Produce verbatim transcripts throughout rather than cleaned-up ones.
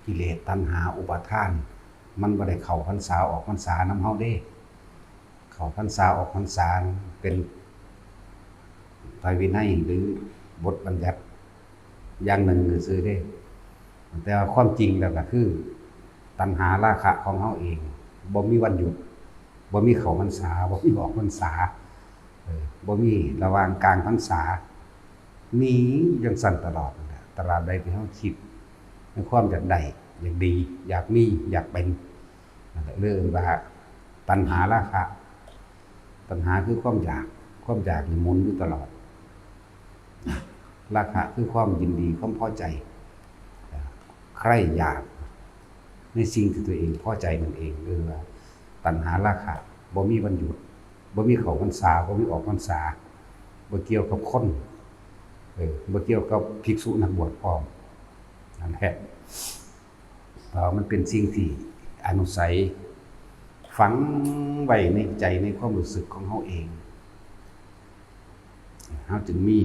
กิเลสตัณหาอุปาทาน มันบ่ได้เข้าพรรษาออกพรรษานำเฮาเด้ เข้าพรรษาออกพรรษาเป็นไตรวินัยหรือบทบัญญัติอย่างหนึ่งซื่อๆเด้ แต่ว่าความจริงแล้วก็คือตัณหาราคะของเฮาเอง บ่มีวันหยุด บ่มีเข้าพรรษา บ่มีออกพรรษา เออ บ่มีระหว่างกลางพรรษา มีจั่งซั่นตลอดนั่นแหละ ตราบใดที่เฮาคิดในความอยากได้ อยากดี อยากมี อยากเป็น นั่นแหละเรียกว่าตัณหาราคะ ตัณหาคือความอยาก ความอยากนี่หมุนอยู่ตลอด ราคะคือความยินดี ความพอใจ ใคร่อยากในสิ่งที่ตัวเองพอใจนั่นเอง เรียกว่าตัณหาราคะ บ่มีวันหยุด บ่มีเข้าพรรษา บ่มีออกพรรษา บ่เกี่ยวกับคน เออ บ่เกี่ยวกับภิกษุนักบวชพร้อม นั่นแหละ เพราะมันเป็นสิ่งที่อนุสัย ฝังไว้ในใจ ในความรู้สึกของเฮาเอง เฮาจึงมี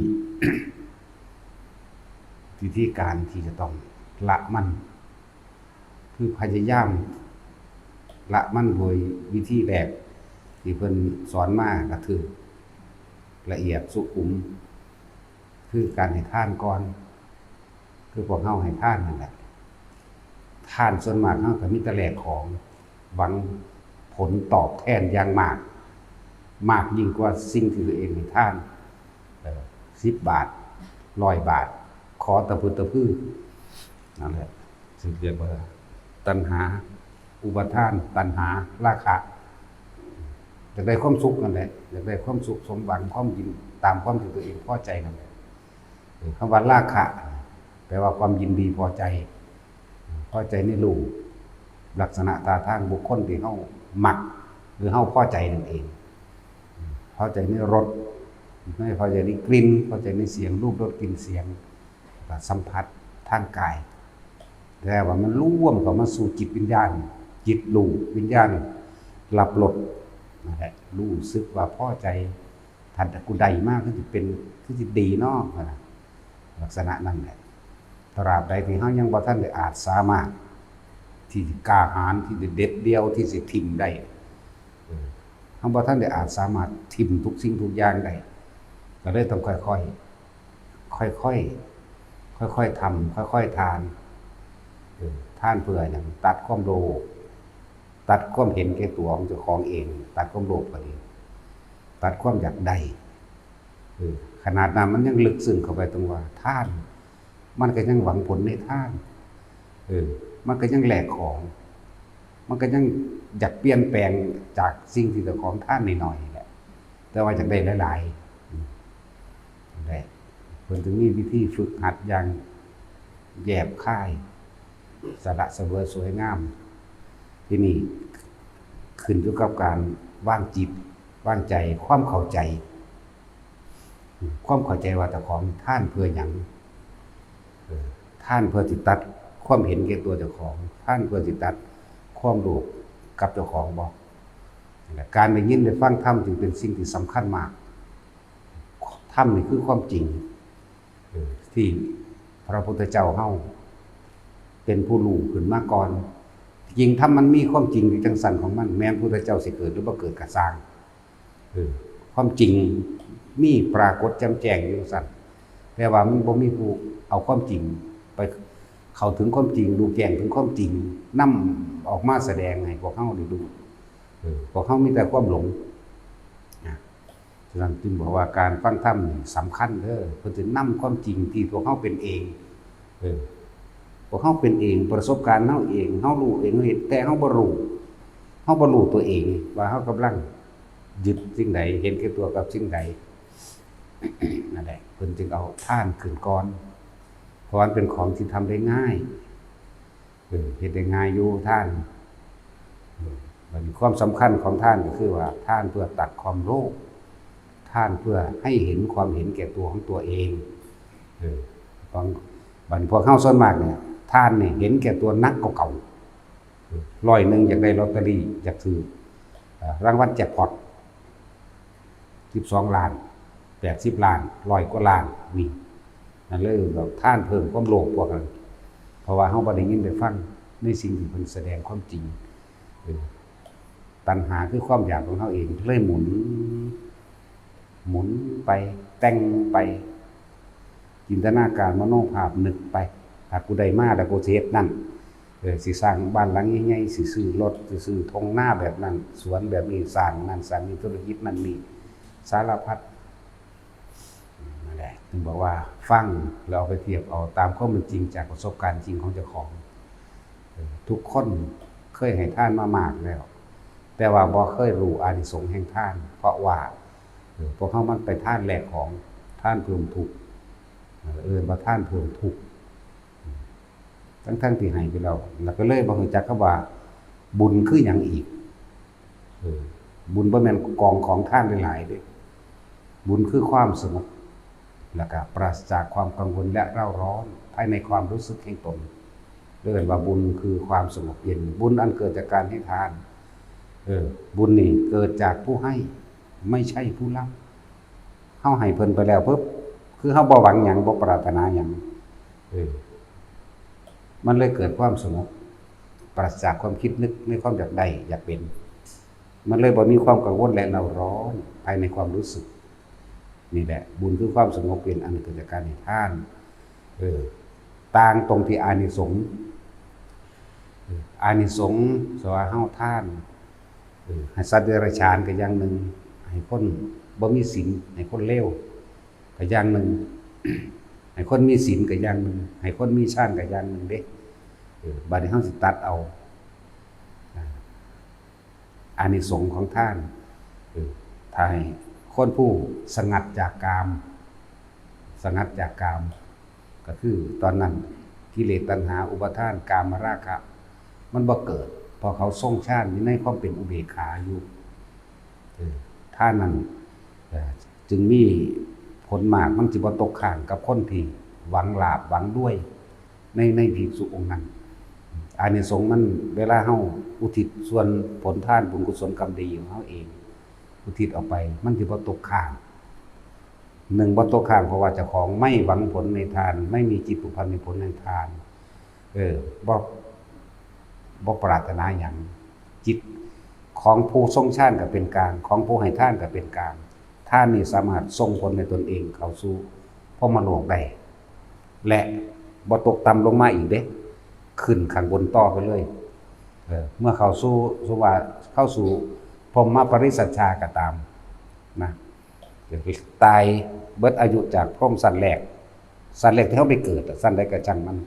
วิธีการที่จะต้องละมัน คือพยายามละมันโดยวิธีแรกที่เพิ่นสอนมาก็ถืก ละเอียดสุขุม คือการให้ทานก่อน คือพวกเฮาให้ทานนั่นแหละ ทานส่วนมากเฮาก็มีแต่แลกของ หวังผลตอบแทนอย่างมาก มากยิ่งกว่าสิ่งที่ตัวเองให้ทาน เออ สิบบาท ร้อยบาท ขอตะพึดตะพือ นั่นแหละ ซึ่งเรียกว่าตัณหา อุปาทาน ตัณหา ราคะ อยากได้ความสุขนั่นแหละ อยากได้ความสุขสมหวัง ความยิน ตามความที่ตัวเองพอใจนั่นแหละ เออ คำว่าราคะ แปลว่าความยินดีพอใจ พอใจในรูป ลักษณะท่าทางบุคคลที่เฮามัก หรือเฮาพอใจนั่นเอง พอใจในรส ไม่พอใจในกลิ่น พอใจในเสียง รูป รส กลิ่น เสียง และสัมผัสทางกาย แต่ว่ามันรวมเข้ามาสู่จิตวิญญาณ จิตรู้ วิญญาณรับรส นั่นแหละ รู้สึกว่าพอใจ ถ้ากูได้มาคือสิเป็น คือสิดีเนาะ ว่านะ ลักษณะนั้นแหละ ตราบใดที่เฮายังบ่ทันได้อาจสามารถที่สิกล้าหาญ ที่สิเด็ดเดี่ยว ที่สิถิ่มได้ เออ เฮาบ่ทันได้อาจสามารถถิ่มทุกสิ่งทุกอย่างได้ ก็เลยต้องค่อยๆ ค่อยๆ ค่อยๆทำ ค่อยๆทาน เออ ทานเพื่อหยัง ตัดความโลภ ตัดความเห็นแก่ตัวของเจ้าของเอง ตัดความโลภก็ดี ตัดความอยากได้ เออ ขนาดนั้นมันยังลึกซึ้งเข้าไปตรงว่าทาน มันก็ยังหวังผลในทาน เออ มันก็ยังแลกของ มันก็ยังอยากเปลี่ยนแปลงจากสิ่งที่เจ้าของทานน้อยๆนี่แหละ แต่ว่าอยากได้หลายๆ อืม นั่นแหละ เพิ่นจึงมีวิธีฝึกหัดอย่างแยบคาย สละเสวยสวยงาม ที่นี่ขึ้นอยู่กับการวางจิต วางใจ ความเข้าใจ ความเข้าใจว่าเจ้าของทานเพื่อหยัง เออ ทานเพื่อสิตัดความเห็นแก่ตัวเจ้าของ ทานเพื่อสิตัดความโลภกับเจ้าของบ่ นั่นแหละ การได้ยินได้ฟังธรรมจึงเป็นสิ่งที่สำคัญมาก ธรรมนี่คือความจริง เออ ที่พระพุทธเจ้าเฮาเป็นผู้รู้ขึ้นมาก่อน จริงธรรมมันมีความจริงอยู่จังซั่นของมัน แม้นพุทธเจ้าสิเกิดหรือบ่เกิดก็ซ่าง เออ ความจริงมีปรากฏแจ่มแจ้งอยู่จังซั่น แต่ว่ามันบ่มีผู้เอาความจริงไปเข้าถึงความจริง รู้แจ้งถึงความจริง นำออกมาแสดงให้พวกเฮาได้รู้ เออ พวกเฮามีแต่ความหลง นะ ฉะนั้นจึงบอกว่าการฟังธรรมนี่สำคัญเด้อ เพิ่นสินำความจริงที่พวกเฮาเป็นเอง เออ พวกเฮาเป็นเอง ประสบการณ์เฮาเอง เฮารู้เอง เฮาเห็น แต่เฮาบ่รู้ เฮาบ่รู้ตัวเองว่าเฮากำลังยึดสิ่งใด เห็นแก่ตัวกับสิ่งใด นั่นแหละ เพิ่นจึงเอาทานขึ้นก่อน เพราะมันเป็นของที่ทำได้ง่าย เออ เฮ็ดได้ง่ายอยู่ทาน เออ บัดนี้ความสำคัญของทานก็คือว่าทานเพื่อตัดความโลภ ทานเพื่อให้เห็นความเห็นแก่ตัวของตัวเอง เออ ของ บัดนี้พวกเฮาส่วนมากเนี่ย ทานนี่เห็นแก่ตัวหนักกว่าเก่า เออ ร้อยหนึ่งอยากได้ลอตเตอรี่ อยากถืก เอ่อ รางวัลแจ็คพอต สิบสองล้าน แปดสิบล้าน ร้อยกว่าล้าน นี่ นั่นเลยแบบทานเพิ่มความโลภพวกนั้น เพราะว่าเฮาบ่ได้ยินได้ฟังในสิ่งที่เพิ่นแสดงความจริง เออ ตัณหาคือความอยากของเฮาเอง เลยหมุน หมุนไป แต่งไป จินตนาการมโนภาพนึกไป ถ้ากูได้มาแล้วกูสิเฮ็ดนั่น เออ สิสร้างบ้านหลังใหญ่ๆ สิซื้อรถ สิซื้อท่งนาแบบนั้น สวนแบบนี้ สร้างนั่นสร้างนี่ ธุรกิจนั่นนี่ สารพัด นั่นแหละ ถึงบอกว่าฟังแล้วเอาไปเทียบเอาตามความเป็นจริงจากประสบการณ์จริงของเจ้าของ เออ ทุกคนเคยให้ทานมามากแล้ว แต่ว่าบ่เคยรู้อานิสงส์แห่งทาน เพราะว่า เออ พวกเฮามันไปทานแลกของ ทานเพิ่มทุกข์ เออ เอิ้นว่าทานเพิ่มทุกข์ ทั้งๆที่ให้ไปแล้ว แล้วก็เลยบ่รู้จักคำว่าบุญคือหยังอีก เออ บุญบ่แม่นกองของทานหลายๆเด้ บุญคือความสงบ แล้วก็ปราศจากความกังวลและเร่าร้อนภายในความรู้สึกแห่งตน เรียกว่าบุญคือความสงบเย็น บุญอันเกิดจากการให้ทาน เออ บุญนี่เกิดจากผู้ให้ ไม่ใช่ผู้รับ เฮาให้เพิ่นไปแล้วปุ๊บ คือเฮาบ่หวังหยัง บ่ปรารถนาหยัง เออ มันเลยเกิดความสงบ ปราศจากความคิดนึกในความอยากได้อยากเป็น มันเลยบ่มีความกังวลและเร่าร้อนภายในความรู้สึก นี่แหละ บุญคือความสงบเย็นอันเกิดจากการให้ทาน เออ ต่างตรงที่อานิสงส์ เออ อานิสงส์ สว่าเฮาทาน เออ ให้สัตว์เดรัจฉานก็อย่างหนึ่ง ให้คนบ่มีศีล ให้คนเลวก็อย่างหนึ่ง ให้คนมีศีลก็อย่างหนึ่ง ให้คนมีฌานก็อย่างหนึ่งเด้ เออ บัดนี้เฮาสิตัดเอา อ่า อานิสงส์ของทาน เออ ถ้าให้คนผู้สงัดจากกาม สงัดจากกาม ก็คือตอนนั้นกิเลสตัณหาอุปาทานกามราคะ มันบ่เกิด เพราะเขาทรงฌานอยู่ในความเป็นอุเบกขาอยู่ เออ ทานนั้น เออ จึงมีผลมาก มันสิบ่ตกค้างกับคนที่หวังลาภหวังรวย ใน ในภิกษุองค์นั้น อานิสงส์มัน เวลาเฮาอุทิศส่วนผลทานบุญกุศลกรรมดีของเฮาเอง อุทิศออกไป มันสิบ่ตกค้าง หนึ่ง บ่ตกค้าง เพราะว่าเจ้าของไม่หวังผลในทาน ไม่มีจิตผูกพันในผลในทาน เออ บ่ บ่ปรารถนาหยัง จิตของผู้ทรงฌานก็เป็นกลาง ของผู้ให้ทานก็เป็นกลาง ทานนี่สามารถส่งผลให้ตนเองเข้าสู่พรหมโลกได้ และบ่ตกต่ำลงมาอีกเด้ ขึ้นข้างบนต่อไปเลย เออ เมื่อเข้าสู่ สมมุติว่าเข้าสู่พรหมปริสัชชาก็ตามนะ เดี๋ยวไปตายเบิดอายุจากพรหมชั้นแรก ชั้นแรกที่เฮาไปเกิดอะ ชั้นใดก็ช่างมัน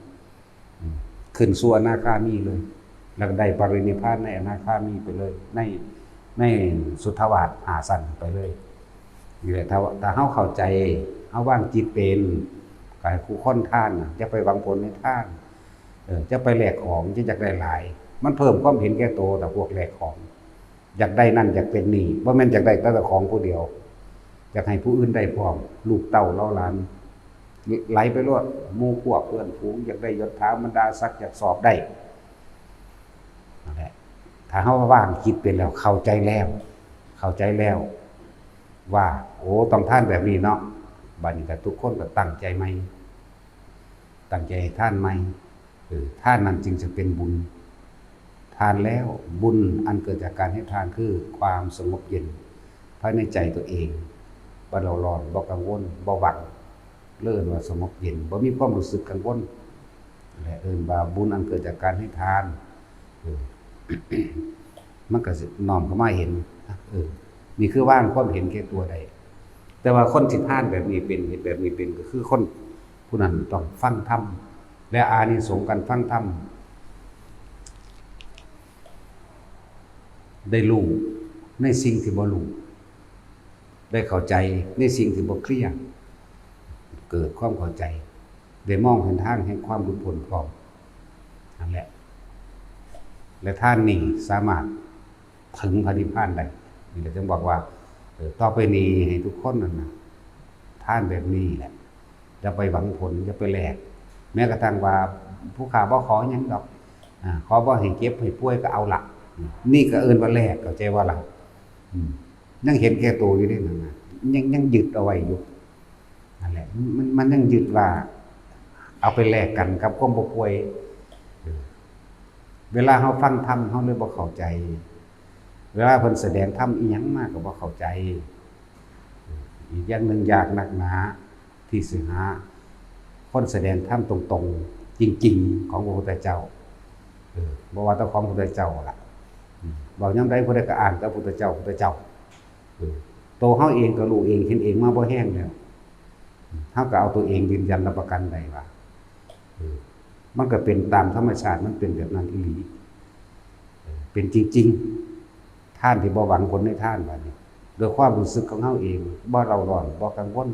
อืม ขึ้นสู่อนาคามีเลย แล้วก็ได้ปรินิพพานในอนาคามีไปเลย ใน ในสุทธาวาสห้าชั้นไปเลย นี่แหละ ถ้า ถ้าเฮาเข้าใจ เฮาวางจิตเป็น ก็ให้คู่คนทานน่ะ อย่าไปหวังผลในทาน เออ อย่าไปแลกของ อย่าอยากได้หลาย มันเพิ่มความเห็นแก่ตัว แต่พวกแลกของ อยากได้นั่นอยากเป็นนี่ บ่แม่นอยากได้แต่เจ้าของผู้เดียว อยากให้ผู้อื่นได้พร้อม ลูกเต้าเหล่าหลาน ไหลไปโลด หมู่พวกเพื่อนฝูง อยากได้ยศถาบรรดาศักดิ์ อยากสอบได้ นั่นแหละ ถ้าเฮาวางจิตเป็นแล้ว เข้าใจแล้ว เข้าใจแล้ว ว่า โอ้ ต้องทานแบบนี้เนาะ บัดนี้ก็ทุกคนก็ตั้งใจใหม่ ตั้งใจให้ทานใหม่ เออ ทานนั้นจึงจะเป็นบุญ ทานแล้ว บุญอันเกิดจากการให้ทานคือความสงบเย็นภายในใจตัวเอง บ่เร่าร้อน บ่กังวล บ่หวั่น เรียกว่าสงบเย็น บ่มีความรู้สึกกังวล และเอิ้นว่าบุญอันเกิดจากการให้ทาน เออ มันก็สิน้อมเข้ามาเห็น เออ นี่คือวางความเห็นแก่ตัวได้ แต่ว่าคนที่ทานแบบนี้เป็น เฮ็ดแบบนี้เป็น ก็คือคนผู้นั้นต้องฟังธรรม และอานิสงส์การฟังธรรม ได้รู้ในสิ่งที่บ่รู้ ได้เข้าใจในสิ่งที่บ่เคลียร์ เกิดความเข้าใจ ได้มองเห็นทางแห่งความหลุดพ้นพร้อม นั่นแหละ และทานนี้สามารถถึงพระนิพพานได้ นี่แหละจึงบอกว่า เออ ต่อไปนี้ให้ทุกคนนั่นน่ะ ทานแบบนี้แหละ อย่าไปหวังผล อย่าไปแลก แม้กระทั่งว่าผู้ข้าบ่ขอหยังดอก อ่า ขอบ่ให้เจ็บให้ป่วยก็เอาละ นี่ก็เอิ้นว่าแลก เข้าใจบ่ล่ะ อืม ยังเห็นแก่ตัวอยู่เด้นั่นน่ะ ยัง ยังยึดเอาไว้อยู่ นั่นแหละ มัน มันยังยึดว่า เอาไปแลกกันกับความบ่ป่วย เวลาเราฟังธรรม เราเลยบ่เข้าใจ เวลาเพิ่นแสดงธรรมอีหยังมาก็บ่เข้าใจ อีกอย่างหนึ่ง ยากนักหนาที่สิหาคนแสดงธรรมตรงๆ จริงๆ ของพระพุทธเจ้า เออ บ่ว่าแต่ของพระพุทธเจ้าล่ะ อืม เว้ายามใดผู้ใดก็อ้างแต่พุทธเจ้า พุทธเจ้า เออ ตัวเราเองก็รู้เองเห็นเองมาบ่แฮงแล้ว อืม เราก็เอาตัวเองยืนยันรับประกันได้ว่า เออ มันก็เป็นตามธรรมชาติ มันเป็นแบบนั้นอีหลี เออ เป็นจริงๆ ทานที่บ่หวังผลในทาน บาดนี้ โดยความรู้สึกของเราเอง บ่เร่าร้อน บ่กังวล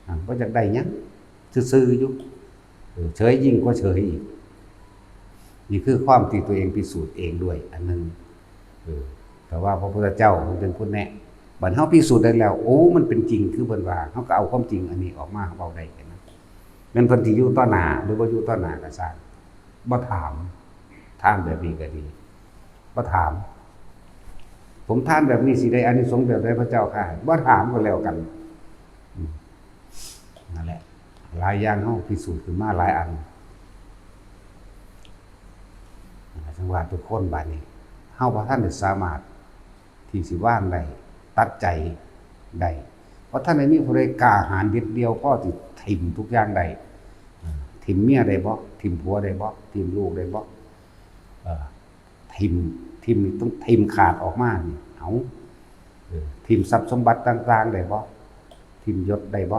อ่า บ่อยากได้หยัง ซื่อๆ อยู่ เออ เฉยยิ่งกว่าเฉยอีก นี่คือความที่ตัวเองพิสูจน์เองด้วยอันหนึ่ง เออ แต่ว่าพระพุทธเจ้าเพิ่นเป็นผู้แนะ บัดเราพิสูจน์ได้แล้ว โอ้ มันเป็นจริงคือเพิ่นว่า เราก็เอาความจริงอันนี้ออกมาเว้าได้แค่นั้น แม่นเพิ่นสิอยู่ต่อหน้าหรือบ่อยู่ต่อหน้าก็ซ่าง บ่ถาม ทานแบบนี้ก็ดี บ่ถาม ผมทานแบบนี้สิได้อานิสงส์แบบใดพระเจ้าข้า บ่ถามก็แล้วกัน อืม นั่นแหละ หลายอย่างเราพิสูจน์ขึ้นมาหลายอัน จังว่าทุกคนบาดนี้ เราบ่ทันได้สามารถที่สิวางได้ ตัดใจได้ เพราะท่านได้มีผู้ใดกล้าหาญเด็ดเดี่ยวพอที่ถิ่มทุกอย่างได้ อ่า ถิ่มเมียได้บ่ ถิ่มผัวได้บ่ ถิ่มลูกได้บ่ เอ่อ ถิ่ม ถิ่มนี่ต้องถิ่มขาดออกมานี่ เอา เออ ถิ่มทรัพย์สมบัติต่างๆ ได้บ่ ถิ่มยศได้บ่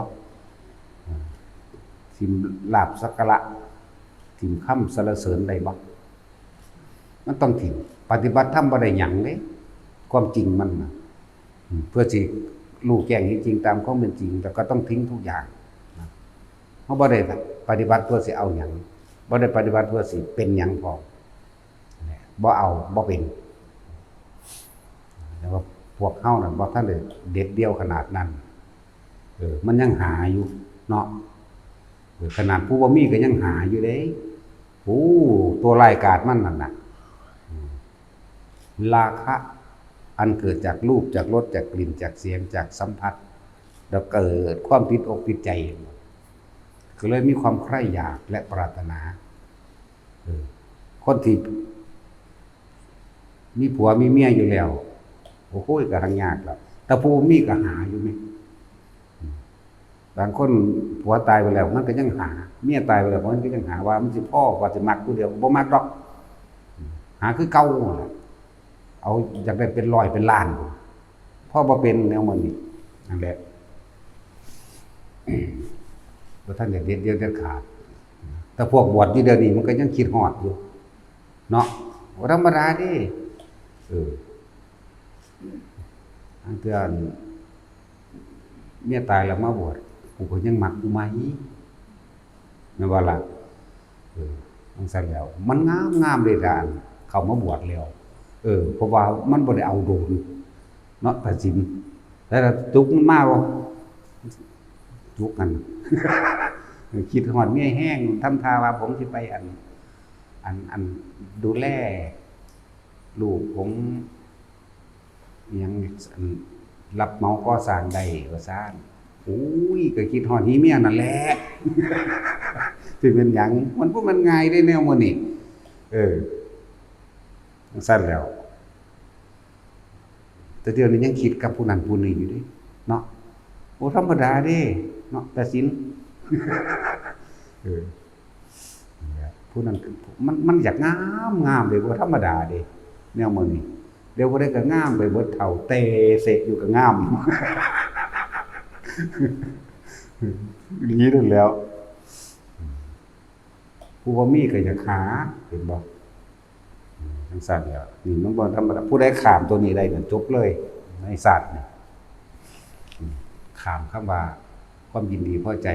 เออ ถิ่มลาภสักการะ ถิ่มคำสรรเสริญได้บ่ มันต้องถิ่ม ปฏิบัติธรรมบ่ได้หยังเด้ ความจริงมันน่ะ อืม เพื่อสิรู้แจ้งเห็นจริงตามความเป็นจริง แล้วก็ต้องทิ้งทุกอย่างนะ เราบ่ได้ปฏิบัติเพื่อสิเอาหยัง บ่ได้ปฏิบัติเพื่อสิเป็นหยังพร้อม บ่เอา บ่เป็น แต่ว่าพวกเรานั่นบ่ทันได้เด็ดเดี่ยวขนาดนั้น เออ มันยังหาอยู่เนาะ เออ ขนาดผู้บ่มีก็ยังหาอยู่เด้ โอ้ ตัวร้ายกาจมันนั่นน่ะ อืม ราคะอันเกิดจากรูป จากรส จากกลิ่น จากเสียง จากสัมผัส แล้วเกิดความติดอกติดใจ ก็เลยมีความใคร่อยากและปรารถนา เออ คนที่มีผัวมีเมียอยู่แล้ว โอ้โห ก็หายากแล้ว แต่ผู้มีก็หาอยู่นี่ อืม บางคนผัวตายไปแล้ว มันก็ยังหา เมียตายไปแล้ว มันก็ยังหาว่ามันสิพอ ว่าสิมักผู้เดียว บ่มักดอก หาคือเก่านั่นแหละ เอาอยากได้เป็นร้อยเป็นล้าน พอบ่เป็นแนวมันนี่ นั่นแหละ บ่ทันได้เด็ดเดี่ยวเด็ดขาด แต่พวกบวชอยู่เดี๋ยวนี้มันก็ยังคิดฮอดอยู่ เนาะ บ่ธรรมดาเด้ เออ อันเทื่อเมียตายแล้วมาบวช กูก็ยังมักกูใหม่ แม่นบ่ล่ะ เออ จั่งซั้นแล้ว มันงามๆ เด้ล่ะ อันเข้ามาบวชแล้ว เออ เพราะว่ามันบ่ได้เอาโดน เนาะ ตัดสิน แล้วจุกมันมาบ่ จุกกัน คิดฮอดเมียแฮง ทำท่าว่าผมสิไปอัน อัน อันดูแลลูกผม อิหยัง อัน รับเหมาก่อสร้างได้ว่าซั่น โอ้ย ก็คิดฮอดอีเมียนั่นแหละ สิเป็นหยัง มันบ่แม่นง่ายเด้แนวหมู่นี้ เออ จั่งซั้นแล้ว แต่เดี๋ยวนี้ยังคิดกับผู้นั้นผู้นี้อยู่เด้ เนาะ บ่ธรรมดาเด้ เนาะ ตัดสิน เออ ผู้นั้นคือ มัน มันอยากงาม งามเด้ บ่ธรรมดาเด้ แนวหมู่นี้ เดี๋ยวผู้ใดก็งามไปเบิด เฒ่าเตเสร็จอยู่ก็งาม อีหลีนั่นแหล้ว ผู้บ่มีก็อยากหา เห็นบ่ จั่งซั้นแหล้ว นี่มันบ่ธรรมดา ผู้ใดข้ามตัวนี้ได้นั่นจบเลย ในชาตินี้ ข้ามคำว่าความยินดีพอใจ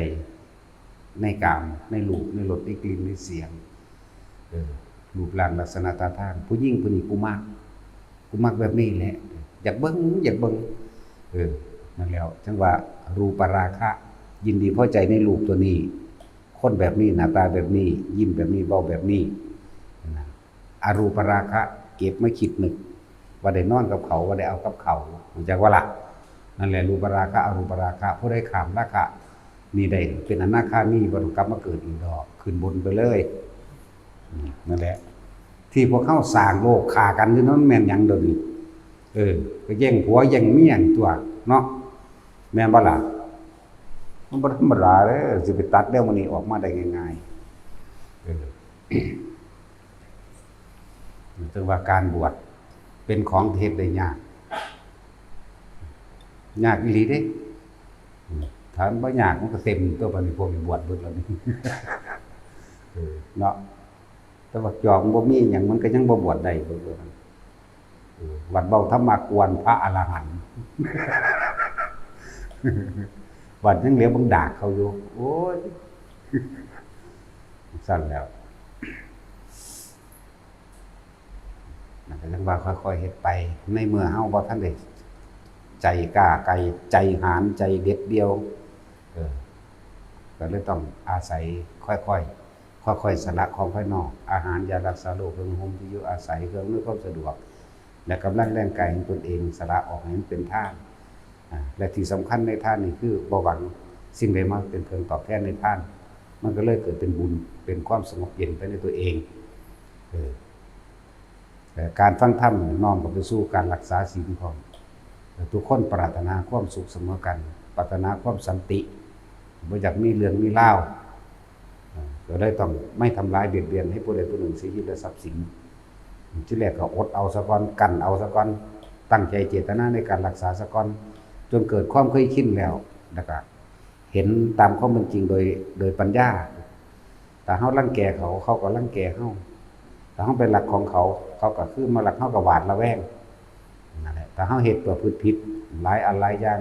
ในกาม ในรูป ในรส ในกลิ่น ในเสียง เออ รูปร่างลักษณะท่าทาง ผู้หญิงผู้นี้กูมัก กูมักแบบนี้แหละ อยากเบิ่ง อยากเบิ่ง เออ นั่นแหล้ว จั่งว่ารูปราคะ ยินดีพอใจในรูปตัวนี้ คนแบบนี้ หน้าตาแบบนี้ ยิ้มแบบนี้ เว้าแบบนี้ นะ อรูปราคะ เก็บมาคิดนึก ว่าได้นอนกับเขา ว่าได้เอากับเขา รู้จักบ่ล่ะ นั่นแหละ รูปราคะ อรูปราคะ ผู้ใดข้ามราคะนี่ได้ เป็นอนาคามี บ่ต้องกลับมาเกิดอีกดอก ขึ้นบนไปเลย อืม นั่นแหละ ที่พวกเขาสร้างโลกฆ่ากันอยู่นั้นแม่นหยังเดี๋ยวนี้? เออ ก็แย่งผัวแย่งเมียนี่ตัวเนาะ แม่นบ่ล่ะ? มันบ่ธรรมดาเด้อ สิไปตัดแนวมื้อนี้ออกมาได้ง่ายๆ เออ ถึงว่าการบวชเป็นของที่เฮ็ดได้ยาก ยากอีหลีเด้ อืม ถ้ามันบ่ยากมันก็เต็มตัว บัดนี้พวกนี้บวชเบิดแล้วนี่ เออ เนาะ แต่ว่าจองบ่มีหยัง มันก็ยังบ่บวชได้ เบิ่งดูนะ เออ บัดเว้าธรรมะกวนพระอรหันต์ บัดยังเหลือบังดากเขาอยู่ โอ้ย ซั่นแล้ว นั่นก็เรียกว่าค่อยๆเฮ็ดไป ในเมื่อเฮาบ่ทันได้ใจกล้าไกล ใจหาญ ใจเด็ดเดี่ยว เออ ก็เลยต้องอาศัยค่อยๆ ค่อยๆสละของภายนอก อาหาร ยารักษาโรค เครื่องห่ม ที่อยู่อาศัย เครื่องอำนวยความสะดวก และกำลังแรงกายของตนเอง สละออกให้มันเป็นทาน อ่า และที่สำคัญในทานนี่คือบ่หวังสิ่งใดมาเป็นเครื่องตอบแทนในทาน มันก็เลยเกิดเป็นบุญ เป็นความสงบเย็นไปในตัวเอง เออ แต่การฟังธรรมน้อมเข้าไปสู่การรักษาศีลพร้อม แต่ทุกคนปรารถนาความสุขเสมอกัน ปรารถนาความสันติ บ่อยากมีเรื่องมีราว อ่า ก็เลยต้องไม่ทำร้ายเบียดเบียนให้ผู้ใดผู้หนึ่งเสียชีวิตและทรัพย์สิน ทีแรกก็อดเอาซะก่อน กั้นเอาซะก่อน ตั้งใจเจตนาในการรักษาซะก่อน จนเกิดความเคยชินแล้ว แล้วก็เห็นตามความเป็นจริงโดย โดยปัญญา ถ้าเฮารังแกเขา เขาก็รังแกเฮา ถ้าเฮาไปลักของเขา เขาก็คืนมาลัก เฮาก็หวาดระแวง นั่นแหละ ถ้าเฮาเฮ็ดประพฤติผิดหลายอันหลายอย่าง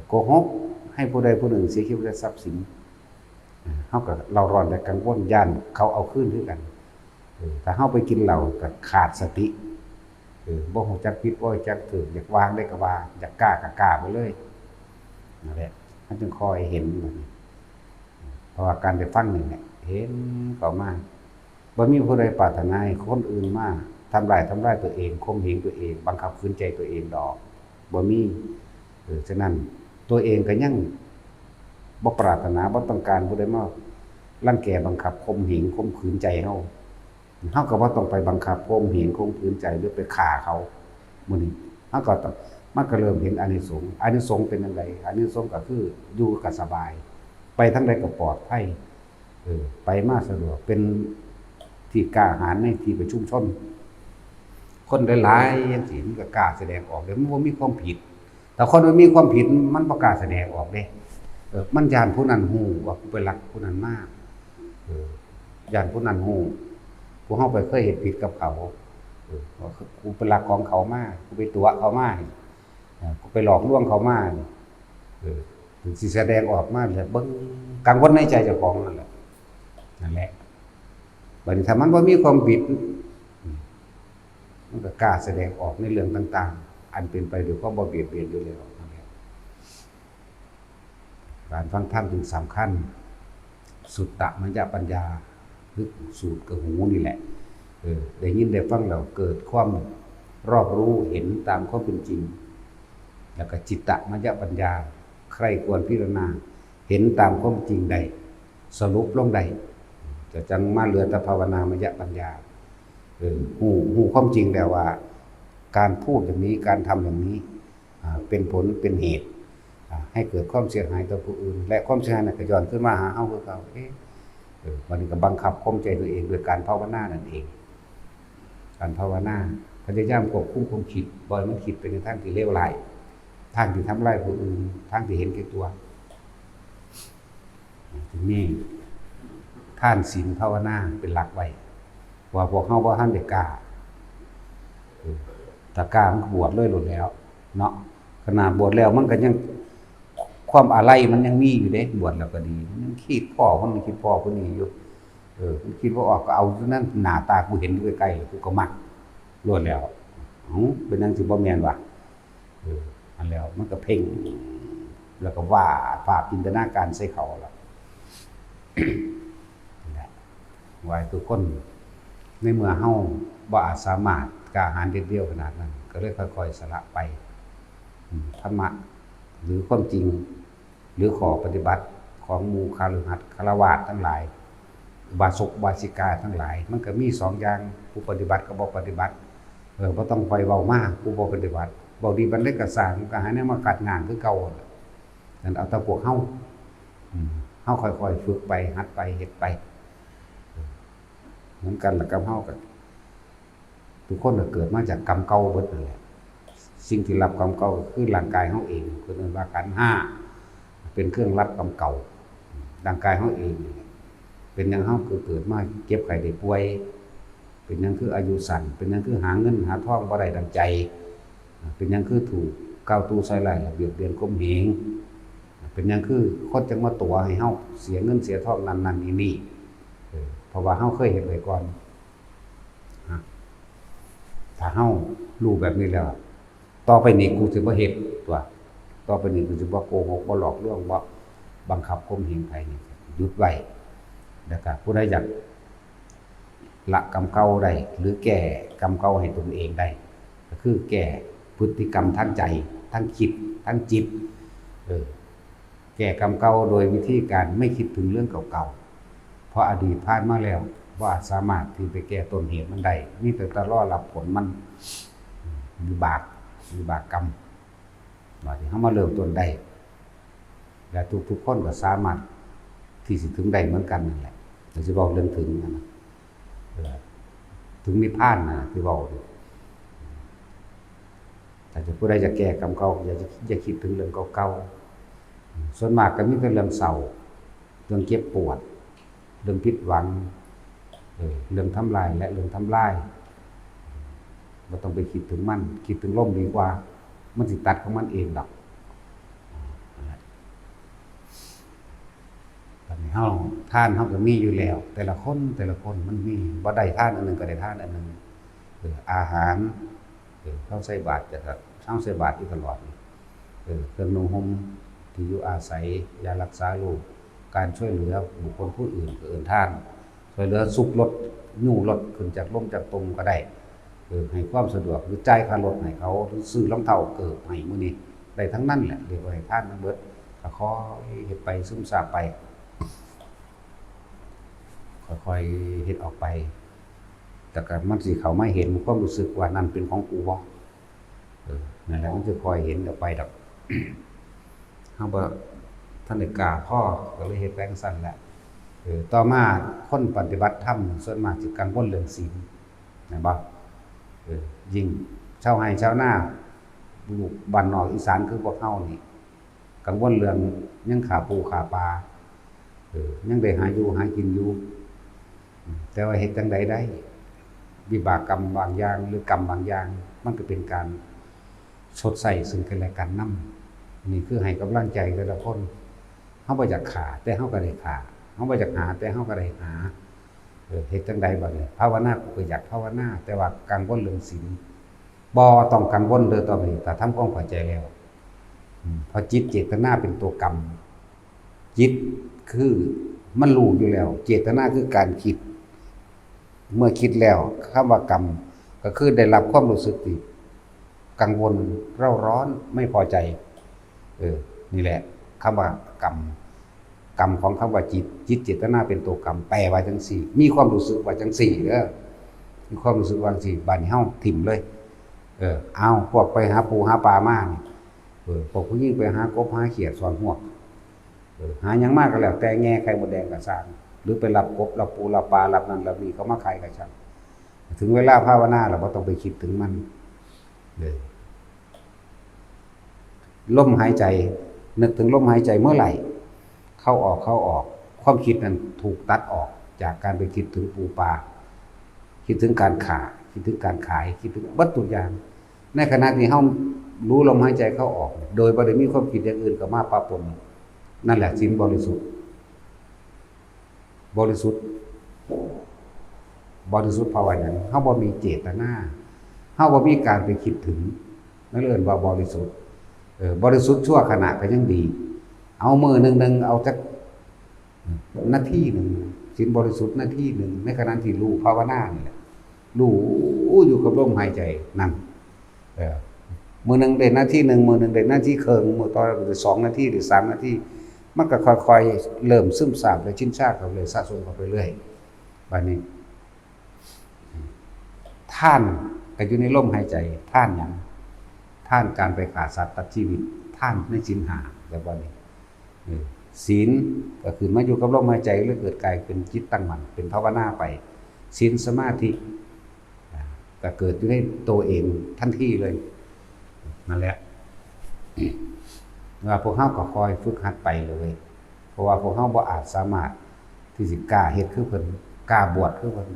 โกหกให้ผู้ใดผู้หนึ่งเสียชีวิตและทรัพย์สิน เฮาก็เร่าร้อนและกังวล ย้านเขาเอาคืนคือกัน เออ ถ้าเฮาไปกินเหล้าก็ขาดสติ เออ บ่ฮู้จักผิด บ่ฮู้จักถูก อยากวางได้ก็วาง อยากกล้าก็กล้าไปเลย นั่นแหละ มันจึงค่อยเห็นแบบนี้ เพราะว่าการได้ฟังนี่แหละ เห็นเข้ามา บ่มีผู้ใดปรารถนาให้คนอื่นมาทำร้าย ทำร้ายตัวเอง ข่มเหงตัวเอง บังคับขืนใจตัวเองดอก บ่มี เออ ฉะนั้นตัวเองก็ยังบ่ปรารถนา บ่ต้องการผู้ใดมารังแก บังคับ ข่มเหง ข่มขืนใจเฮา เฮาก็บ่ต้องไปบังคับ ข่มเหง ข่มขืนใจ หรือไปฆ่าเขา มื้อนี้เฮาก็ต้อง มันก็เริ่มเห็นอานิสงส์ อานิสงส์เป็นจั่งใด อานิสงส์ก็คืออยู่ก็สบาย ไปทางใดก็ปลอดภัย เออ ไปมาสะดวก เป็นที่กล้าหาญในที่ประชุมชน คนหลายๆจั่งซี้ มันก็กล้าแสดงออกเลย มันบ่มีความผิด ถ้าคนบ่มีความผิด มันบ่กล้าแสดงออกเด้ เออ มันย้านผู้นั้นฮู้ว่ากูไปลักผู้นั้นมา เออ ย้านผู้นั้นฮู้ ผู้เฮาไปเคยเฮ็ดผิดกับเขา เออ ว่ากูไปลักของเขามา กูไปตั๋วเขามา เออ กูไปหลอกลวงเขามา เออ สิแสดงออกมาแล้วเบิ่ง กังวลในใจเจ้าของนั่นแหละ นั่นแหละ บัดนี้ถ้ามันบ่มีความผิด มันก็กล้าแสดงออกในเรื่องต่างๆ อันเป็นไปด้วยความบ่เบียดเบียนอยู่แล้วนั่นแหละ การฟังธรรมจึงสำคัญ สุตตมยปัญญา คือสูตรกับหูนี่แหละ เออ ได้ยินได้ฟังแล้วเกิดความรอบรู้เห็นตามความเป็นจริง แล้วก็จิตตมยปัญญา ใคร่ควรพิจารณา เห็นตามความจริงได้ สรุปลงได้ ก็จั่งมาเหลือแต่ภาวนามยปัญญา เออ ฮู้ ฮู้ความจริงแล้วว่า การพูดอย่างนี้ การทำอย่างนี้ อ่า เป็นผลเป็นเหตุ อ่า ให้เกิดความเสียหายต่อผู้อื่น และความเสียหายนั้นก็ย้อนคืนมาหาเฮาคือเก่า เอ๊ะ เออ บัดนี้ก็บังคับข่มใจตัวเองด้วยการภาวนานั่นเอง การภาวนา พยายามควบคุมความคิด บ่ให้มันคิดไปในทางที่เลวร้าย ทางที่ทำร้ายผู้อื่น ทางที่เห็นแก่ตัว จึงมีทานศีลภาวนาเป็นหลักไว้ ว่าพวกเฮาบ่ทันได้กล้า เออ ถ้ากล้ามันก็บวชเลยโลดแหล้ว เนาะ ขนาดบวชแล้วมันก็ยัง ความอาลัยมันยังมีอยู่เด้ บวชแล้วก็ดี มันยังคิดพ้อคนนั้นคิดพ้อคนนี้อยู่ เออ มันคิดบ่ออกก็เอาอยู่นั่น หน้าตากูเห็นอยู่ใกล้ๆ กูก็มักโลดแหล้ว เอ้า เป็นจั่งซี้บ่แม่นวะ เออ อันแล้วมันก็เพ่ง แล้วก็วาดภาพจินตนาการใส่เขาล่ะ นั่นแหละ ว่าให้ทุกคน ในเมื่อเฮาบ่อาจสามารถกล้าหาญเด็ดเดี่ยวขนาดนั้น ก็เลยค่อยๆสละไป อืม ธรรมะ หรือความจริง หรือข้อปฏิบัติของหมู่คฤหัสถ์ฆราวาสทั้งหลาย อุบาสกอุบาสิกาทั้งหลาย มันก็มีสองอย่าง ผู้ปฏิบัติกับบ่ปฏิบัติ เออ บ่ต้องคอยเว้ามา ผู้บ่ปฏิบัติ เว้าดีปานใดก็ซ่าง มันก็หาแนวมากัดง้างคือเก่าล่ะ นั่นเอาแต่พวกเฮา อืม เฮาค่อยๆฝึกไป หัดไป เฮ็ดไป เหมือนกันล่ะกับเฮา ก็ทุกคนก็เกิดมาจากกรรมเก่าเบิดนั่นแหละ สิ่งที่รับกรรมเก่าก็คือร่างกายเฮาเอง เพิ่นเอิ้นว่าขันธ์ห้า เป็นเครื่องรับกรรมเก่า ร่างกายเฮาเองนี่แหละ เป็นหยังเฮาคือเกิดมาเจ็บไข้ได้ป่วย เป็นหยังคืออายุสั้น เป็นหยังคือหาเงินหาทองบ่ได้ดังใจ เป็นหยังคือถูกก้าวตู่ใส่ร้ายและเบียดเบียนข่มเหง เป็นหยังคือคนจั่งมาตั๋วให้เฮาเสียเงินเสียทองนั่นนั่นนี่นี่ เออ เพราะว่าเฮาเคยเฮ็ดไว้ก่อน นะ ถ้าเฮารู้แบบนี้แล้ว ต่อไปนี้กูสิบ่เฮ็ดตั๊ว ต่อไปนี้กูสิบ่โกหก บ่หลอกลวง บ่บังคับข่มเหงไผนี่ หยุดไว้ แล้วก็ผู้ใดอยากละกรรมเก่าได้ หรือแก้กรรมเก่าให้ตนเองได้ ก็คือแก้พฤติกรรมทางใจ ทางคิด ทางจิต เออ แก้กรรมเก่าโดยวิธีการไม่คิดถึงเรื่องเก่าๆ เพราะอดีตผ่านมาแล้ว บ่อาจสามารถที่ไปแก้ต้นเหตุมันได้ มีแต่จะรอรับผลมัน วิบาก วิบากกรรม บาดนี้เฮามาเริ่มต้นได้ และทุกๆคนก็สามารถที่สิถึงได้เหมือนกันนั่นแหละ แต่สิเว้าเรื่องถึงนั่นนะ เออ ถึงนิพพานนะที่เว้านี่ ถ้าจะผู้ใดจะแก้กรรมเก่า อย่า อย่าคิดถึงเรื่องเก่าๆ ส่วนมากก็มีแต่เรื่องเศร้า เรื่องเจ็บปวด เรื่องผิดหวัง เออ เรื่องทำลายและเรื่องทำลาย บ่ต้องไปคิดถึงมัน คิดถึงลมดีกว่า มันสิตัดของมันเองดอก นั่นแหละ บัดนี้เฮา ทานเฮาก็มีอยู่แล้ว แต่ละคน แต่ละคนมันมี บ่ได้ทานอันหนึ่งก็ได้ทานอันหนึ่ง เออ อาหาร เออ เฮาใส่บาตรจะ เฮาใส่บาตรอยู่ตลอดนี่ เออ เครื่องนุ่งห่ม ที่อยู่อาศัย ยารักษาโรค การช่วยเหลือบุคคลผู้อื่นก็เอิ้นทาน ช่วยเหลือซุกรถ ยู้รถขึ้นจากหลุมจากตุ่มก็ได้ เออ ให้ความสะดวก หรือจ่ายค่ารถให้เขา หรือซื้อรองเท้าเกิบให้ มื้อนี้ได้ทั้งนั้นแหละ เรียกว่าให้ทานทั้งเบิด ก็ค่อยเฮ็ดไป ซึมซาบไป ค่อยๆเฮ็ดออกไป แต่ก็มันสิเข้ามาเห็นความรู้สึกว่านั่นเป็นของกูบ่ เออ นั่นแหละ มันสิค่อยเห็นออกไปดอก เฮาบ่ทันได้กล้าพอ ก็เลยเฮ็ดไปจั่งซั้นแหละ เออ ต่อมาคนปฏิบัติธรรมส่วนมากสิกังวลเรื่องศีล แม่นบ่ เออ ยิ่งชาวไร่ชาวนา ลูกบ้านนอกอีสานคือพวกเฮานี่ กังวลเรื่องยังฆ่าปูฆ่าปลา เออ ยังได้หาอยู่หากินอยู่ แต่ว่าเฮ็ดจั่งใดได้ วิบากกรรมบางอย่างหรือกรรมบางอย่าง มันก็เป็นการชดใช้ซึ่งกันและกันนำ นี่คือให้กำลังใจแต่ละคน เฮาบ่อยากฆ่า แต่เฮาก็ได้ฆ่า เฮาบ่อยากหา แต่เฮาก็ได้หา เออ เฮ็ดจั่งใดบัดนี้ ภาวนา กูก็อยากภาวนา แต่ว่ากังวลเรื่องศีล บ่ต้องกังวลเด้อต่อไปนี้ ถ้าทำความเข้าใจแล้ว อืม เพราะจิตเจตนาเป็นตัวกรรม จิตคือมันรู้อยู่แล้ว เจตนาคือการคิด เมื่อคิดแล้ว คำว่ากรรม ก็คือได้รับความรู้สึกที่กังวลเร่าร้อน ไม่พอใจ เออ นี่แหละ คำว่ากรรม กรรมของคำว่าจิต จิตเจตนาเป็นตัวกรรม แปลว่าจั่งซี้ มีความรู้สึกว่าจั่งซี้เด้อ มีความรู้สึกว่าจั่งซี้ บัดนี้เฮาถิ่มเลย เออ เอา พวกไปหาปูหาปลามานี่ เออ พวกผู้หญิงไปหากบหาเขียดซ่อนฮวก เออ หาหยังมาก็แล้วแต่ แง่ไข่มดแดงก็ซ่าง หรือไปลักกบลักปูลักปลาลักนั่นลักนี่เขามาขายก็ช่าง ถึงเวลาภาวนาแล้วบ่ต้องไปคิดถึงมัน เออ ลมหายใจ นึกถึงลมหายใจเมื่อไหร่ เข้าออก เข้าออก ความคิดนั้นถูกตัดออกจากการไปคิดถึงปูปลา คิดถึงการฆ่า คิดถึงการขาย คิดถึงเบิดทุกอย่าง ในขณะที่เฮารู้ลมหายใจเข้าออก โดยบ่ได้มีความคิดอย่างอื่นเข้ามาปะปน นั่นแหละศีลบริสุทธิ์ บริสุทธิ์ บริสุทธิ์เพราะว่าหยัง เฮาบ่มีเจตนา เฮาบ่มีการไปคิดถึง นั่นเอิ้นว่าบริสุทธิ์ เออ บริสุทธิ์ชั่วขณะก็ยังดี เอามื้อหนึ่งหนึ่ง เอาจักนาทีหนึ่ง ศีลบริสุทธิ์นาทีหนึ่ง ในขณะที่รู้ภาวนานี่แหละ รู้อยู่กับลมหายใจนั่น เออ มื้อหนึ่งได้นาทีหนึ่ง มื้อหนึ่งได้นาทีครึ่ง มื้อต่อไปก็ได้สองนาที หรือสามนาที มันก็ค่อยๆเริ่มซึมซาบและชินชาเข้าเรื่อย สะสมเข้าไปเรื่อย บัดนี้ ทานก็อยู่ในลมหายใจ ทานหยัง ทานการไปฆ่าสัตว์ตัดชีวิต ทานในศีลห้า แบบว่านี้ เออ ศีลก็คือมาอยู่กับลมหายใจ แล้วเกิดกลายเป็นจิตตั้งมั่น เป็นภาวนาไป ศีลสมาธิ อ่า ก็เกิดอยู่ในตัวเองทันทีเลย นั่นแหละ ว่าพวกเฮาก็คอยฝึกหัดไปเลย เพราะว่าพวกเฮาบ่อาจสามารถที่สิกล้าเฮ็ดคือเพิ่น กล้าบวชคือเพิ่น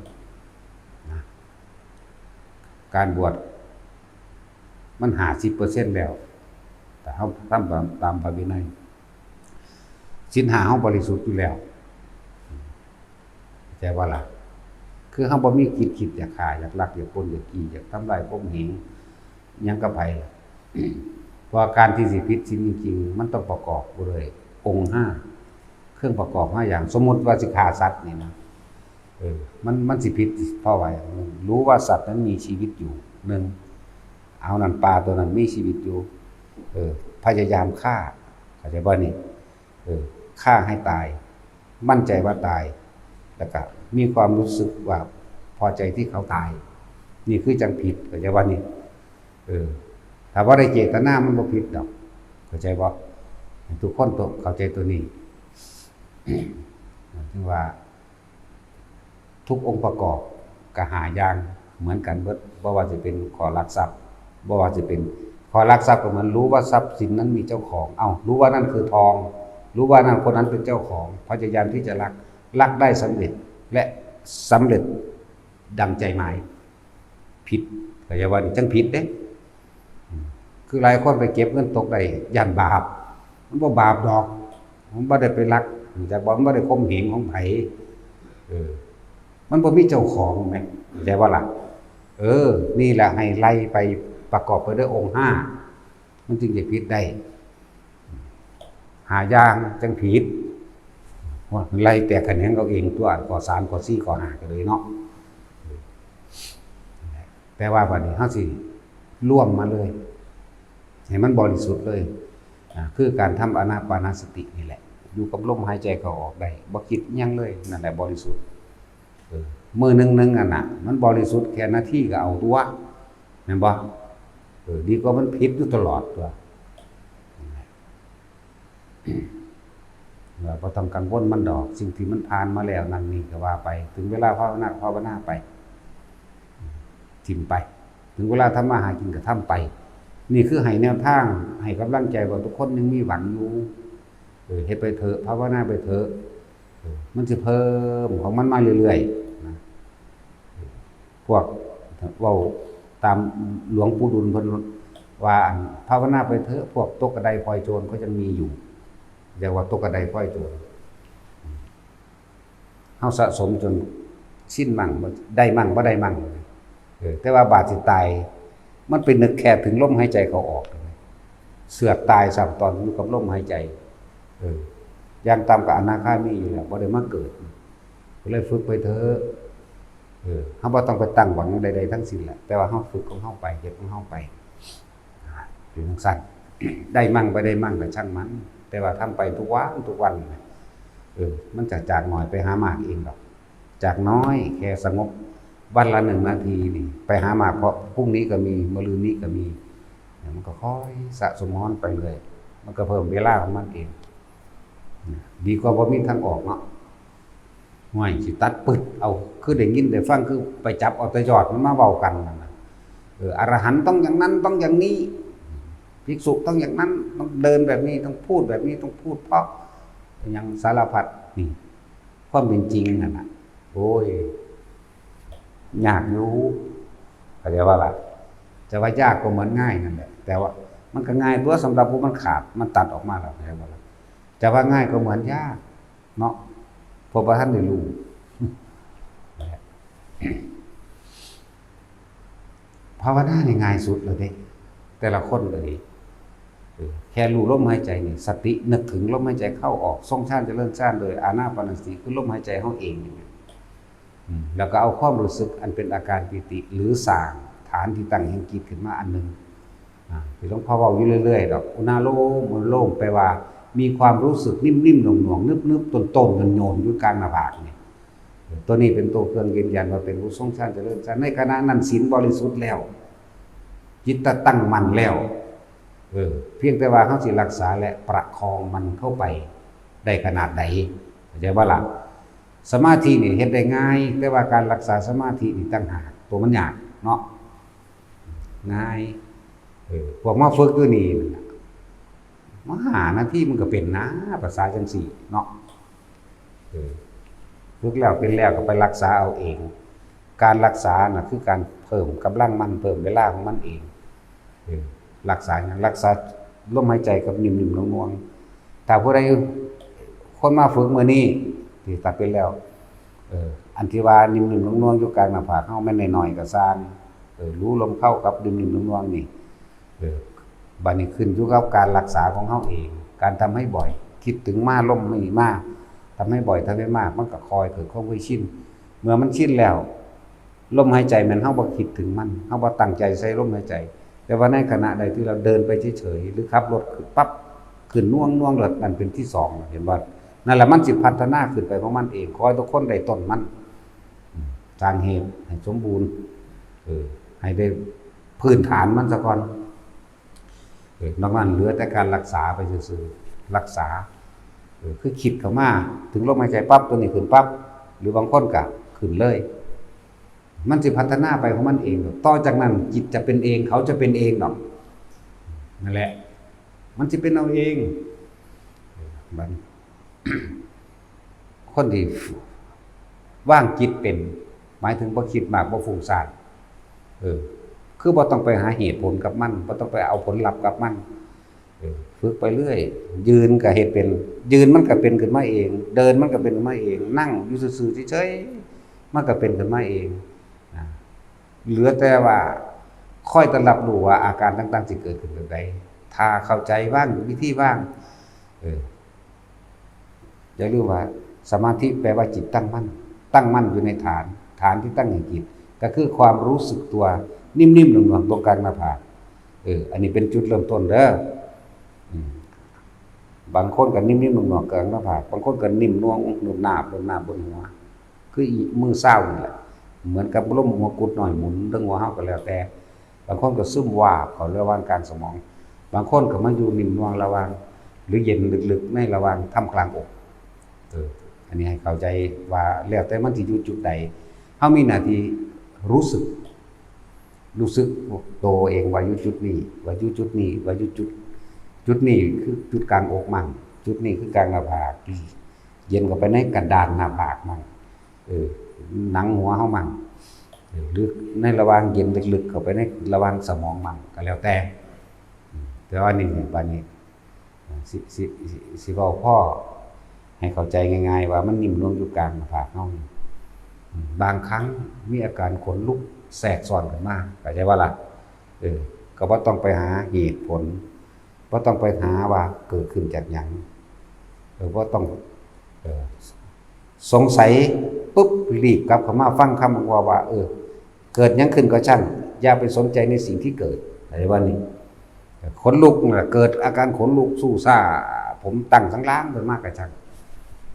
นะ การบวชมันห้าสิบเปอร์เซ็นต์แล้ว แต่เฮาทำตาม ตามพระวินัย ศีลห้าเฮาบริสุทธิ์อยู่แล้ว เข้าใจบ่ล่ะ คือเฮาบ่มีจิตคิดอยากฆ่า อยากลัก อยากปล้น อยากจี้ อยากทำลายข่มเหง หยังกับไผล่ะ เพราะว่าการที่สิผิดศีลจริงๆ มันต้องประกอบด้วยองค์ห้า เครื่องประกอบห้าอย่าง สมมุติว่าสิฆ่าสัตว์นี่นะ เออ มัน มันสิผิดเพราะว่า รู้ว่าสัตว์นั้นมีชีวิตอยู่ หนึ่ง เอานั่น ปลาตัวนั้นมีชีวิตอยู่ เออ พยายามฆ่า เข้าใจบ่นี่ เออ ฆ่าให้ตาย มั่นใจว่าตาย แล้วก็มีความรู้สึกว่าพอใจที่เขาตาย นี่คือจั่งผิด เข้าใจบ่นี่ เออ ถ้าบ่ได้เจตนามันบ่ผิดดอก เข้าใจบ่ ทุกคนต้องเข้าใจตัวนี้ ถึงว่า ทุกองค์ประกอบก็ห้าอย่างเหมือนกันเบิด บ่ว่าสิเป็นข้อลักทรัพย์ บ่ว่าสิเป็นข้อลักทรัพย์ก็เหมือนรู้ว่าทรัพย์สินนั้นมีเจ้าของ เอ้า รู้ว่านั่นคือทอง รู้ว่านั่นคนนั้นเป็นเจ้าของ พยายามที่จะลัก ลักได้สำเร็จ และสำเร็จดังใจหมาย ผิด เข้าใจบ่นี่ จั่งผิดเด้ อืม คือหลายคนไปเก็บเงินตกได้ ย้านบาป มันบ่บาปดอก มันบ่ได้ไปลัก รู้จักบ่ มันบ่ได้ข่มเหงของไผ เออ มันบ่มีเจ้าของแหม เข้าใจบ่ล่ะ เออ นี่แหละให้ไล่ไปประกอบไปด้วยองค์ห้า มันจึงจะผิดได้ ห้าอย่างจั่งผิด ว่าไล่แตกแขนงเอาเองตัว ข้อสาม ข้อสี่ ข้อห้า ก็เลยเนาะ แต่ว่าบัดนี้เฮาสิรวมมาเลย ให้มันบริสุทธิ์เลย อ่า คือการทำอานาปานสตินี่แหละ อยู่กับลมหายใจเข้าออกได้ บ่คิดหยังเลย นั่นแหละบริสุทธิ์ เออ มื้อหนึ่งหนึ่งอันน่ะ มันบริสุทธิ์แค่นาทีก็เอาตัว แม่นบ่ เออ ดีกว่ามันผิดอยู่ตลอดตัว ว่าบ่ต้องกังวลมันดอก สิ่งที่มันผ่านมาแล้วนั่นนี่ก็ว่าไป ถึงเวลาภาวนา ภาวนาไป ถิ่มไป ถึงเวลาทำมาหากินก็ทำไป นี่คือให้แนวทาง ให้กำลังใจว่าทุกคนยังมีหวังอยู่ เออ เฮ็ดไปเถอะ ภาวนาไปเถอะ เออ มันสิเพิ่มของมันมาเรื่อยๆ นะ พวกเว้าตามหลวงปู่ดุลเพิ่นว่า อันภาวนาไปเถอะ พวกตกกระไดพลอยโจรก็ยังมีอยู่ เรียกว่าตกกระไดพลอยโจร เฮาสะสมจนสิ้นมั่ง ได้มั่งบ่ได้มั่ง เออ แต่ว่าบาดสิตาย มันไปนึกแค่ถึงลมหายใจเข้าออก เสือกตายซ้ำตอนอยู่กับลมหายใจ เออ อย่างต่ำก็อนาคามีอยู่แล้ว บ่ได้มาเกิด ก็เลยฝึกไปเถอะ เออ เฮาบ่ต้องไปตั้งหวังใดๆทั้งสิ้นแหละ แต่ว่าเฮาฝึกของเฮาไป เฮ็ดของเฮาไป อ่า เป็นจั่งซั้น ได้มั่งบ่ได้มั่งก็ช่างมัน แต่ว่าทำไปทุกวันทุกวันนะ เออ มันจะจากน้อยไปหามากเองดอก จากน้อยแค่สงบวันละหนึ่งนาทีนี่ ไปหามาก เพราะพรุ่งนี้ก็มี มะรืนนี้ก็มี เนี่ย มันก็ค่อยสะสมฮ้อนไปเรื่อย มันก็เพิ่มเวลาของมันเอง ดีกว่าบ่มีทางออกเนาะ ห้วย สิตัดปึดเอา คือได้ยินได้ฟัง คือไปจับเอาแต่ยอดมันมาเว้ากันนั่นน่ะ เออ อรหันต์ต้องอย่างนั้น ต้องอย่างนี้ ภิกษุต้องอย่างนั้น ต้องเดินแบบนี้ ต้องพูดแบบนี้ ต้องพูดเพราะ อย่างสารพัดนี่ ความเป็นจริงนั่นน่ะ โอ้ย ยากอยู่ เข้าใจว่าล่ะ จะว่ายากก็เหมือนง่ายนั่นแหละ แต่ว่ามันก็ง่ายตัวสำหรับผู้มันขาด มันตัดออกมาแล้ว เข้าใจว่าล่ะ จะว่าง่ายก็เหมือนยากเนาะ เพราะบ่ทันได้รู้ ภาวนานี่ง่ายสุดแล้วเด้ แต่ละคนก็ดี เออ แค่รู้ลมหายใจนี่ สตินึกถึงลมหายใจเข้าออก ทรงฌานเจริญฌานโดยอานาปานสติ คือลมหายใจเฮาเองนี่แหละ อืม แล้วก็เอาความรู้สึกอันเป็นอาการปีติ หรือสร้างฐานที่ตั้งแห่งจิตขึ้นมาอันหนึ่ง อ่า ที่หลวงพ่อเว้าอยู่เรื่อยๆดอก อุณาโลม อุณาโลม แปลว่ามีความรู้สึกนิ่มๆหน่วงๆ นึบๆ ต้นๆ โยนๆ อยู่กลางหน้าผากนี่ เอ ตัวนี้เป็นตัวเครื่องยืนยันว่าเป็นผู้ทรงฌานเจริญฌาน ในขณะนั้นศีลบริสุทธิ์แล้ว จิตตั้งมั่นแล้ว เออ เพียงแต่ว่าเฮาสิรักษาและประคองมันเข้าไปได้ขนาดใด เข้าใจบ่ล่ะ? สมาธินี่เฮ็ดได้ง่าย แต่ว่าการรักษาสมาธินี่ต่างหาก ตัวมันยากเนาะ ง่าย เออ พวกมาฝึกอยู่นี่นั่นน่ะ มาห้านาทีมันก็เป็นนะ ภาษาจังซี่เนาะ เออ ฝึกแล้วเป็นแล้วก็ไปรักษาเอาเอง การรักษาน่ะคือการเพิ่มกำลังมัน เพิ่มเวลาของมันเอง เออ รักษาหยัง? รักษาลมหายใจกับนิ่มๆ หน่วงๆ ถ้าผู้ใด คนมาฝึกมื้อนี้ ที่ตัดไปแล้ว เออ อันที่ว่านิ่มๆ หน่วงๆ อยู่กลางหน้าผากเฮาแม่นน้อยๆ ก็ซ่าง เออ รู้ลมเข้ากับนิ่มๆ หน่วงๆ นี่ เออ บัดนี้ขึ้นอยู่กับการรักษาของเฮาเอง การทำให้บ่อย คิดถึงมา ลมนี่มา ทำให้บ่อย ทำให้มาก มันก็ค่อยเกิดความเคยชิน เมื่อมันชินแล้ว ลมหายใจแม่นเฮาบ่คิดถึงมัน เฮาบ่ตั้งใจใส่ลมหายใจ แต่ว่าในขณะใดที่เราเดินไปเฉยๆ หรือขับรถขึ้นปั๊บ ขึ้นน่วงๆ แล้วนั่นเป็นที่สอง เห็นบ่? นั่นแหละมันสิพัฒนาขึ้นไปของมันเอง ขอให้ทุกคนได้ต้นมัน อืม สร้างเหตุให้สมบูรณ์ เออ ให้ได้พื้นฐานมันซะก่อน เออ นอกนั้นเหลือแต่การรักษาไปซื่อๆ รักษา เออ คือคิดเข้ามา ถึงลมหายใจปั๊บ ตัวนี้ขึ้นปั๊บ หรือบางคนก็ขึ้นเลย มันสิพัฒนาไปของมันเองดอก ต่อจากนั้นจิตจะเป็นเอง เขาจะเป็นเองดอก นั่นแหละ มันสิเป็นเอาเอง บัด คนที่วางจิตเป็น หมายถึงบ่คิดมาก บ่ฟุ้งซ่าน เออ คือบ่ต้องไปหาเหตุผลกับมัน บ่ต้องไปเอาผลลัพธ์กับมัน เออ ฝึกไปเรื่อย ยืนก็เฮ็ดเป็น ยืนมันก็เป็นขึ้นมาเอง เดินมันก็เป็นขึ้นมาเอง นั่งอยู่ซื่อๆ เฉยๆ มันก็เป็นขึ้นมาเอง นะ เหลือแต่ว่าคอยแต่รับรู้ว่าอาการต่างๆ สิเกิดขึ้นแบบใด ถ้าเข้าใจวาง วิธีวาง เออ อย่าลืมว่าสมาธิแปลว่าจิตตั้งมั่น ตั้งมั่นอยู่ในฐาน ฐานที่ตั้งแห่งจิต ก็คือความรู้สึกตัวนิ่มๆ หน่วงๆ ตรงกลางหน้าผาก เออ อันนี้เป็นจุดเริ่มต้นเด้อ อืม บางคนก็นิ่มๆ หน่วงๆ กลางหน้าผาก บางคนก็นิ่มน่วง หนุบหนาบ หนุบหนาบ บนหัว คืออีมือเศร้านี่แหละ เหมือนกับลมหัวกุดน้อยหมุนเทิงหัวเฮาก็แล้วแต่ บางคนก็ซึมวาบเข้าระหว่างกลางสมอง บางคนก็มาอยู่นิ่มนวลระหว่าง หรือเย็นลึกๆ ในระหว่างท่ามกลางอก เออ อันนี้ให้เข้าใจว่าแล้วแต่มันสิอยู่จุดใด เฮามีหน้าที่รู้สึก รู้สึกตัวเองว่าอยู่จุดนี้ ว่าอยู่จุดนี้ ว่าอยู่จุด จุดนี้คือจุดกลางอกมั่ง จุดนี้คือกลางหน้าผาก เย็นเข้าไปในกระดานหน้าผากมั่ง เออ หนังหัวเฮามั่ง เออ หรือในระหว่างเย็นลึกๆ เข้าไปในระหว่างสมองมั่ง ก็แล้วแต่ อืม แต่ว่านี่ บัดนี้ สิ สิ สิ สิเว้าพอให้เข้าใจง่ายๆ ว่ามันนิ่มนวลอยู่กลางหน้าผากเฮานี่ อืม บางครั้งมีอาการขนลุกแทรกซ้อนขึ้นมา เข้าใจบ่ล่ะ? เออ ก็บ่ต้องไปหาเหตุผล บ่ต้องไปหาว่าเกิดขึ้นจากหยัง เออ บ่ต้อง เออ สงสัยปุ๊บ รีบกลับเข้ามาฟังคำว่า ว่า เออ เกิดหยังขึ้นก็ช่าง อย่าไปสนใจในสิ่งที่เกิด อะไรว่านี่ ขนลุกน่ะ เกิดอาการขนลุกสู้ซ่า ผมตั้งสังลางขึ้นมาก็ช่าง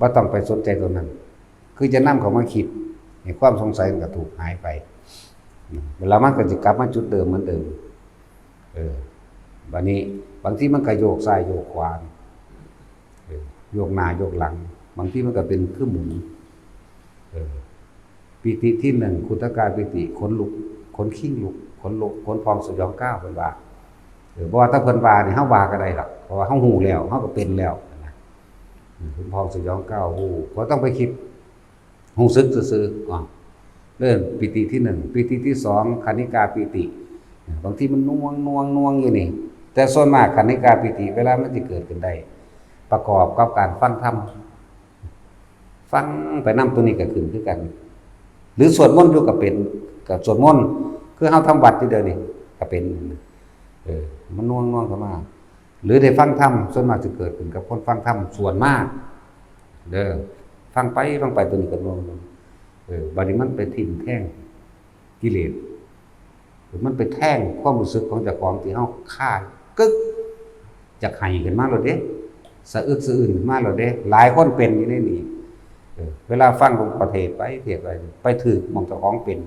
บ่ต้องไปสนใจตัวนั้น คือจะนำเข้ามาคิด ให้ความสงสัยมันก็ถูกหายไป เวลามันก็จะกลับมาจุดเดิมเหมือนเดิม เออ บัดนี้บางทีมันก็โยกซ้ายโยกขวา เออ โยกหน้าโยกหลัง บางทีมันก็เป็นคือหมุน เออ ปีติที่หนึ่ง ขุทกายปีติ ขนลุก ขนคิงลุก ขนลุก ขนพองสยองกล้าว เพิ่นว่า เออ บ่ว่าแต่เพิ่นว่านี่ เฮาว่าก็ได้ดอก เพราะว่าเฮาฮู้แล้ว เฮาก็เป็นแล้วนะ อืม ขนพองสยองกล้าว ฮู้ บ่ต้องไปคิด ฮู้สึกซื่อๆ อ๋อ เริ่มปีติที่หนึ่ง ปีติที่สอง คณิกาปีติ บางทีมันน่วงๆๆ อยู่นี่ แต่ส่วนมากคณิกาปีติ เวลามันสิเกิดขึ้นได้ ประกอบกับการฟังธรรม ฟังไปนำ ตัวนี้ก็ขึ้นคือกัน หรือสวดมนต์อยู่ก็เป็น ก็สวดมนต์ คือเฮาทำวัตรอยู่เดี๋ยวนี้ก็เป็น เออ มันน่วงๆ เข้ามา หรือได้ฟังธรรม ส่วนมากสิเกิดขึ้นกับคนฟังธรรมส่วนมาก เด้อ ฟังไปฟังไป ตัวนี้ก็น่วง เออ บัดนี้มันไปทิ่มแทงกิเลส หรือมันไปแทงความรู้สึกของเจ้าของที่เฮาคาดกึก อยากไห้ขึ้นมาโลดเด้ สะอึกสะอื้นขึ้นมาโลดเด้ หลายคนเป็นอยู่ในนี้ เวลาฟังหลวงพ่อเทศน์ไปเทศน์ไป ไปถืกหม่องเจ้าของเป็น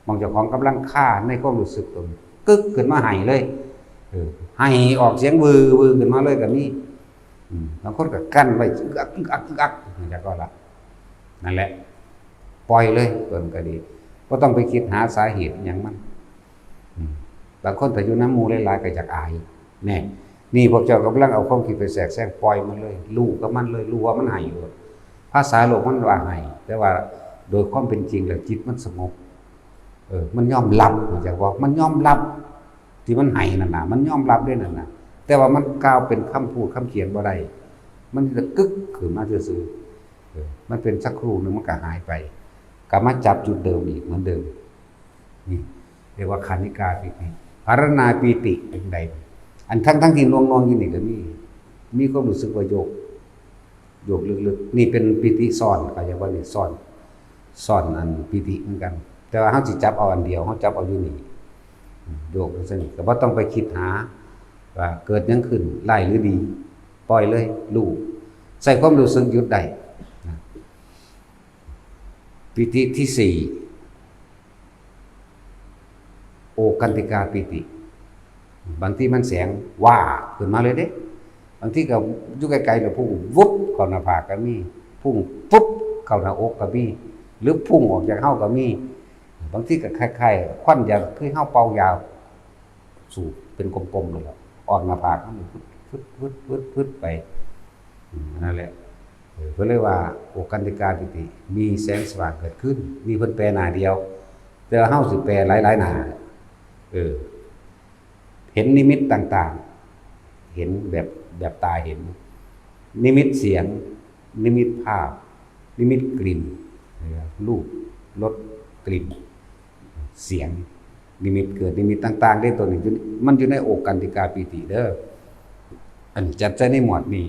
หม่องเจ้าของกำลังคาในความรู้สึกตน กึกขึ้นมาไห้เลย เออ ไห้ออกเสียงวือวือขึ้นมาเลยก็มี อืม บางคนก็กั้นไว้ อึกอัก อึกอัก อึกอัก อย่างเงี้ยก็ละ นั่นแหละ ปล่อยเลย เพิ่นก็ดี บ่ต้องไปคิดหาสาเหตุอิหยังมัน อืม บางคนถ้าอยู่นำหมู่หลายๆ ก็อยากอาย แน่ นี่พวกเจ้ากำลังเอาความคิดไปแทรกแซง ปล่อยมันเลย รู้กับมันเลย รู้ว่ามันไห้อยู่ ภาษาโลกมันว่าไห้ แต่ว่าโดยความเป็นจริงแล้วจิตมันสงบ เออ มันยอมรับ เข้าใจบ่ มันยอมรับ ที่มันไห้นั่นน่ะ มันยอมรับเด้นั่นน่ะ แต่ว่ามันกล่าวเป็นคำพูดคำเขียนบ่ได้ มันจะกึกขึ้นมาซื่อๆ เออ มันเป็นสักครู่หนึ่งมันก็หายไป กลับมาจับจุดเดิมอีกเหมือนเดิม นี่เรียกว่าคณิกาปีติ ภาวนาปีติเป็นใด อันทั้งๆ ที่หน่วงๆ อยู่นี่ก็มี มีความรู้สึกว่าโยก โยกลึกๆ นี่เป็นปีติซ้อน เข้าใจบ่ นี่ซ้อน ซ้อนอันปีติเหมือนกัน แต่ว่าเฮาสิจับเอาอันเดียว เฮาจับเอาอยู่นี่ โยกจั่งซี้ ก็บ่ต้องไปคิดหาว่าเกิดหยังขึ้น ร้ายหรือดี ปล่อยเลย รู้ ใช้ความรู้สึกหยุดได้นะ ปีติที่สี่ โอกันติกาปีติ บางทีมันแสงว่าขึ้นมาเลยเด้ บางทีก็อยู่ไกลๆ แล้วพุ่งวุบเข้าหน้าผากก็มี พุ่งปุ๊บเข้าหน้าอกก็มี หรือพุ่งออกจากเฮาก็มี บางทีก็คล้ายๆ ควันยา คือเฮาเป่ายาสูบเป็นกลมๆ เลยล่ะ ออกหน้าผากมันฟึดๆๆๆๆ ไป อืม นั่นแหละ เออ เพิ่นเลยว่า โอกันติกาปีติ มีแสงสว่างเกิดขึ้น นี่เพิ่นแปลหน้าเดียว แต่ว่าเฮาสิแปลหลายๆ หน้า เออ เห็นนิมิตต่างๆ เห็นแบบ แบบตาเห็น นิมิตเสียง นิมิตภาพ นิมิตกลิ่น รูป รส กลิ่น เสียง นิมิตเกิด นิมิตต่างๆ เด้ ตัวนี้อยู่ มันอยู่ในโอกันติกาปีติเด้อ อันจัดใส่ในหมวดนี้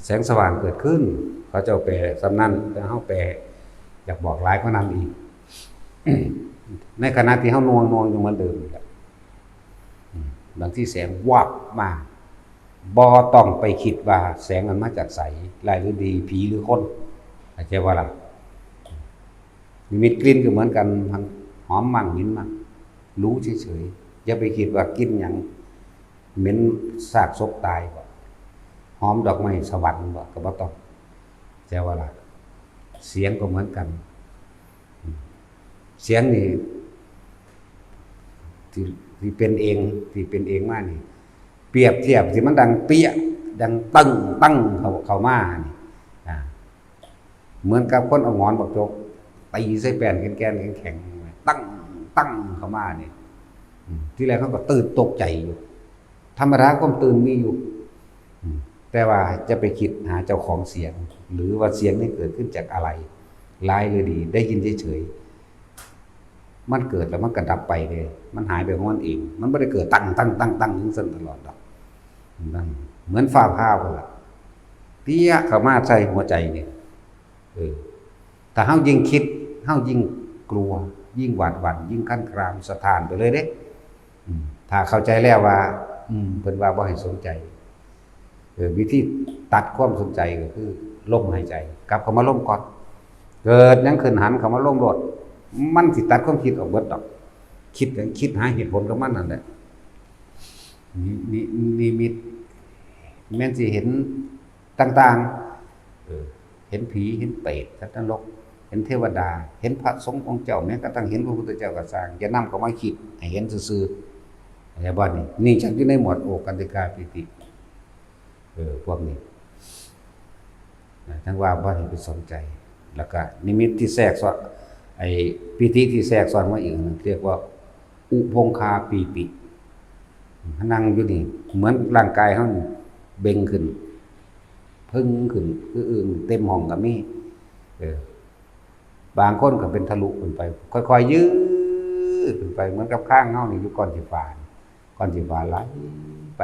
แสงสว่างเกิดขึ้น เขาเจ้าแปลส่ำนั้น แต่เฮาแปลอยากบอกหลายกว่านั้นอีก ในขณะที่เฮาหน่วงๆ อยู่เหมือนเดิมนี่แหละ อืม บางทีแสงวับมา บ่ต้องไปคิดว่าแสงมันมาจากไส ร้ายหรือดี ผีหรือคน เข้าใจบ่ล่ะ นิมิตกลิ่นก็เหมือนกัน หอมมั่งเหม็นมั่ง รู้เฉยๆ อย่าไปคิดว่ากลิ่นหยัง เหม็นซากศพตายบ่ หอมดอกไม้สวรรค์บ่ ก็บ่ต้อง เข้าใจบ่ล่ะ เสียงก็เหมือนกัน เสียงนี่ ที่ ที่เป็นเอง ที่เป็นเองมานี่ เปรียบเทียบที่มันดังเปี้ยะ ดังตึ้งตึ้งเข้า เข้ามานี่ อ่า เหมือนกับคนเอาหงอนบักจกตีใส่แป้นแก่นๆ แข็งๆ ตึ้งตึ้งเข้ามานี่ อืม ทีแรกเขาก็ตื่นตกใจอยู่ ธรรมดาความตื่นมีอยู่ อืม แต่ว่าจะไปคิดหาเจ้าของเสียง หรือว่าเสียงนี้เกิดขึ้นจากอะไร ร้ายหรือดี ได้ยินเฉยๆ มันเกิดแล้วมันก็ดับไปเลย มันหายไปของมันเอง มันบ่ได้เกิดตึ้งตึ้งตึ้งตึ้งจั่งซั้นตลอดดอก นั่น เหมือนฟ้าผ่าพุ่นล่ะ เปี้ยะเข้ามาใส่หัวใจนี่ เออ ถ้าเฮายิ่งคิด เฮายิ่งกลัว ยิ่งหวาดหวั่น ยิ่งครั่นครามสะท้านไปเลยเด้ อืม ถ้าเข้าใจแล้วว่า อืม เพิ่นว่าบ่ให้สนใจ เออ วิธีตัดความสนใจก็คือลมหายใจ กลับเข้ามาลมก่อน เกิดหยังขึ้นหันเข้ามาลมโลด มันสิตัดความคิดออกเบิดดอก คิด คิดหาเหตุผลกับมันนั่นแหละ นิ นิ นิมิต แม่นสิเห็นต่างๆ เออ เห็นผี เห็นเปรต สัตว์นรก เห็นเทวดา เห็นพระสงฆ์องค์เจ้า แม้กระทั่งเห็นพระพุทธเจ้าก็ซ่าง อย่านำเข้ามาคิด ให้เห็นซื่อๆ เข้าใจบ่นี่ นี่จัดอยู่ในหมวดโอกันติกาปีติ เออ พวกนี้ นะ ทั้งว่าบ่ให้ไปสนใจ แล้วก็นิมิตที่แทรกซ้อน ไอ้ปีติที่แทรกซ้อนมาอีกหนึ่ง เรียกว่า อุพงคาปีติ นั่งอยู่นี่ เหมือนร่างกายเฮานี่เบ่งขึ้น พึ่งขึ้น คืออึ่งเต็มห้องก็มี เออ บางคนก็เป็นทะลุขึ้นไป ค่อยๆ ยืดขึ้นไป เหมือนกับคางเฮานี่อยู่ก้อนขี้ฟ้า ก้อนขี้ฟ้าไหลไป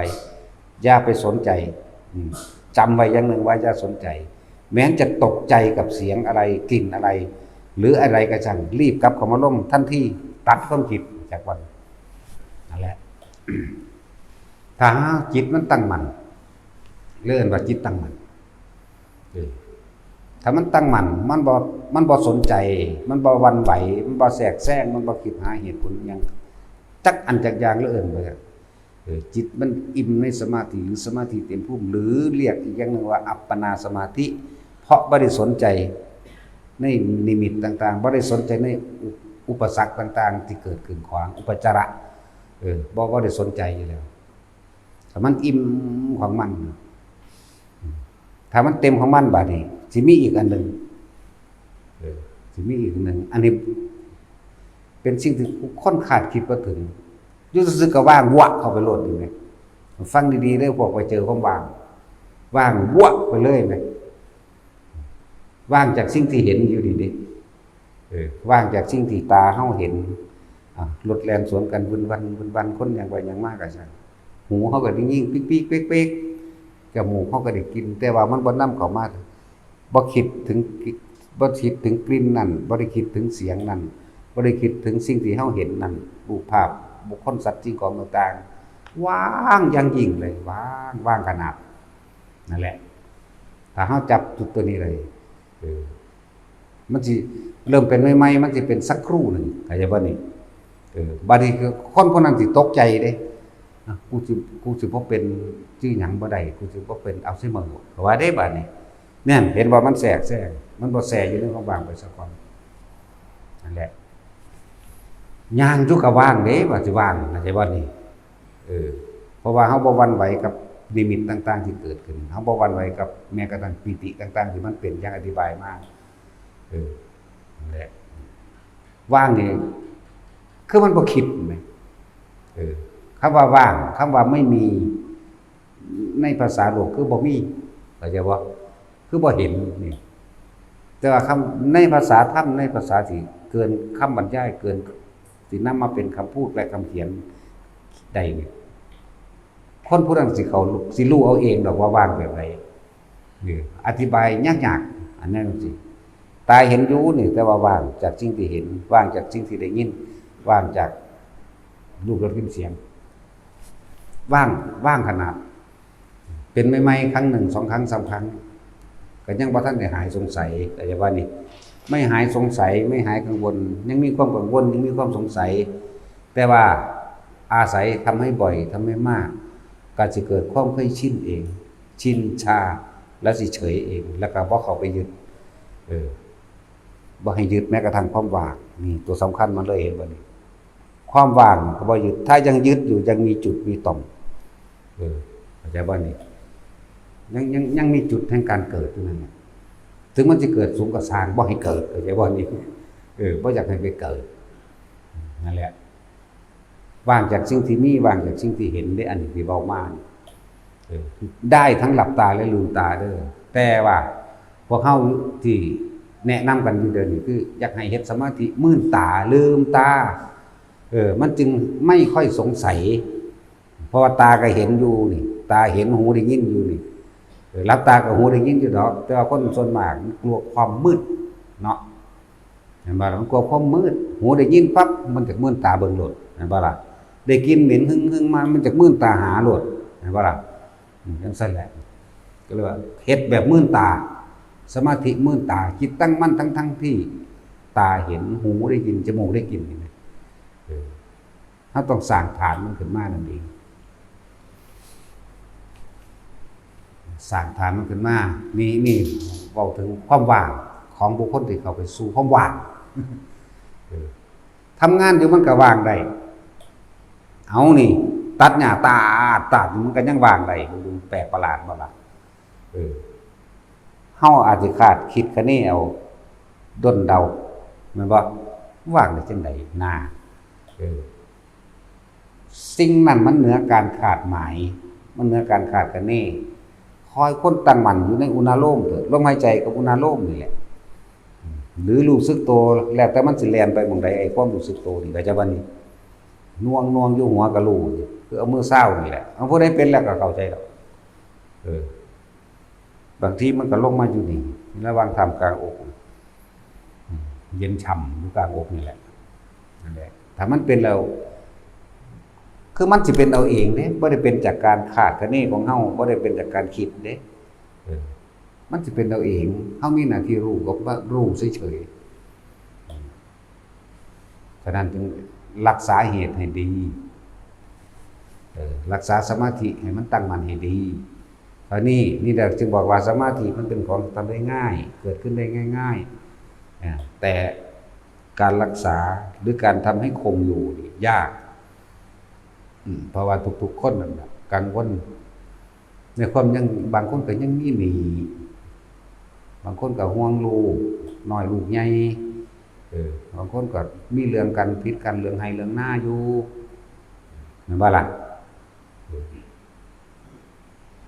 อย่าไปสนใจ อืม จำไว้อย่างหนึ่งว่าอย่าสนใจ แม้นจะตกใจกับเสียงอะไร กลิ่นอะไร หรืออะไรก็ช่าง รีบกลับเข้ามาลมทันที ตัดความคิดจากวัน นั่นแหละ ถ้าจิตมันตั้งมั่น เรียกว่าจิตตั้งมั่น เออ ถ้ามันตั้งมั่น มันบ่ มันบ่สนใจ มันบ่หวั่นไหว มันบ่แทรกแซง มันบ่คิดหาเหตุผลอิหยัง จักอันจักอย่างเลย เอิ้นว่า เออ จิตมันอิ่มในสมาธิ หรือสมาธิเต็มภูมิ หรือเรียกอีกอย่างหนึ่งว่าอัปปนาสมาธิ เพราะบ่ได้สนใจในนิมิตต่างๆ บ่ได้สนใจในอุ- อุปสรรคต่างๆ ที่เกิดขึ้นขวาง อุปจาระ เออ บ่- บ่ได้สนใจอยู่แล้ว ถ้ามันอิ่มของมัน ถ้ามันเต็มของมันบาดนี้ สิมีอีกอันหนึ่ง เออ สิมีอีกอันหนึ่ง อันนี้เป็นสิ่งที่คนคาดคิดบ่ถึง อยู่ซื่อๆก็ว่างวะเข้าไปโลดนี่แหม ฟังดีๆเด้อ พวกไปเจอความว่าง ว่างวะไปเลยแหม ว่างจากสิ่งที่เห็นอยู่นี่เด้ เออ ว่างจากสิ่งที่ตาเฮาเห็น อ่ะ รถแล่นสวนกันวึนวัน วึนวัน คนย่างไปย่างมาก็ช่าง หูเฮาก็ได้ยินปิ๊กปิ๊กเป๊กเป๊ก จมูกเฮาก็ได้กลิ่น แต่ว่ามันบ่นำเข้ามา บ่คิดถึง บ่คิดถึงกลิ่นนั่น บ่ได้คิดถึงเสียงนั่น บ่ได้คิดถึงสิ่งที่เฮาเห็นนั่น รูปภาพ บุคคล สัตว์ สิ่งของต่างๆ ว่างอย่างยิ่งเลย ว่าง ว่างขนาด นั่นแหละ ถ้าเฮาจับจุดตัวนี้ได้ เออ มันสิเริ่มเป็นใหม่ๆ มันสิเป็นสักครู่หนึ่ง เข้าใจบ่นี่ เออ บาดนี้คือคนผู้นั้นสิตกใจเด้ อ่ะ กูสิ- กูสิบ่เป็นชื่อหยังบ่ได้ กูสิบ่เป็นอัลไซเมอร์บ่ ก็ว่าเด้บาดนี้ แม่น เห็นว่ามันแทรกแซง มันบ่แทรกอยู่ในความว่างไปซะก่อน นั่นแหละ ย่างอยู่ก็ว่างเด้ ว่าสิว่าง เข้าใจบ่นี่ เออ เพราะว่าเฮาบ่หวั่นไหวกับนิมิตต่างๆที่เกิดขึ้น เฮาบ่หวั่นไหวกับแม้กระทั่งปีติต่างๆที่มันเป็น อย่างอธิบายมา เออ นั่นแหละ ว่างนี่ คือมันบ่คิดแหม เออ คำว่าว่าง คำว่าไม่มี ในภาษาโลกคือบ่มี เข้าใจบ่ คือบ่เห็นนี่ แต่ว่าคำ- ในภาษาธรรม ในภาษาที่เกินคำบรรยาย เกินที่นำมาเป็นคำพูดและคำเขียนได้นี่ คนผู้นั้นสิเข้า- สิรู้เอาเองดอกว่าว่างแบบใด นี่ อธิบายยากๆ อันนั้นสิ ตาเห็นอยู่นี่ แต่ว่าว่างจากสิ่งที่เห็น ว่างจากสิ่งที่ได้ยิน ว่างจากรูปรสกลิ่นเสียง ว่าง- ว่างขนาด เป็นใหม่ๆ ครั้งหนึ่ง สองครั้ง สามครั้ง ก็ยังบ่ทันได้หายสงสัย เข้าใจบ่นี่ ไม่หายสงสัย ไม่หายกังวล ยังมีความกังวล ยังมีความสงสัย แต่ว่าอาศัยทำให้บ่อย ทำให้มาก ก็สิเกิดความเคยชินเอง ชินชา แล้วสิเฉยเอง แล้วก็บ่เข้าไปยึด เออ บ่ให้ยึดแม้กระทั่งความว่าง นี่ตัวสำคัญมันเลย เห็นบ่นี่ ความว่างก็บ่ยึด ถ้ายังยึดอยู่ ยังมีจุดมีต่อม เออ เข้าใจบ่นี่ ยัง- ยัง- ยังมีจุดแห่งการเกิดอยู่นั่นแหละ ถึงมันสิเกิดสูงก็ซ่าง บ่ให้เกิด เข้าใจบ่นี่ เออ บ่อยากให้ไปเกิด นั่นแหละ ว่างจากสิ่งที่มี ว่างจากสิ่งที่เห็นเด้ อันนี้ที่เว้ามานี่ เออ ได้ทั้งหลับตาและลืมตาเด้อ แต่ว่าพวกเฮาที่แนะนำกันอยู่เดี๋ยวนี้ คืออยากให้เฮ็ดสมาธิมืนตา ลืมตา เออ มันจึงไม่ค่อยสงสัย เพราะว่าตาก็เห็นอยู่นี่ ตาเห็น หูได้ยินอยู่นี่ เออ หลับตาก็หูได้ยินอยู่ดอก แต่ว่าคนส่วนมากมันกลัวความมืดเนาะ เห็นบ่ล่ะ มันกลัวความมืด หูได้ยินปั๊บ มันจะมืนตาเบิ่งโลด เห็นบ่ล่ะ ได้กลิ่นเหม็นหึ่งๆมา มันจะมืนตาหาโลด เห็นบ่ล่ะ อืม จั่งซั้นแหละ ก็เลยว่าเฮ็ดแบบมืนตา สมาธิมืนตา จิตตั้งมั่นทั้งๆที่ตาเห็น หูได้ยิน จมูกได้กลิ่น นี่นะ เออ เฮาต้องสร้างฐานมันขึ้นมานั่นเอง สร้างฐานมันขึ้นมา นี่- นี่เว้าถึงความว่างของบุคคลที่เข้าไปสู่ความว่าง เออ ทำงานอยู่มันก็ว่างได้ เอานี่ ตัดหญ้าตาดตาด มันก็ยังว่างได้ มันดูแปลกประหลาดบ่ล่ะ เออ เฮาอาจสิคาดคิดคะเนเอา ด้นเดา แม่นบ่ ว่างได้จั่งใด นา เออ สิ่งนั้นมันเหนือการคาดหมาย มันเหนือการคาดคะเน คอยคนตั้งมั่นอยู่ในอุณาโลมเถอะ ลมหายใจกับอุณาโลมนี่แหละ หรือรู้สึกตัว แล้วแต่มันสิแล่นไปหม่องใด ไอ้ความรู้สึกตัวนี่ เข้าใจบ่นี่ หน่วงๆอยู่หัวก็รู้ คือเอามือซาวนี่แหละ เอาผู้ใดเป็นแล้วก็เข้าใจแล้ว เออ บางทีมันก็ลงมาอยู่นี่ ระหว่างท่ามกลางอก เย็นฉ่ำอยู่กลางอกนี่แหละ นั่นแหละ ถ้ามันเป็นแล้ว คือมันสิเป็นเอาเองเด้ บ่ได้เป็นจากการคาดคะเนของเฮา บ่ได้เป็นจากการคิดเด้ เออ มันสิเป็นเอาเอง เฮามีหน้าที่รู้กับว่ารู้เฉยๆ ฉะนั้นจึงรักษาเหตุให้ดี เออ รักษาสมาธิให้มันตั้งมั่นให้ดี คราวนี้นี่แหละจึงบอกว่าสมาธิมันเป็นของทำได้ง่าย เกิดขึ้นได้ง่ายๆ อ่า แต่การรักษาหรือการทำให้คงอยู่นี่ยาก อืม เพราะว่าทุกๆคนนั่นแหละกังวล ในความยัง บางคนก็ยังมีหนี้ บางคนก็ห่วงลูกน้อยลูกใหญ่ เออ บางคนก็มีเรื่องกันผิดกันเรื่องไฮ่เรื่องนาอยู่ แม่นบ่ล่ะ เออ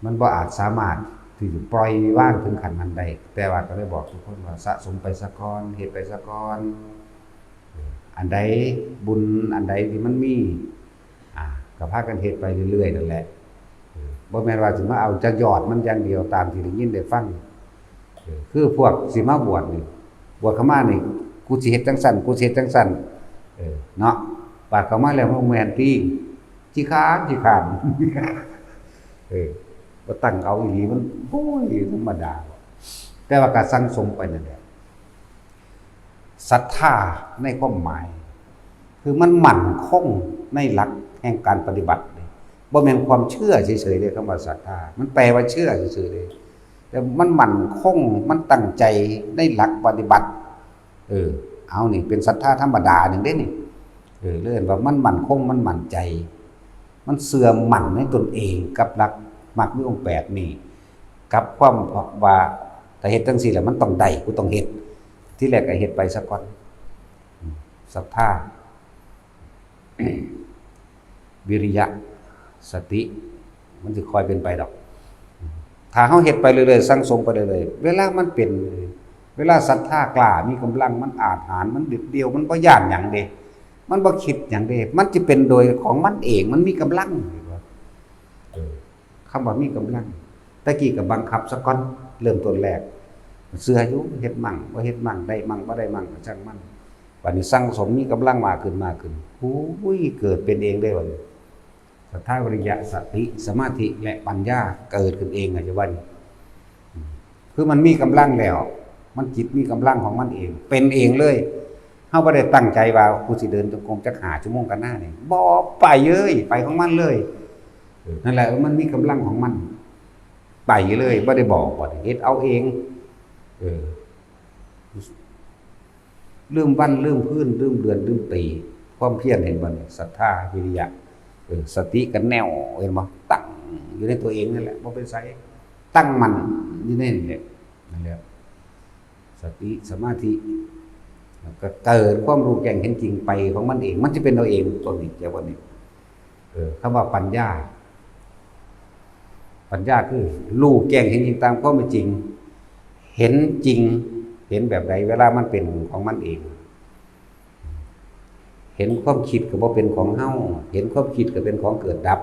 มันบ่อาจสามารถที่จะปล่อยวางถึงขั้นนั้นได้ แต่ว่าก็ได้บอกทุกคนว่าสะสมไปซะก่อน เฮ็ดไปซะก่อน อันใดบุญอันใดที่มันมี อ่า ก็พากันเฮ็ดไปเรื่อยๆนั่นแหละ เออ บ่แม่นว่าสิมาเอาจากยอดมันอย่างเดียวตามที่ได้ยินได้ฟัง เออ คือพวกสิมาบวชนี่ บวชเข้ามานี่ กูสิเฮ็ดจังซั่น กูสิเฮ็ดจังซั่น เออ เนาะ บาดเข้ามาแล้วมันแม่นติ ขี้คร้านขี้คร้าน เออ บ่ตั้งเอาอีหลีมัน โอ้ย ธรรมดา แต่ว่าก็สั่งสมไปนั่นแหละ ศรัทธาในความหมาย คือมันมั่นคงในหลักแห่งการปฏิบัติเลย บ่แม่นความเชื่อเฉยๆเลย คำว่าศรัทธา มันแปลว่าเชื่อซื่อๆเลย แต่มันมั่นคง มันตั้งใจในหลักปฏิบัติ เออ เอานี่เป็นศรัทธาธรรมดาหนึ่งเด้นี่ เออ เรียกว่ามันมั่นคง มันมั่นใจ มันเชื่อมั่นในตนเองกับหลักมรรคมีองค์แปดนี่ กับความว่าถ้าเฮ็ดจังซี่แล้วมันต้องได้ กูต้องเฮ็ด ทีแรกก็เฮ็ดไปซะก่อน ศรัทธา วิริยะ สติ มันสิค่อยเป็นไปดอก ถ้าเฮาเฮ็ดไปเรื่อยๆ สั่งสมไปเรื่อยๆ เวลามันเป็น เวลาศรัทธากล้า มีกำลัง มันอาจหาญ มันเด็ดเดี่ยว มันบ่ย้านหยังเด้ มันบ่คิดหยังเด้ มันสิเป็นโดยของมันเอง มันมีกำลัง เห็นบ่ เออ คำว่ามีกำลัง ตะกี้ก็บังคับซะก่อน เริ่มต้นแรก เชื่ออยู่ เฮ็ดมั่ง บ่เฮ็ดมั่ง ได้มั่ง บ่ได้มั่ง ก็ช่างมัน บัดนี้สั่งสมมีกำลังมากขึ้น มากขึ้น โอ้ย เกิดเป็นเองเด้บัดนี้ ศรัทธา วิริยะ สติ สมาธิ และปัญญาเกิดขึ้นเอง อาจจะว่านี่ คือมันมีกำลังแล้ว มันจิตมีกำลังของมันเอง เป็นเองเลย เฮาบ่ได้ตั้งใจว่ากูสิเดินจงกรมจักห้าชั่วโมงกันหน้านี่ บ่ ไปเลย ไปของมันเลย เออ นั่นแหละ มันมีกำลังของมัน ไปเลย บ่ได้บอก บ่ได้เฮ็ดเอาเอง เออ ลืมวัน ลืมคืน ลืมเดือน ลืมปี ความเพียร เห็นบ่นี่ ศรัทธา วิริยะ เออ สติก็แน่ว เห็นบ่ ตั้งอยู่ในตัวเองนั่นแหละ บ่ไปไส ตั้งมั่นอยู่ในนี่แหละ นั่นแหละ สติ สมาธิ แล้วก็เกิดความรู้แจ้งเห็นจริงไปของมันเอง มันจะเป็นเอาเองตัวนี้ เจ้าว่านี่ เออ คำว่าปัญญา ปัญญาคือรู้แจ้งเห็นจริงตามความเป็นจริง เห็นจริง เห็นแบบใด เวลามันเป็นของมันเอง เห็นความคิดก็บ่เป็นของเฮา เห็นความคิดก็เป็นของเกิดดับ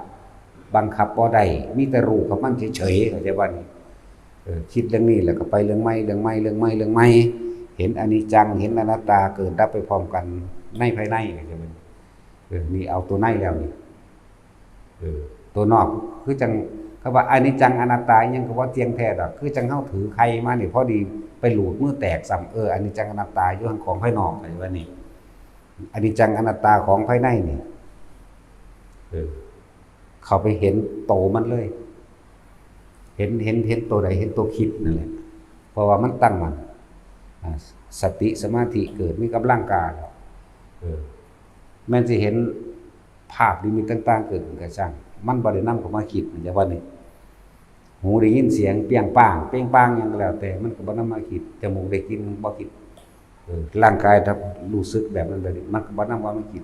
บังคับบ่ได้ มีแต่รู้กับมันเฉยๆ เข้าใจบ่นี่ เออ คิดเรื่องนี้แล้วก็ไปเรื่องใหม่ เรื่องใหม่ เรื่องใหม่ เรื่องใหม่ เห็นอนิจจัง เห็นอนัตตา เกิดดับไปพร้อมกันในภายใน เข้าใจบ่นี่ เออ นี่เอาตัวในแล้วนี่ เออ ตัวนอก คือจัง คำว่าอนิจจังอนัตตาอิหยังก็บ่เที่ยงแท้ดอก คือจังเฮาถือไข่มานี่ พอดีไปหลูดมือแตกซ้ำ เออ อนิจจังอนัตตาอยู่หั่นของภายนอก เข้าใจบ่นี่ อนิจจังอนัตตาของภายในนี่ เออ เข้าไปเห็นโตมันเลย เห็น เห็น เห็นตัวใด เห็นตัวคิดนั่นแหละ เพราะว่ามันตั้งมั่น อ่า สติสมาธิเกิดมีกำลังกล้าแล้ว เออ แม่นสิเห็นภาพนิมิตต่างๆ เกิดขึ้นก็ช่าง มันบ่ได้นำเข้ามาคิด เข้าใจบ่นี่ หูได้ยินเสียงเปี้ยงป้าง เป้งป้างหยังก็แล้วแต่ มันก็บ่นำมาคิด จมูกได้กลิ่นบ่คิด เออ ร่างกายถ้ารู้สึกแบบนั้นแบบนี้ มันก็บ่นำว่ามันคิด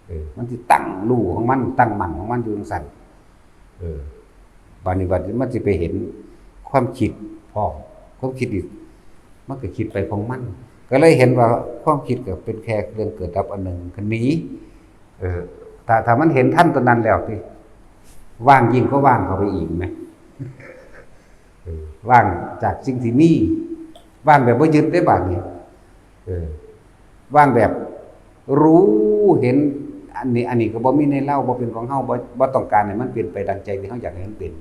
เออ มันสิตั้งรู้ของมัน ตั้งมั่นของมันอยู่จั่งซั้น เออ บัดนี้ บัดนี้มันสิไปเห็นความคิดพร้อม ความคิดนี่มันก็คิดไปของมัน ก็เลยเห็นว่าความคิดก็เป็นแค่เรื่องเกิดดับอันหนึ่ง คันนี้ เออ ถ้า ถ้ามันเห็นทันตัวนั้นแล้วติ ว่างยิ่งก็ว่างเข้าไปอีกไหม เออ ว่างจากสิ่งที่มี ว่างแบบบ่ยึดได้บาดนี้ เออ ว่างแบบรู้เห็น อันนี้ อันนี้ก็บ่มีในเฮา บ่เป็นของเฮา บ่ บ่ต้องการให้มันเป็นไปดังใจที่เฮาอยากให้มันเป็น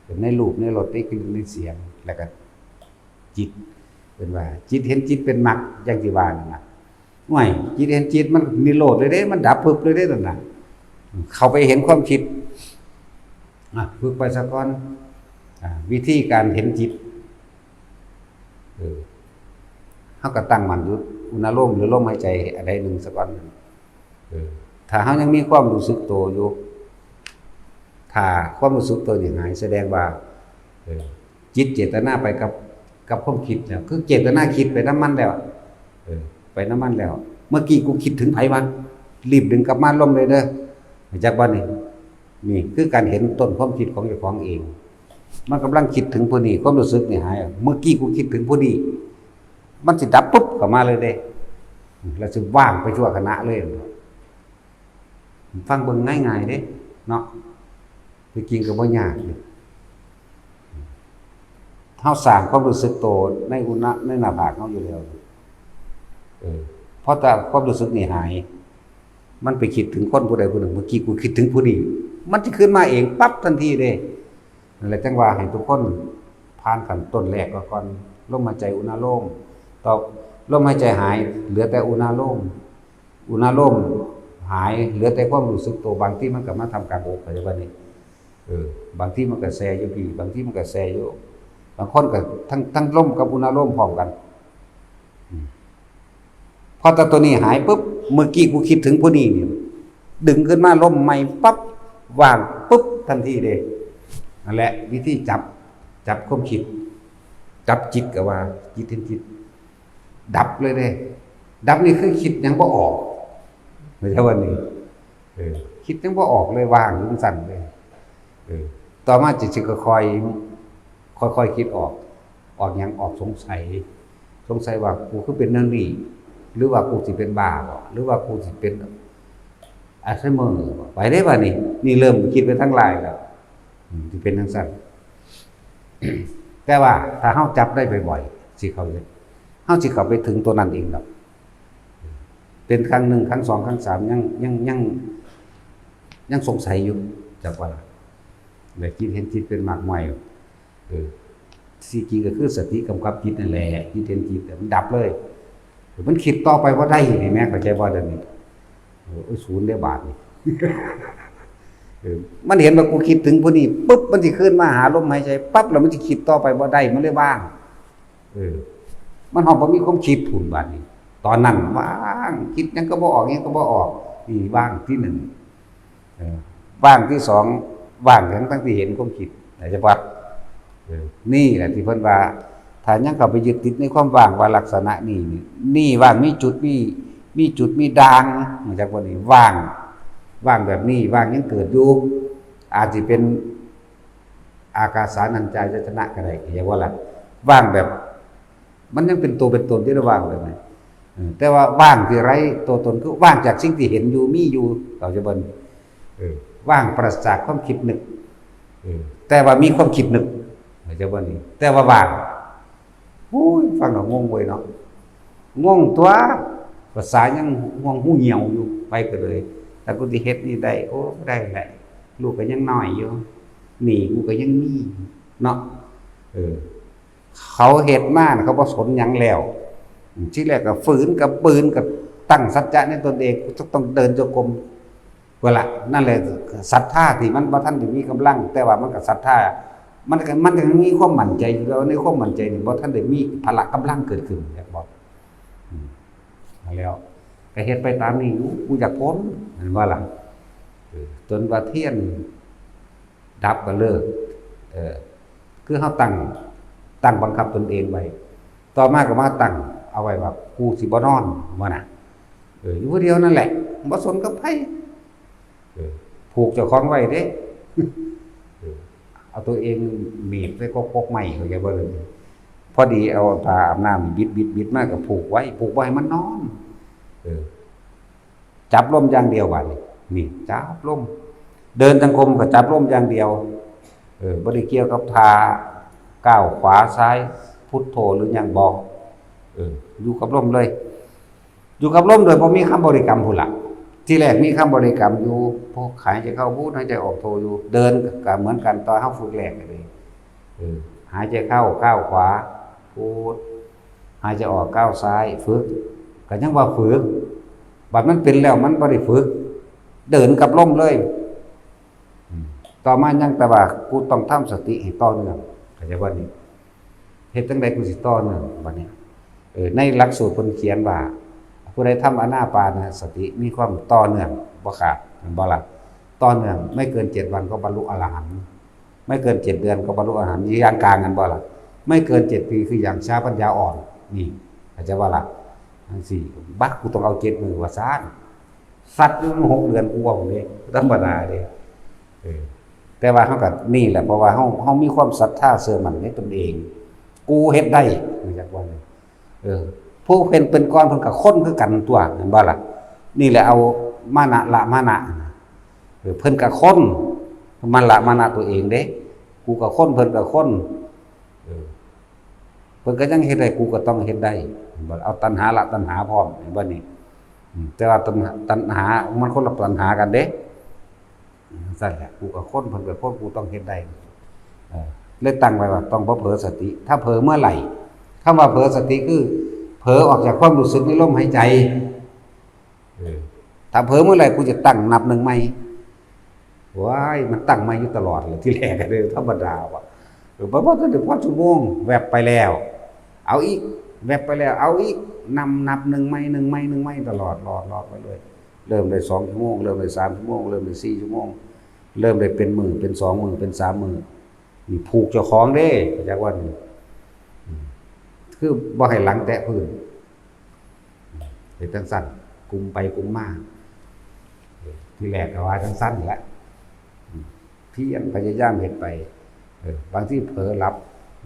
เป็นในรูป ในรส ในกลิ่น ในเสียง แล้วก็ จิต เป็นว่า จิตเห็นจิตเป็นมรรค อย่างที่ว่านั่นนะ ห่วย จิตเห็นจิตมันนิโรธเลยเด้ มันดับพึบเลยเด้นั่นน่ะ เข้าไปเห็นความคิด อ่ะ ฝึกไปซะก่อน อ่ะ วิธีการเห็นจิต เออ เฮาก็ตั้งมั่นอยู่อุณาโลมหรือลมหายใจอันใดหนึ่งซะก่อน เออ ถ้าเฮายังมีความรู้สึกตัวอยู่ ถ้าความรู้สึกตัวนี่หาย แสดงว่า เออ จิตเจตนาไปกับ กับความคิดแล้ว คือเจตนาคิดไปนำมันแล้ว เออ ไปนำมันแล้ว เมื่อกี้กูคิดถึงไผวะ รีบดึงกลับมาลมเลยเด้อ จักบ่นี่ นี่คือการเห็นต้นความคิดของเจ้าของเอง มันกำลังคิดถึงผู้นี้ ความรู้สึกนี่หาย เมื่อกี้กูคิดถึงผู้นี้ มันสิดับปุ๊บเข้ามาเลยเด้ แล้วสิว่างไปชั่วขณะเลย ฟังเบิ่งง่ายๆเด้ เนาะ ที่จริงก็บ่ยากเด้ เฮาสร้างความรู้สึกตัวในอุณะ ในหน้าผากเฮาอยู่แล้ว เออ พอแต่ความรู้สึกนี่หาย มันไปคิดถึงคนผู้ใดผู้หนึ่ง เมื่อกี้กูคิดถึงผู้นี้ มันสิขึ้นมาเองปั๊บทันทีเด้ นั่นแหละจั่งว่าให้ทุกคนผ่านขั้นต้นแรกก่อน ลมหายใจอุณาโลม ต่อ ลมหายใจหาย เหลือแต่อุณาโลม อุณาโลมหาย เหลือแต่ความรู้สึกตัว บางทีมันก็มาทำกลางอก เข้าใจบ่นี่ เออ บางทีมันก็แซ่อยู่พี้ บางทีมันก็แซ่อยู่ บางคนก็ทั้ง ทั้งลมกับอุณาโลมพร้อมกัน อืม พอแต่ตัวนี้หายปุ๊บ เมื่อกี้กูคิดถึงผู้นี้นี่ ดึงขึ้นมาลมใหม่ปั๊บ ว่างปุ๊บทันทีเลย นั่นแหละวิธีจับ จับความคิด จับจิตก็ว่า จิตเห็นจิต ดับเลยเด้ ดับนี่คือคิดหยังบ่ออก ไม่ใช่ว่านี่ เออ คิดหยังบ่ออกเลย ว่างอยู่จั่งซั่นเลย เออ ต่อมาจิตสิค่อยๆ ค่อยๆ คิดออก ออกหยัง ออกสงสัย สงสัยว่ากูคือเป็นแนวนี้ หรือว่ากูสิเป็นบ้าบ่ หรือว่ากูสิเป็นอัลไซเมอร์บ่ ไปได้บ่นี่ นี่เริ่มคิดไปทางร้ายแล้ว อืม สิเป็นจั่งซั่น แต่ว่าถ้าเฮาจับได้บ่อยๆ สิเข้าใจ เฮาสิเข้าไปถึงตัวนั้นเองดอก เป็นครั้งหนึ่ง ครั้งสอง ครั้งสาม ยัง ยัง ยัง ยังสงสัยอยู่ จักว่าล่ะ และจิตเห็นจิตเป็นมรรคใหม่ เออ ที่จริงก็คือสติกำกับจิตนั่นแหละ จิตเห็นจิต แต่มันดับเลย มันคิดต่อไปบ่ได้นี่แม่ เข้าใจบ่เดี๋ยวนี้ โอ้ย ศูนย์ได้บาดนี่ เออ มันเห็นว่ากูคิดถึงผู้นี้ปุ๊บ มันสิขึ้นมาหาลมหายใจปั๊บ แล้วมันสิคิดต่อไปบ่ได้ มันเลยว่าง เออ มันฮอดบ่มีความคิดพู้นบาดนี้ ตอนนั้นว่าง คิดหยังก็บ่ออก หยังก็บ่ออก นี่ว่างที่หนึ่ง เออ ว่างที่สอง ว่างทั้ง ทั้งที่เห็นความคิด เข้าใจบ่ เออ นี่แหละที่เพิ่นว่า ถ้ายังเข้าไปยึดติดในความว่างว่าลักษณะนี้นี่ นี่ว่างมีจุด มี มีจุด มีด่าง รู้จักบ่นี่ ว่าง ว่างแบบนี้ ว่างยังเกิดอยู่ อาจสิเป็น อากาสานัญจายตนะก็ได้ เข้าใจบ่ล่ะ ว่างแบบ มันยังเป็นตัวเป็นตนที่เราว่างแบบนั้น เออ แต่ว่าว่างที่ไร้ตัวตน คือว่างจากสิ่งที่เห็นอยู่ มีอยู่ เข้าใจบ่นี่ เออ ว่างปราศจากความคิดนึก เออ แต่ว่ามีความคิดนึก เข้าใจบ่นี่ แต่ว่าว่าง โอ้ย ฟังแล้วงงเว้ยเนาะ งงตั๊ว ภาษายังห่วงหูเหี่ยวอยู่ ไปก็เลย แต่กูสิเฮ็ดนี่ได้ โอ้ ได้แหละ ลูกก็ยังน้อยอยู่ หนี้กูก็ยังมี เนาะ เออ เขาเฮ็ดมาน่ะ เขาบ่สนหยังแล้ว ทีแรกก็ฝืน ก็บืน ก็ตั้งสัจจะในตนเอง กูจะต้องเดินจงกรม เวลา นั่นแหละ ศรัทธาที่มันบ่ทันได้มีกำลัง แต่ว่ามันก็ศรัทธา มันก็ มันก็มีความมั่นใจอยู่แล้ว ในความมั่นใจนี่บ่ทันได้มีพละกำลังเกิดขึ้น อยากบอก อืม แล้วก็เฮ็ดไปตามนี้อยู่ กูอยากพ้น เห็นบ่ล่ะ เออ จนว่าเทียน ดับก็เลิก เออ คือเฮาตั้ง ตั้งบังคับตนเองไว้ ต่อมาก็มาตั้งเอาไว้ว่า กูสิบ่นอน ว่าน่ะ เออ อยู่ผู้เดียวนั่นแหละ บ่สนกับไผ เออ ผูกเจ้าของไว้เด้ เออ เอาตัวเองหนีบใส่กก กกไม้ เข้าใจบ่เลย พอดีเอาผ้าอาบน้ำบิด บิด บิดมาก็ผูกไว้ ผูกบ่ให้มันนอน เออ จับลมอย่างเดียวบาดนี้ นี่ จับลม เดินจงกรมก็จับลมอย่างเดียว เออ บ่ได้เกี่ยวกับท่าก้าวขวาซ้าย พุทโธหรือหยังบ่ เออ อยู่กับลมเลย อยู่กับลมโดยบ่มีคำบริกรรมพู้นล่ะ ทีแรกมีคำบริกรรมอยู่ พอหายใจเข้าพุท หายใจออกโธอยู่ เดินก็เหมือนกัน ตอนเฮาฝึกแรกเลย เออ หายใจเข้าก้าวขวา พุท หายใจออกก้าวซ้าย ฝึก ก็ยังว่าฝึก บัดมันเป็นแล้วมันบ่ได้ฝึก เดินกับลมเลย อืม ต่อมายังแต่ว่ากูต้องทำสติให้ต่อเนื่อง เข้าใจบ่นี่ เฮ็ดจั่งใดกูสิต่อเนื่องบัดนี้ เออ ในหลักสูตรเพิ่นเขียนว่า ผู้ใดทำอานาปานสติมีความต่อเนื่องบ่ขาด แม่นบ่ล่ะ ต่อเนื่อง ไม่เกินเจ็ดวันก็บรรลุอรหันต์ ไม่เกินเจ็ดเดือนก็บรรลุอรหันต์ อย่างกลาง แม่นบ่ล่ะ ไม่เกินเจ็ดปีคืออย่างช้าปัญญาอ่อน นี่ เข้าใจบ่ล่ะ จั่งซี้ บัก กูต้องเอาเจ็ดมื้อว่าซั่น สัตว์อยู่หกเดือน กูว่าบ่ได้ ธรรมดาเด้ เออ แต่ว่าเฮาก็นี่แหละ เพราะว่าเฮา เฮามีความศรัทธาเชื่อมั่นในตนเอง กูเฮ็ดได้ รู้จักว่า เออ ผู้เพิ่นเป็นก่อนเพิ่นก็คนคือกันตั๊ว แม่นบ่ล่ะ นี่แหละเอามานะละมานะ เออ เพิ่นก็คน มันละมานะตัวเองเด้ กูก็คน เพิ่นก็คน เออ เพิ่นก็ยังเฮ็ดได้ กูก็ต้องเฮ็ดได้ แม่นบ่ เอาตัณหาละตัณหาพร้อม แม่นบ่นี่ อืม แต่ว่าตัณหา ตัณหา มันคนละตัณหากันเด้ อืม ซั่นแหละ กูก็คน เพิ่นก็คน กูต้องเฮ็ดได้ เออ เลยตั้งไว้ว่าต้องบ่เผลอสติ ถ้าเผลอเมื่อไหร่ คำว่าเผลอสติคือ เผลอออกจากความรู้สึกในลมหายใจ เออ ถ้าเผลอเมื่อไหร่ กูจะตั้งนับหนึ่งใหม่ ว้าย มันตั้งใหม่อยู่ตลอดเลย ทีแรกก็เลยธรรมดาว่ะ เออ บ่ บ่ทันได้พอชั่วโมง แวบไปแล้ว เอาอีก แวบไปแล้ว เอาอีก นำ นับหนึ่งใหม่ หนึ่งใหม่ หนึ่งใหม่ ตลอด หลอด หลอดไปเลย เริ่มได้สองชั่วโมง เริ่มได้สามชั่วโมง เริ่มได้สี่ชั่วโมง เริ่มได้เป็นมื้อ เป็นสองมื้อ เป็นสามมื้อ นี่ผูกเจ้าของเด้ จักวันนี้ อืม คือบ่ให้หลังแตะพื้น เฮ็ดจั่งซั่น กุมไปกุมมา เออ ทีแรกก็ว่าจั่งซั่นแหละ อืม เพียรพยายามเฮ็ดไป เออ บางทีเผลอหลับ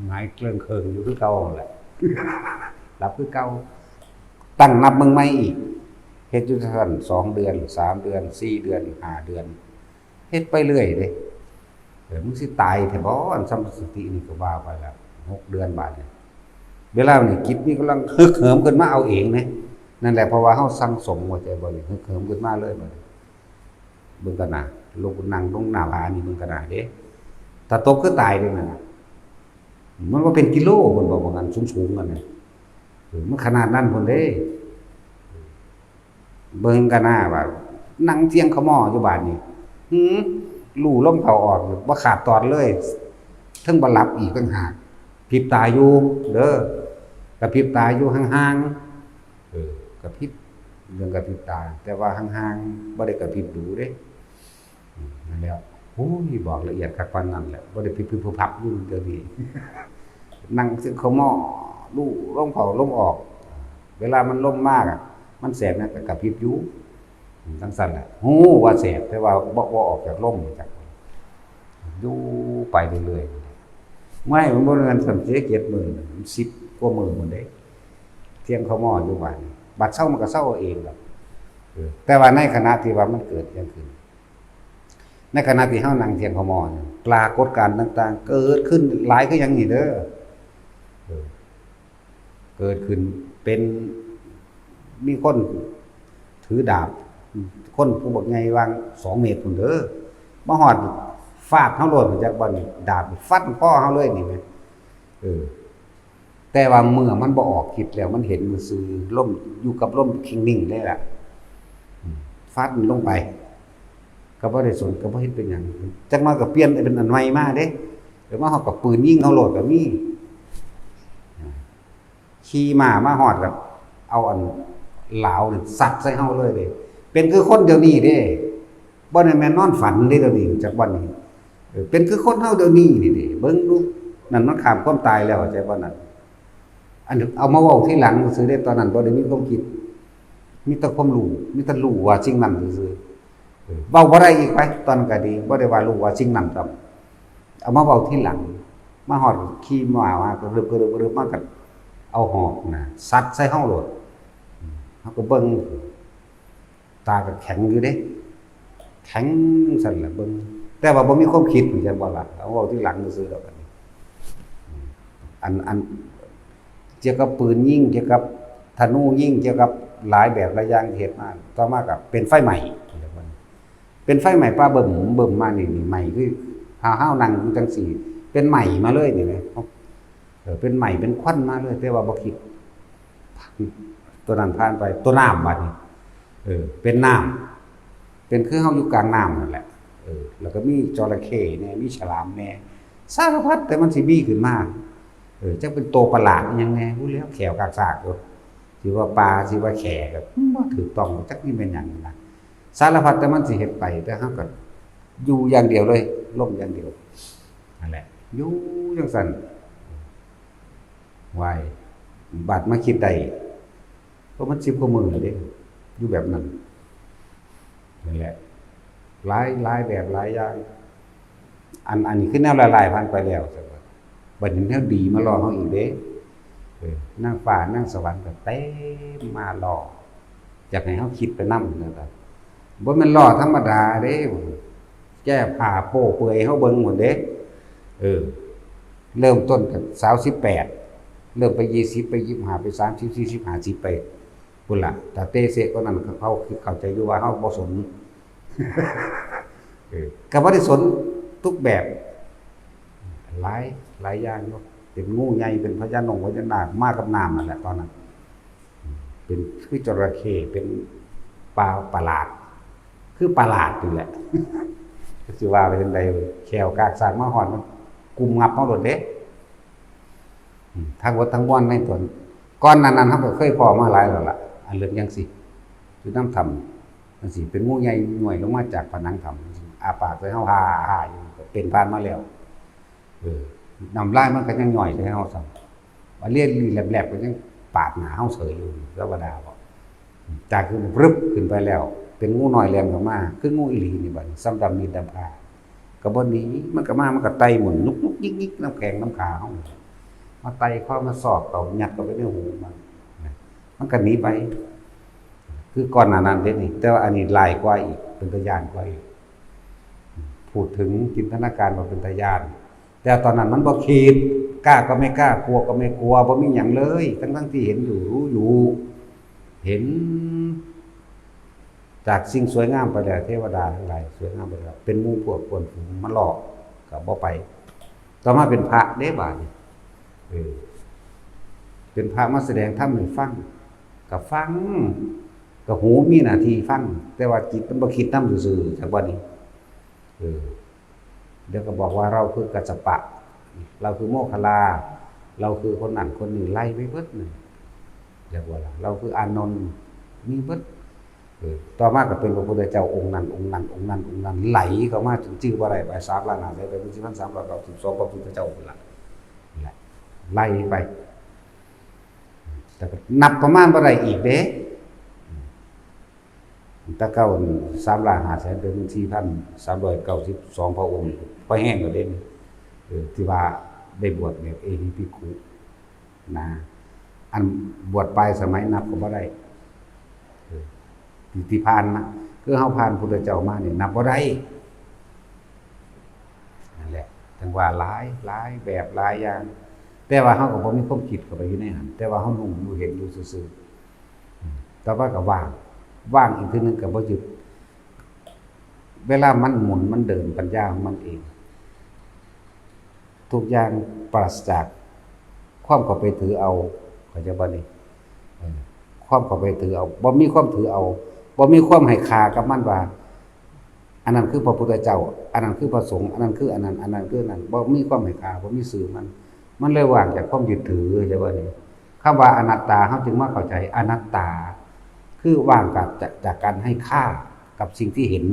หงายเกริงเคิงอยู่คือเก่าแหละ หลับคือเก่า ตั้งนับเบิ่งใหม่อีก เฮ็ดอยู่จั่งซั่น สองเดือน สามเดือน สี่เดือน ห้าเดือน เฮ็ดไปเรื่อยเด้ เออ มึงสิตายแท้บ่ อันสมาธินี่ก็ว่าไปแล้ว หกเดือนบาดนี้ เวลานี่จิตนี่กำลังฮึกเหิมขึ้นมาเอาเองนะ นั่นแหละ เพราะว่าเฮาสั่งสม เข้าใจบ่นี่ ฮึกเหิมขึ้นมาเลยบัดนี้ เบิ่งกันนะ ลุกนั่งลงหน้าผานี่เบิ่งกันนะเด้ ถ้าตกคือตายเด้นั่นน่ะ มันบ่เป็นกิโล เพิ่นบอกว่างั้น สูงๆ กันน่ะ เออ มันขนาดนั้นพุ้นเด้ เบิ่งกันหน้าว่า นั่งเที่ยงขะม้ออยู่บาดนี้ หือ ลู่ลมเข้าออก บ่ขาดตอนเลย เทิงบ่หลับอีกต่างหาก พริบตาอยู่เด้อ กระพริบตาอยู่ห่างๆ เออ กระพริบ เรื่องกระพริบตา แต่ว่าห่างๆ บ่ได้กระพริบดูเด้ อืม นั่นแหละ โอ้ย บอกละเอียดคักปานนั้นแหละ บ่ได้พิบพิบพับพับอยู่เดี๋ยวนี้ นั่งเที่ยงขะม้อ ลู่ลมเข้าลมออก เวลามันลมมากอะ มันแสบนะ ก็กระพริบอยู่ อืม จั่งซั่นแหละ ฮู้ว่าแสบ แต่ว่าบ่ บ่ออกจากลมจัก อยู่ไปเรื่อยๆ ไม่ มันบ่แม่นซั่นเสียเจ็ดมื้อ มันสิบกว่ามื้อพุ้นเด้ เที่ยงขะม้ออยู่บาดนี้ บัดเซามันก็เซาเอาเองดอก เออ แต่ว่าในขณะที่ว่ามันเกิดหยังขึ้น ในขณะที่เฮานั่งเที่ยงขะม้อนี่ ปรากฏการณ์ต่างๆ เกิดขึ้นหลายคือหยังนี่เด้อ เออ เกิดขึ้นเป็น มีคนถือดาบ คนผู้บักใหญ่วางสองเมตรพุ้นเด้อ มาฮอดฟาดเฮาโลด จักบ่นี่ ดาบฟันคอเฮาเลยนี่แหม เออ แต่ว่าเมื่อมันบ่ออกฤทธิ์แล้ว มันเห็นซื่อๆ ลม อยู่กับลมคิงนิ่งเลยล่ะ อืม ฟาดมันลงไป ก็บ่ได้สน ก็บ่เห็นเป็นหยัง จักหน่อยก็เปลี่ยนเป็นอันใหม่มาเด้ เดี๋ยวมาฮอดก็ปืนยิงเฮาโลดก็มี ขี่ม้ามาฮอดก็เอาอันหลาวนี่ซัดใส่เฮาเลยเด้ เป็นคือคนเดี๋ยวนี้เด้ บ่ได้แม่นนอนฝันเด้เดี๋ยวนี้ จักวันนี้ เออ เป็นคือคนเฮาเดี๋ยวนี้นี่เด้ เบิ่งดู นั่นมันข้ามความตายแล้ว เข้าใจบ่นั่น อันเอามาเว้าทีหลังซื่อเด้ ตอนนั้นบ่ได้มีความคิด มีแต่ความรู้ มีแต่รู้ว่าสิ่งนั้นซื่อๆ เออ เว้าบ่ได้อีกไป ตอนนั้นก็ดี บ่ได้ว่ารู้ว่าสิ่งนั้นซ้ำ เอามาเว้าทีหลัง มาฮอดขี่ม้ามาก็เริบๆๆๆ มาก็เอาหอกนะ ซัดใส่เฮาโลด อืม เฮาก็เบิ่ง ตาก็แข็งอยู่เด้ แข็งจั่งซั่นล่ะเบิ่ง แต่ว่าบ่มีความคิด จั่งบ่ล่ะ เอาเว้าทีหลังซื่อๆ ดอก อันนี้ อืม อัน อัน เกี่ยวกับปืนยิง เกี่ยวกับธนูยิง เกี่ยวกับหลายแบบหลายอย่างที่เฮ็ดมา ต่อมาก็เป็นไฟไหม้ เป็นไฟไหม้ป่าเบิ่มเบิ่มมานี่ นี่ไหม้คือ ถ้าเฮานั่งอยู่จั่งซี้ เป็นไหม้มาเลยนี่นะ เออ เป็นไหม้เป็นควันมาเลย แต่ว่าบ่คิด ตัวนั้นผ่านไป ตัวน้ำบัดนี้ เออ เป็นน้ำ เป็นคือเฮาอยู่กลางน้ำนั่นแหละ เออ แล้วก็มีจระเข้แหน่ มีฉลามแหน่ สารพัดแต่มันสิมีขึ้นมา เออ จักเป็นตัวประหลาดอิหยังแหน่ บ่ฮู้แล้ว แข้วกากซากอยู่ สิว่าปลา สิว่าแข้ก็บ่ถูกต้อง จักสิแม่นหยังนะ สารพัดแต่มันสิเฮ็ดไป แต่เฮาก็อยู่อย่างเดียวเลย ลมอย่างเดียว นั่นแหละ อยู่จั่งซั้น ไหว้ บัดมาคิดได้ เพราะมันสิบกว่ามื้อแล้วเด้ อยู่แบบนั้น นั่นแหละ หลาย หลายแบบหลายอย่าง อัน อันนี้คือแนวร้ายๆผ่านไปแล้ว บัดนี้แนวดีมาล่อเฮาอีกเด้ เออ นางฟ้านางสวรรค์ก็เต็มมาล่อ อยากให้เฮาคิดไปนำนะครับ บ่แม่นล่อธรรมดาเด้ แก้ผ้าโป๊เปลือยให้เฮาเบิ่งพู้นเด้ เออ เริ่มต้นจากสาวสิบแปด เริ่มไปยี่สิบ ไปยี่สิบห้า ไปสามสิบ สี่สิบ ห้าสิบ ไปพู้นล่ะ ถ้าเตะเสะกว่านั้น เขา เขาเข้าใจอยู่ว่าเฮาบ่สน เออ ก็บ่ได้สนทุกแบบ หลาย หลายอย่างอยู่ เป็นงูใหญ่ เป็นพญานงพญานาค มากับน้ำนั่นแหละตอนนั้น เป็นคือจระเข้ เป็นปลาประหลาด คือประหลาดนี่แหละ สิว่าไปจั่งใด แข้วกากซากมาฮอด มันกุมงับเฮาโลดเด้ อืม ทั้งหมดทั้งมวลในตน ก่อนหน้านั้นเฮาก็เคยพ้อมาหลายแล้วล่ะ อันเรื่องจั่งซี้ อยู่นำถ้ำจั่งซี้ เป็นงูใหญ่ย้วยลงมาจากผนังถ้ำ อ้าปากใส่เฮา ฮ่าๆอยู่ ก็เป็นผ่านมาแล้ว เออ น้ำลายมันก็ยังย้อยใส่เฮาซ้ำ ว่าเลียนลีแลบๆก็ยังปาดหน้าเฮาเฉยอยู่ ธรรมดาบ่ จากคือมันปรึบขึ้นไปแล้ว เป็นงูน้อยแล่นเข้ามา คืองูอีหลีนี่บัดนี้ ซ้ำดำมีดำคา ก็บ่หนี มันก็มา มันก็ไต่หมุนยุกๆยิกๆนำแข้งนำขาเฮา มาไต่คอ มาซอกเข้า ยัดเข้าไปในหูมัน มันก็หนีไป คือก่อนหน้านั้นเด้นี่ แต่ว่าอันนี้ร้ายกว่าอีก เป็นตาย้านกว่าอีก พูดถึงจินตนาการว่าเป็นตาย้าน แต่ตอนนั้นมันบ่คิด กล้าก็ไม่กล้า กลัวก็ไม่กลัว บ่มีหยังเลย ทั้งๆที่เห็นอยู่ รู้อยู่ เห็น จากสิ่งสวยงามไปแล้ว เทวดาทั้งหลายสวยงามไปแล้ว เป็นหมู่พวกเพื่อนฝูงมาล่อ ก็บ่ไป ต่อมาเป็นพระเด้บาดนี้ เออ เป็นพระมาแสดงธรรมให้ฟัง ก็ฟัง ก็หูมีหน้าที่ฟัง แต่ว่าจิตมันบ่คิดนำซื่อๆ จักบัดนี้ เออ เดี๋ยวก็บอกว่าเราคือกัสสปะ เราคือโมคคัลลา เราคือคนนั้นคนนี้ ไล่ไปเบิดนี่ เรียกว่าเราคืออานนท์ มีเบิด เออ ต่อมาก็เป็นพระพุทธเจ้าองค์นั้น องค์นั้น องค์นั้น องค์นั้น ไหลเข้ามาจนจื่อบ่ได้ ไปสามล้านห้าแสน ไปเป็นสี่พันสามร้อยเก้าสิบสอง พระพุทธเจ้าพุ้นล่ะ นั่นแหละ ไล่ไป แต่ก็นับประมาณบ่ได้อีกเด้ แต่เก่าสามล้านห้าแสน เป็นสี่พันสามร้อยเก้าสิบสองพระองค์ พอแห้งกว่าเด่น เออ ที่ว่าได้บวชแบบเอหิภิกขุนะ อันบวชปลายสมัยนับก็บ่ได้ เออ ที่ ที่ผ่านมา คือเฮาผ่านพุทธเจ้ามานี่นับบ่ได้ นั่นแหละ จั่งว่าหลาย หลายแบบหลายอย่าง แต่ว่าเฮาก็บ่มีความคิดเข้าไปอยู่ในหั้น แต่ว่าเฮารู้อยู่เห็นอยู่ซื่อๆ อืม ต่อไปก็ว่าง ว่างอีกทีหนึ่งก็บ่หยุด เวลามันหมุนมันเดินปัญญาของมันเอง ทุกอย่างปราศจากความเข้าไปถือเอา เข้าใจบ่นี่ เออ ความเข้าไปถือเอา บ่มีความถือเอา บ่มีความให้ค่ากับมันว่า อันนั้นคือพระพุทธเจ้า อันนั้นคือพระสงฆ์ อันนั้นคืออันนั้น อันนั้นคืออันนั้น บ่มีความให้ค่า บ่มีซื่อมัน มันเลยว่างจากความยึดถือ เข้าใจบ่นี่ คำว่าอนัตตา เฮาจึงมาเข้าใจอนัตตา คือว่างจาก จาก จากการให้ค่ากับสิ่งที่เห็น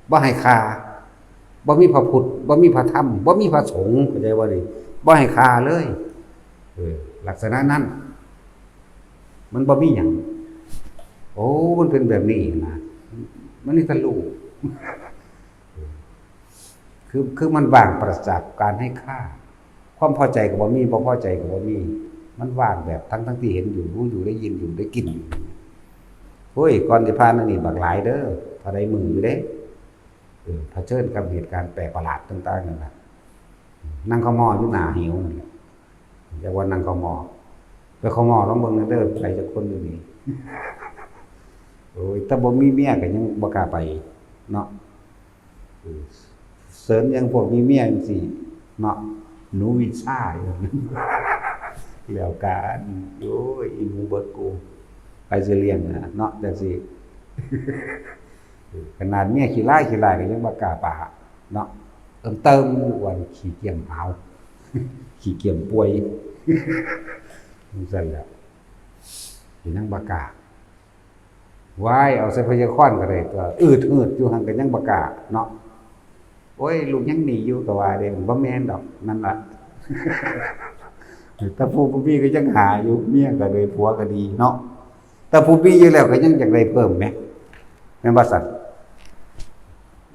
บ่ให้ค่า บ่มีพระพุทธ บ่มีพระธรรม บ่มีพระสงฆ์ เข้าใจบ่นี่ บ่ให้ค่าเลย เออ ลักษณะนั้น มันบ่มีหยัง โอ้ มันเป็นแบบนี้นะ มันนี่ทะลุ คือ คือมันว่างปราศจากการให้ค่า ความพอใจก็บ่มี บ่พอใจก็บ่มี มันว่างแบบทั้งๆที่เห็นอยู่ รู้อยู่ ได้ยินอยู่ ได้กลิ่นอยู่ โอ้ย ก่อนสิผ่านอันนี้บักหลายเด้อ เท่าใดมื้ออยู่เด้ เออ เผชิญกับเหตุการณ์แปลกประหลาดต่างๆนั่นน่ะ นั่งเข้าหม้ออยู่หน้าเหวนั่นแหละ เรียกว่านั่งเข้าหม้อ ไปเข้าหม้อลองเบิ่งเด้อ ไผจักคนอยู่นี่ โอ้ย แต่บ่มีเมียก็ยังบ่กล้าไปเนาะ เออ เสริญอย่างพวกมีเมียจั่งซี้เนาะ หนูวิชาอยู่ แล้วกัน โอ้ย อีหนูเบิดกู ใครสิเลี้ยงนะเนาะ จังซี่ ขนาดเมียขี้ร้ายขี้ร้ายก็ยังบ่กล้าปะเนาะ เอิ้นเติมอ้วนขี้เกียจหาว ขี้เกียจป่วย จังซั่นแหละ ยังบ่กล้า ว้าย เอาใส่พยาคอนก็ได้ตั๊ว อืดหืดอยู่หั่นก็ยังบ่กล้าเนาะ โอ้ย ลูกยังดีอยู่ก็ว่าเด้ บ่แม่นดอก นั่นล่ะ แต่ผู้บ่มีก็ยังหาอยู่ เมียก็เลย ผัวก็ดีเนาะ แต่ผู้มีอยู่แล้วก็ยังอยากได้เพิ่มแหม แม่นบ่ซั่น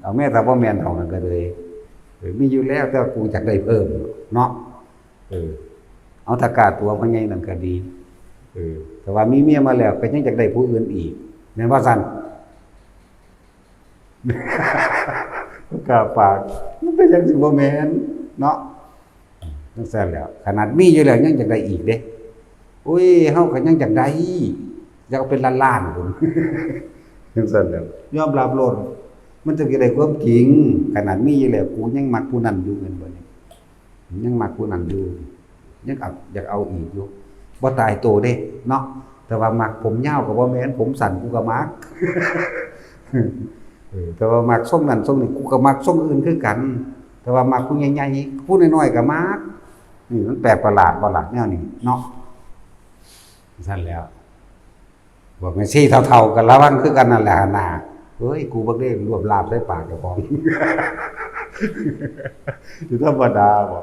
เอาแม่ ถ้าบ่แม่นเท่านั้นก็เลย เออ มีอยู่แล้ว แต่ว่ากูอยากได้เพิ่มเนาะ เออ เอา ถ้ากล้าตั๋วพ่อใหญ่นั่นก็ดี เออ แต่ว่ามีเมียมาแล้วก็ยังอยากได้ผู้อื่นอีก แม่นบ่ซั่น กล้าปาก มันเป็นจังซี่บ่แม่นเนาะ จังซั่นแหล้ว ขนาดมีอยู่แล้วยังอยากได้อีกเด้ อุ้ย เฮาก็ยังอยากได้ อยากเอาเป็นล้านๆ พุ้น จังซั่นแหล้ว ยอมรับโลด มันจั่งสิได้ความจริง ขนาดมีอยู่แล้ว กูยังมักผู้นั้นอยู่ แม่นบ่นี่ ยังมักผู้นั้นอยู่ ยังเอา อยากเอาอีกอยู่ บ่ตายตัวเด้เนาะ แต่ว่ามักผมยาวก็บ่แม่น ผมสั้นกูก็มัก เออ แต่ว่ามักทรงนั้นทรงนี้ กูก็มักทรงอื่นคือกัน แต่ว่ามักผู้ใหญ่ๆ ผู้น้อยๆ ก็มัก นี่มันแปลกประหลาดบ่ล่ะ แนวนี้เนาะ ซั่นแหล้ว พวกแม่ชีเฒ่าๆ ก็ระวังคือกันนั่นแหละหั่นน่า เฮ้ย กูบักเด้ รวบลาบใส่ปากเจ้าของ สิธรรมดาบ่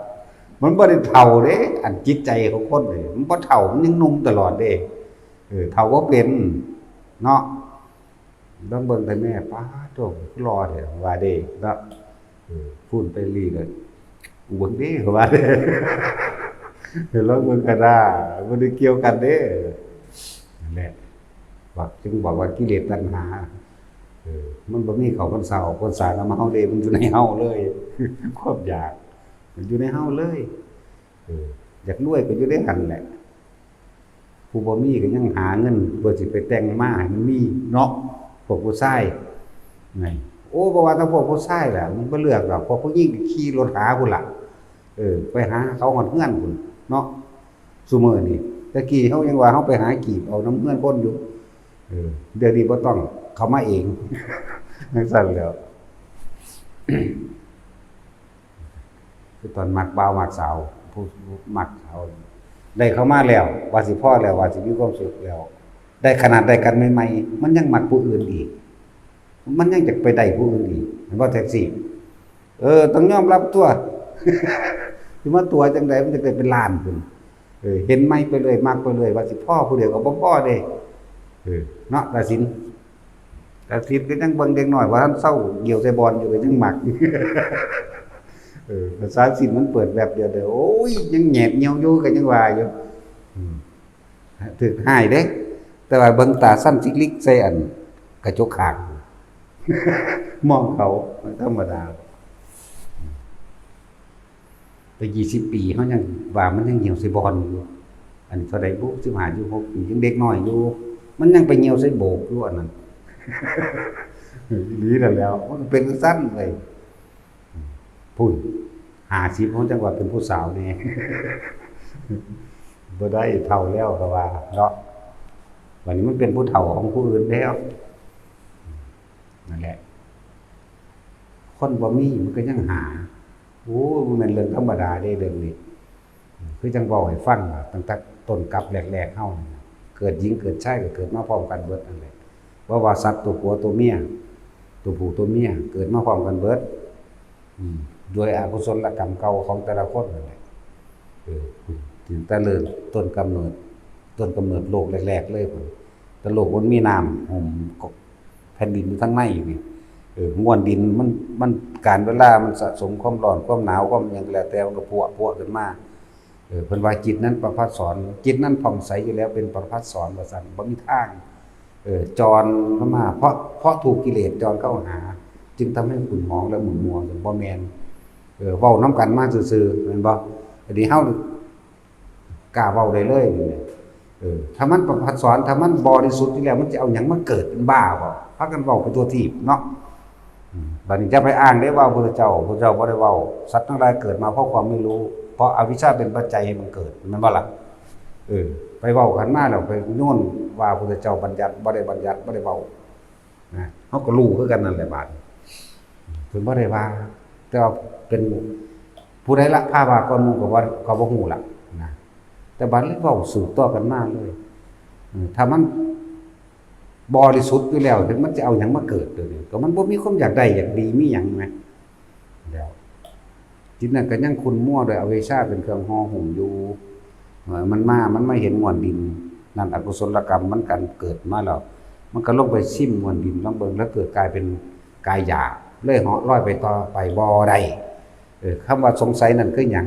มันบ่ได้เฒ่าเด้ อันจิตใจของคนนี่ มันบ่เฒ่า มันยังหนุ่มตลอดเด้ เออ เฒ่าบ่เป็น เนาะ ลองเบิ่งแต่แม่ ป๊าดโธ่ คือหล่อแท้ ว่าเด้ เนาะ เออ พู้นไปลีเลย กูเบิ่งเด้ ว่าเด้ เดี๋ยวลองเบิ่งก็ได้ บ่ได้เกี่ยวกันเด้ นั่นแหละ ว่า จึงบอกว่ากิเลสตัณหา เออ มันบ่มีเข้าพรรษาออกพรรษานำเฮาเด้ มันอยู่ในเฮาเลย ความอยาก มันอยู่ในเฮาเลย เออ อยากรวยก็อยู่ในหั่นแหละ ผู้บ่มีก็ยังหาเงินเพื่อสิไปแต่งมาให้มันมีเนาะ พวกผู้ชาย ไง โอ้ บ่ว่าแต่พวกผู้ชายล่ะ มันบ่เลือกดอก พวกผู้หญิงก็ขี่รถหาพุ้นล่ะ เออ ไปหาเขาฮอดเฮือนพุ้นเนาะ ซุมื้อนี้ แต่กี้เฮายังว่าเฮาไปหากีบเอานำเฮือนคนอยู่ เออ เดี๋ยวนี้บ่ต้อง เขามาเอง จั่งซั่นแหล้ว คือตอนมักบ่าวมักสาว ผู้มักสาว ได้เข้ามาแล้ว ว่าสิพอแล้ว ว่าสิมีความสุขแล้ว ได้ขนาดได้กันใหม่ๆ มันยังมักผู้อื่นอีก มันยังอยากไปได้ผู้อื่นอีก แม่นบ่แท็กซี่ เออ ต้องยอมรับตั๊ว สิมาตั๋วจั่งใด มันจะได้เป็นล้านพุ้น เออ เห็นใหม่ไปเรื่อย มักไปเรื่อย ว่าสิพอผู้เดียวก็บ่พอเด้ เออ เนาะ ตาสิน ตาสินก็ยังเบิ่งเด็กน้อย บ่ทันเซาเยี่ยวใส่บ่อนอยู่ ก็ยังมัก เออ ภาษาสินมันเปิดแว็บเดียวเด้อ โอ้ย ยังแหยบเหี่ยวอยู่ ก็ยังว่าอยู่ อืม ถืกฮ้ายเด้ แต่ว่าเบิ่งตาสั้นจิกลิกใส่อันกระจกข้าง มองเขา มันธรรมดา แต่ยี่สิบปี เฮายังว่ามันยังเหี่ยวใส่บ่อนอยู่ อันนี้เท่าใดบุ สิบห้า สิบหก ปี ยังเด็กน้อยอยู่ มันยังไปเหี่ยวใส่โบกอยู่ อันนั้น อีหลีนั่นแหล้ว มันก็เป็นจั่งซั้นเว้ย พุ้น ห้าสิบ เฮาจั่งว่าเป็นผู้สาวแน่ บ่ได้ เฒ่าแล้วก็ว่าเนาะ บัดนี้มันเป็นผู้เฒ่าของผู้อื่นแล้ว นั่นแหละ คนบ่มีมันก็ยังหา โอ้ มันเป็นเรื่องธรรมดาเด้เรื่องนี้ คือจั่งเว้าให้ฟังว่าตั้งแต่ต้นกลับแรกๆ เฮานี่นะ เกิดหญิงเกิดชายก็เกิดมาพร้อมกันเบิดนั่นแหละ บ่ว่าสัตว์ตัวผัวตัวเมีย ตัวผู้ตัวเมีย เกิดมาพร้อมกันเบิด อืม โดยอกุศลกรรมเก่าของแต่ละคนนั่นแหละ เออ ตั้งแต่เริ่มต้นกำเนิด ต้นกำเนิดโลกแรกๆ เลยพุ้น แต่โลกมันมีน้ำหุ้ม แผ่นดินอยู่ทางในนี่ เออ มวลดินมัน มัน กาลเวลามันสะสมความร้อน ความหนาว ความหยังก็แล้วแต่ มันก็พัว พัวขึ้นมา เออ เพิ่นว่าจิตนั้นประภัสสร จิตนั้นผ่องใสอยู่แล้ว เป็นประภัสสรว่าซั่น บ่มีทาง เออ จรเข้ามา เพราะ เพราะถูกกิเลสจรเข้าหา จึงทำให้ขุ่นหมองและหมุนมัว บ่แม่น เออ เว้านำกันมาซื่อๆ แม่นบ่ อันนี้เฮา กล้าเว้าได้เลยนี่แหละ เออ ถ้ามันประภัสสร ถ้ามันบริสุทธิ์อยู่แล้ว มันจะเอาหยังมาเกิดเป็นบ้าบ่ พากันเว้าไปทั่วทีปเนาะ อืม บัดนี้จะไปอ้างได้ว่าพระเจ้า พระเจ้าบ่ได้เว้า สัตว์ทั้งหลายเกิดมาเพราะความไม่รู้ เพราะอวิชชาเป็นปัจจัยให้มันเกิด แม่นบ่ล่ะ? เออ ไปเว้ากันมาแล้ว ไปโยนว่าพุทธเจ้าบัญญัติ บ่ได้บัญญัติ บ่ได้เว้า นะ เฮาก็รู้คือกันนั่นแหละบาดนี้ เพิ่นบ่ได้ว่า แต่ว่าเป็นผู้ใดละ พาว่าก่อนหมู่ก็บ่ ก็บ่ฮู้ละนะ แต่บาดเลยเว้าสืบต่อกันมาเลย เออ ถ้ามันบริสุทธิ์อยู่แล้ว มันจะเอาหยังมาเกิดเดี๋ยวนี้ ก็มันบ่มีความอยากได้อยากดีมีหยังนะ แล้ว จิตนั้นก็ยังขุ่นมัวด้วยอวิชชาเป็นเครื่องห่อหุ้มอยู่ เอ่อ มันมา มันมาเห็นมวลดิน นั่นอกุศลกรรมมันกันเกิดมาแล้ว มันก็ลงไปซิมมวลดินลองเบิ่ง แล้วเกิดกลายเป็นกายหยาบ เลยเหาะลอยไปต่อไปบ่ได้ เออ คำว่าสงสัยนั่นคือหยัง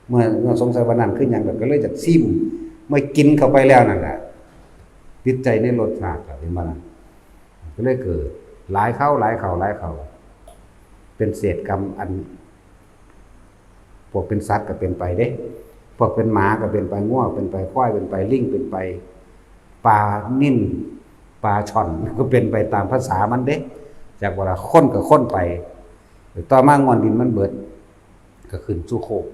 เมื่อ เมื่อสงสัยว่านั่นคือหยัง ก็เลยอยากซิม เมื่อกินเข้าไปแล้วนั่นแหละ ติดใจในรสชาติ เห็นบ่ล่ะ? ก็เลยเกิด หลายคราว หลายคราว หลายคราว เป็นเศษกรรมอัน พวกเป็นสัตว์ก็เป็นไปเด้ พวกเป็นหมาก็เป็นไป งัวเป็นไป ควายเป็นไป ลิงเป็นไป ปลานิล ปลาช่อนก็เป็นไปตามภาษามันเด้ จากว่าคนก็คนไป ต่อมามวลดินมันเบิด ก็ขึ้นสู่โคก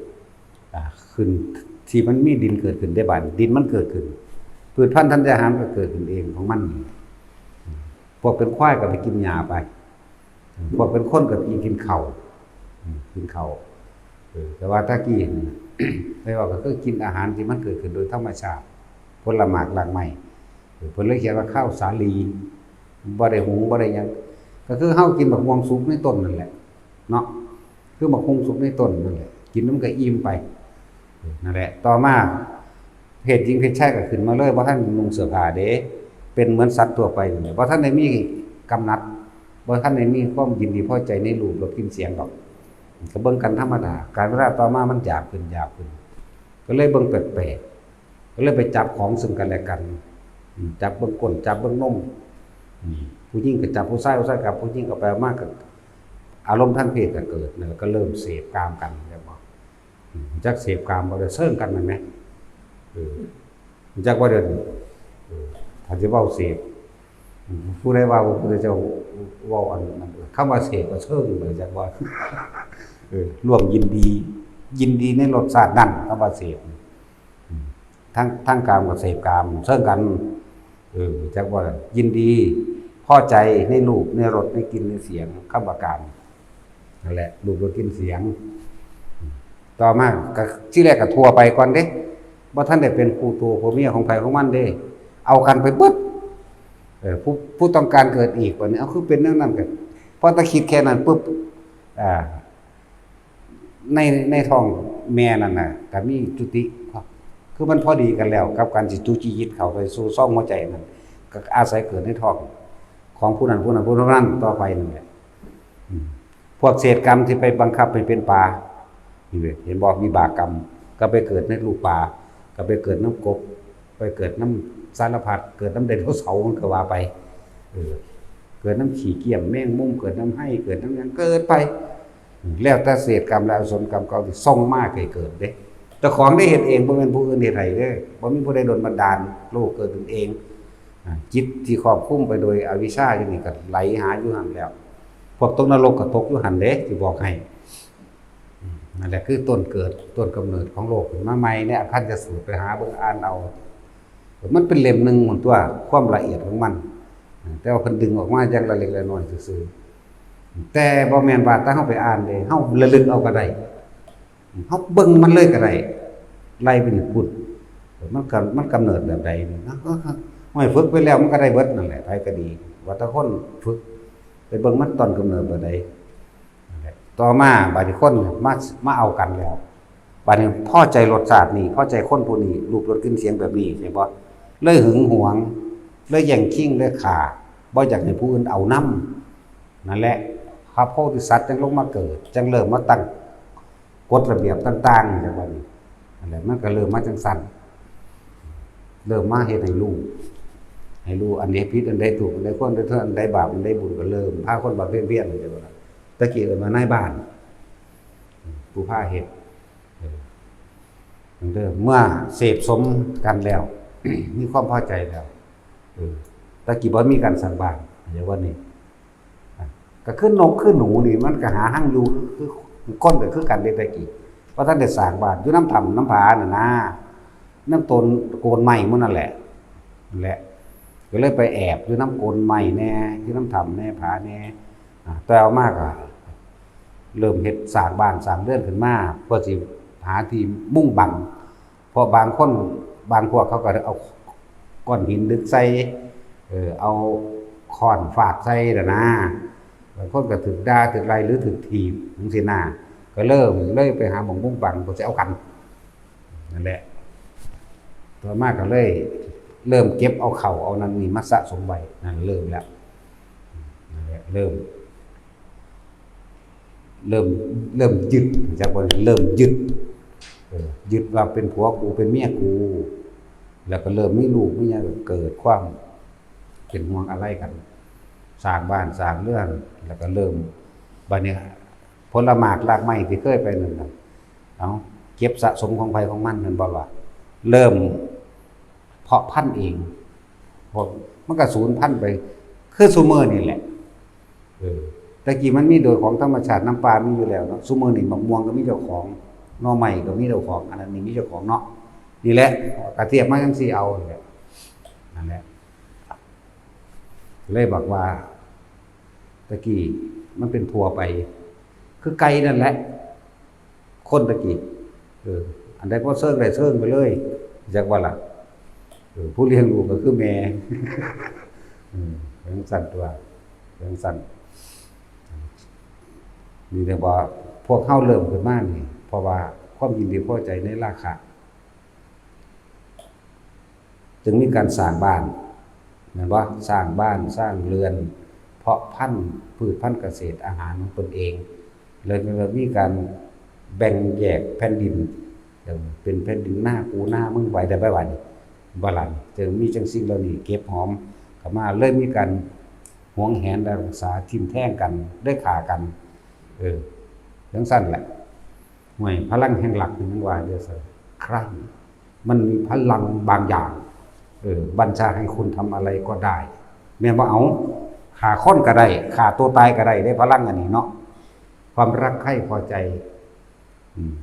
อ่า ขึ้นที่มันมีดินเกิดขึ้นได้บาด ดินมันเกิดขึ้น พืชพันธุ์ธัญญาหารก็เกิดขึ้นเองของมัน พวกเป็นควายก็ไปกินหญ้าไป พวกเป็นคนก็ไปกินข้าว อืม กินข้าว เออ แต่ว่าตะกี้นี่ ได้ว่าก็คือกินอาหารที่มันเกิดขึ้นโดยธรรมชาติ ผลหมากรากไม้ เออ เพิ่นเลยเขียนว่าข้าวสาลี บ่ได้หุง บ่ได้หยัง ก็คือเฮากินบักม่วงสุกในต้นนั่นแหละ เนาะ คือบักฮุ่งสุกในต้นนั่นแหละ กินแล้วมันก็อิ่มไป เออ นั่นแหละ ต่อมา เพศหญิงเพศชายก็ขึ้นมาเลย บ่ทันนุ่งเสื้อผ้าเด้ เป็นเหมือนสัตว์ทั่วไปนั่นแหละ บ่ทันได้มีกำหนัด บ่ทันได้มีความยินดีพอใจในรูปรสกลิ่นเสียงดอก ก็เบิ่งกันธรรมดา กาลเวลาต่อมามันหยาบขึ้น หยาบขึ้น ก็เลยเบิ่งแปลกๆ ก็เลยไปจับของซึ่งกันและกัน อืม จับเบิ่งก้น จับเบิ่งนม อืม ผู้หญิงก็จับผู้ชาย ผู้ชายก็จับผู้หญิง ก็ไปมาก็อารมณ์ทางเพศก็เกิด แล้วก็เริ่มเสพกามกัน แม่นบ่? อืม จักเสพกามบ่ ได้เซิงกันนั่นแหม เออ จักว่าเดี๋ยวนี้ เออ ถ้าสิเว้าเสพ อืม ผู้ใดว่าพระพุทธเจ้าเว้าอันนั้น คำว่าเสพก็เซิงไป จักว่า เออ ร่วมยินดี ยินดีในรสชาตินั้น คำว่าเสพ อืม ทาง ทางกามก็เสพกาม เซิงกัน เออ จักว่ายินดี พอใจในรูป ในรส ในกลิ่น ในเสียง คำว่ากาม นั่นแหละ รูป รส กลิ่น เสียง ต่อมาก็ ทีแรกก็ทั่วไปก่อนเด้ บ่ทันได้เป็นคู่ตัวผัวเมียของไผของมันเด้ เอากันไปเบิด เออ ผู้ ผู้ต้องการเกิดอีก บัดนี้ เอา คือเป็นแนวนั้นกัน พอแต่คิดแค่นั้นปุ๊บ อ่า ใน ในท้องแม่นั่นน่ะ ก็มีจุติ คือมันพอดีกันแล้วกับการสิจุติจิตเข้าไปสู่ซองหัวใจนั่น ก็อาศัยเกิดในท้องของผู้นั้น ผู้นั้น ผู้นั้นต่อไปนั่นแหละ อืม พวกเศษกรรมที่ไปบังคับให้เป็นปลา นี่เว้ย เห็นบ่ วิบากกรรม ก็ไปเกิดในรูปปลา ก็ไปเกิดนำกบ ไปเกิดนำสารพัด เกิดนำไดโนเสาร์ มันก็ว่าไป เออ เกิดนำขี้เกียมแมงมุม เกิดนำไฮ่ เกิดนำหยัง เกิดไป แล้วแต่เศษกรรมและอกุศลกรรมเก่าที่ส่งมาให้เกิดเด้ เจ้าของได้เฮ็ดเอง บ่แม่นผู้อื่นเฮ็ดให้เด้ บ่มีผู้ใดดลบันดาล โลกเกิดขึ้นเอง อ่า จิตที่ครอบคลุมไปโดยอวิชชาอยู่นี่ก็ไหลหาอยู่หั่นแล้ว พวกตกนรกก็ตกอยู่หั่นเด้ สิบอกให้ อืม นั่นแหละคือต้นเกิด ต้นกำเนิดของโลกขึ้นมาใหม่ ในอคันธสูตร ไปหาเบิ่งอ่านเอา มันเป็นเล่มหนึ่งหมดตัว ความละเอียดของมัน แต่ว่าเพิ่นดึงออกมาอย่างละเล็กละน้อยซื่อๆ แต่บ่แม่นว่าแต่เฮาไปอ่านเด้ เฮาระลึกเอาก็ได้ เฮาเบิ่งมันเลยก็ได้ ไล่เป็นพุทธ มันก็ มันกำเนิดแบบใดนี่นะ ห้อยฝึกไปแล้วมันก็ได้เบิดนั่นแหละ ไผก็ดี ว่าแต่คนฝึก ไปเบิ่งมันต้นกำเนิดแบบใด นั่นแหละ ต่อมาบาดนี้คนมา มาเอากันแล้ว บาดนี้พอใจรสชาตินี่ พอใจคนผู้นี้ รูปรสกลิ่นเสียงแบบนี้ เห็นบ่ เลยหึงหวง เลยแย่งชิง เลยฆ่า บ่อยากให้ผู้อื่นเอานำ นั่นแหละ พระโพธิสัตว์จั่งลงมาเกิด จั่งเริ่มมาตั้งกฎระเบียบต่างๆ จั่งว่านี้ นั่นแหละ มันก็เริ่มมาจั่งซั่น เริ่มมาเฮ็ดให้รู้ ให้รู้อันใดผิด อันใดถูก อันใดควร อันใดโทษ อันใดบาป อันใดบุญ ก็เริ่มพาคนบำเพ็ญเพียร จั่งว่า ตะกี้เอิ้นว่านายบ้าน ผู้พาเฮ็ด เออ เริ่มเมื่อเสพสมกันแล้ว มีความพอใจแล้ว เออ ตะกี้บ่มีการสร้างบ้าน เดี๋ยววันนี้ อ่ะ ก็คือนกคือหนูนี่ มันก็หาฮังอยู่ คือ คือคนก็คือกันเด้ตะกี้ เพราะท่านได้สร้างบ้านอยู่น้ำถ้ำน้ำผาน่ะนะ น้ำต้นโกนไม้หมู่นั่นแหละ นั่นแหละ ก็เลยไปแอบอยู่น้ำโกนไม้แน่ อยู่น้ำถ้ำแน่ ผาแน่ อ่า แต่เอามากอะ เริ่มเฮ็ดสร้างบ้านสร้างเรือนขึ้นมา เพื่อสิหาที่มุงบัง เพราะบางคนบางพวกเขาก็เอาก้อนหินดึกใส่ เออ เอาค้อนฟาดใส่น่ะนะ บางคนก็ถืกด่าถืกไล่หรือถืกถีบจังซี้นะ ก็เริ่มเลยไปหาหม่องมุงบังเพื่อสิเอากัน นั่นแหละ ต่อมาก็เลยเริ่มเก็บเอาเข้าเอานั่นนี่มาสะสมไว้ นั่นเริ่มแล้ว นั่นแหละ เริ่ม เริ่ม เริ่มยึด จักว่าเริ่มยึด เออ ยึดว่าเป็นผัวกูเป็นเมียกู แล้วก็เริ่มมีลูกมีหยัง ก็เกิดความเป็นห่วงอาลัยกัน สร้างบ้านสร้างเรือน แล้วก็เริ่ม บัดนี้ ผลหมากรากไม้ที่เคยไปนั่นน่ะ เอา เก็บสะสมของไผของมัน แม่นบ่ล่ะ เริ่มเพาะพันธุ์เอง พวกมันก็สูญพันธุ์ไป คือซุมื้อนี่แหละ เออ แต่กี้มันมีโดยของธรรมชาติ น้ำป่ามีอยู่แล้วเนาะ ซุมื้อนี่มะม่วงก็มีเจ้าของ หน่อไม้ก็มีเจ้าของ อันนั้นนี่มีเจ้าของเนาะ นี่แหละ กระเทียบมาจังซี่เอานี่แหละ นั่นแหละ เลยบอกว่า ตะกี้มันเป็นทั่วไป คือไก่นั่นแหละ คนตะกี้ เออ อันใดพอเซิงได้เซิงไปเลย จักว่าล่ะ เออ ผู้เลี้ยงลูกก็คือแม่ เออ จังซั่นตัว จังซั่น นี่เรียกว่าพวกเฮาเริ่มขึ้นมานี่ เพราะว่าความยินดีพอใจในราคะ จึงมีการสร้างบ้าน แม่นบ่ สร้างบ้าน สร้างเรือน เพาะพันธุ์ พืชพันธุ์เกษตร อาหารของตนเอง แล้วก็มีการแบ่งแยกแผ่นดิน เป็นแผ่นดินนากูนามึง ไปได้ไปวัน บ่ล่ะ จึงมีจังสิ่งเหล่านี้เก็บหอมเข้ามา เลยมีการหวงแหนรักษา ทิ่มแทงกัน ได้ฆ่ากัน เออ จังซั่นแหละ ห่วย พลังแห่งรักนี่มันว่าเด้อ ซั่น ครั้ง มันมีพลังบางอย่าง เออ บัญชาให้คุณทำอะไรก็ได้ แม่นบ่ เอา ฆ่าคนก็ได้ ฆ่าตัวตายก็ได้เด้ พลังอันนี้เนาะ ความรักใคร่พอใจ อืม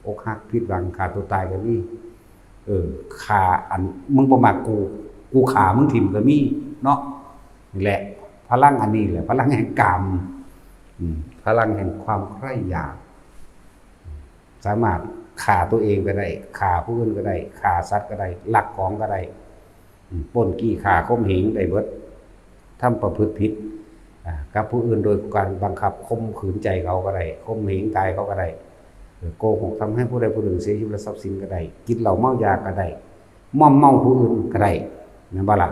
อกหักผิดหวัง ฆ่าตัวตายก็มี เออ ฆ่า อัน มึงบ่มักกู กูฆ่ามึงถิ่มก็มีเนาะ นี่แหละ พลังอันนี้แหละ พลังแห่งกาม อืม พลังแห่งความใคร่อยาก สามารถฆ่าตัวเองก็ได้ ฆ่าผู้อื่นก็ได้ ฆ่าสัตว์ก็ได้ ลักของก็ได้ อืม ปล้นจี้ฆ่าข่มเหงได้เบิด ทำประพฤติผิด อ่า กับผู้อื่นโดยการบังคับข่มขืนใจเขาก็ได้ ข่มเหงกายเขาก็ได้ เออ โกหกทำให้ผู้ใดผู้หนึ่งเสียชีวิตและทรัพย์สินก็ได้ กินเหล้าเมายาก็ได้ มอมเมาผู้อื่นก็ได้ แม่นบ่ล่ะ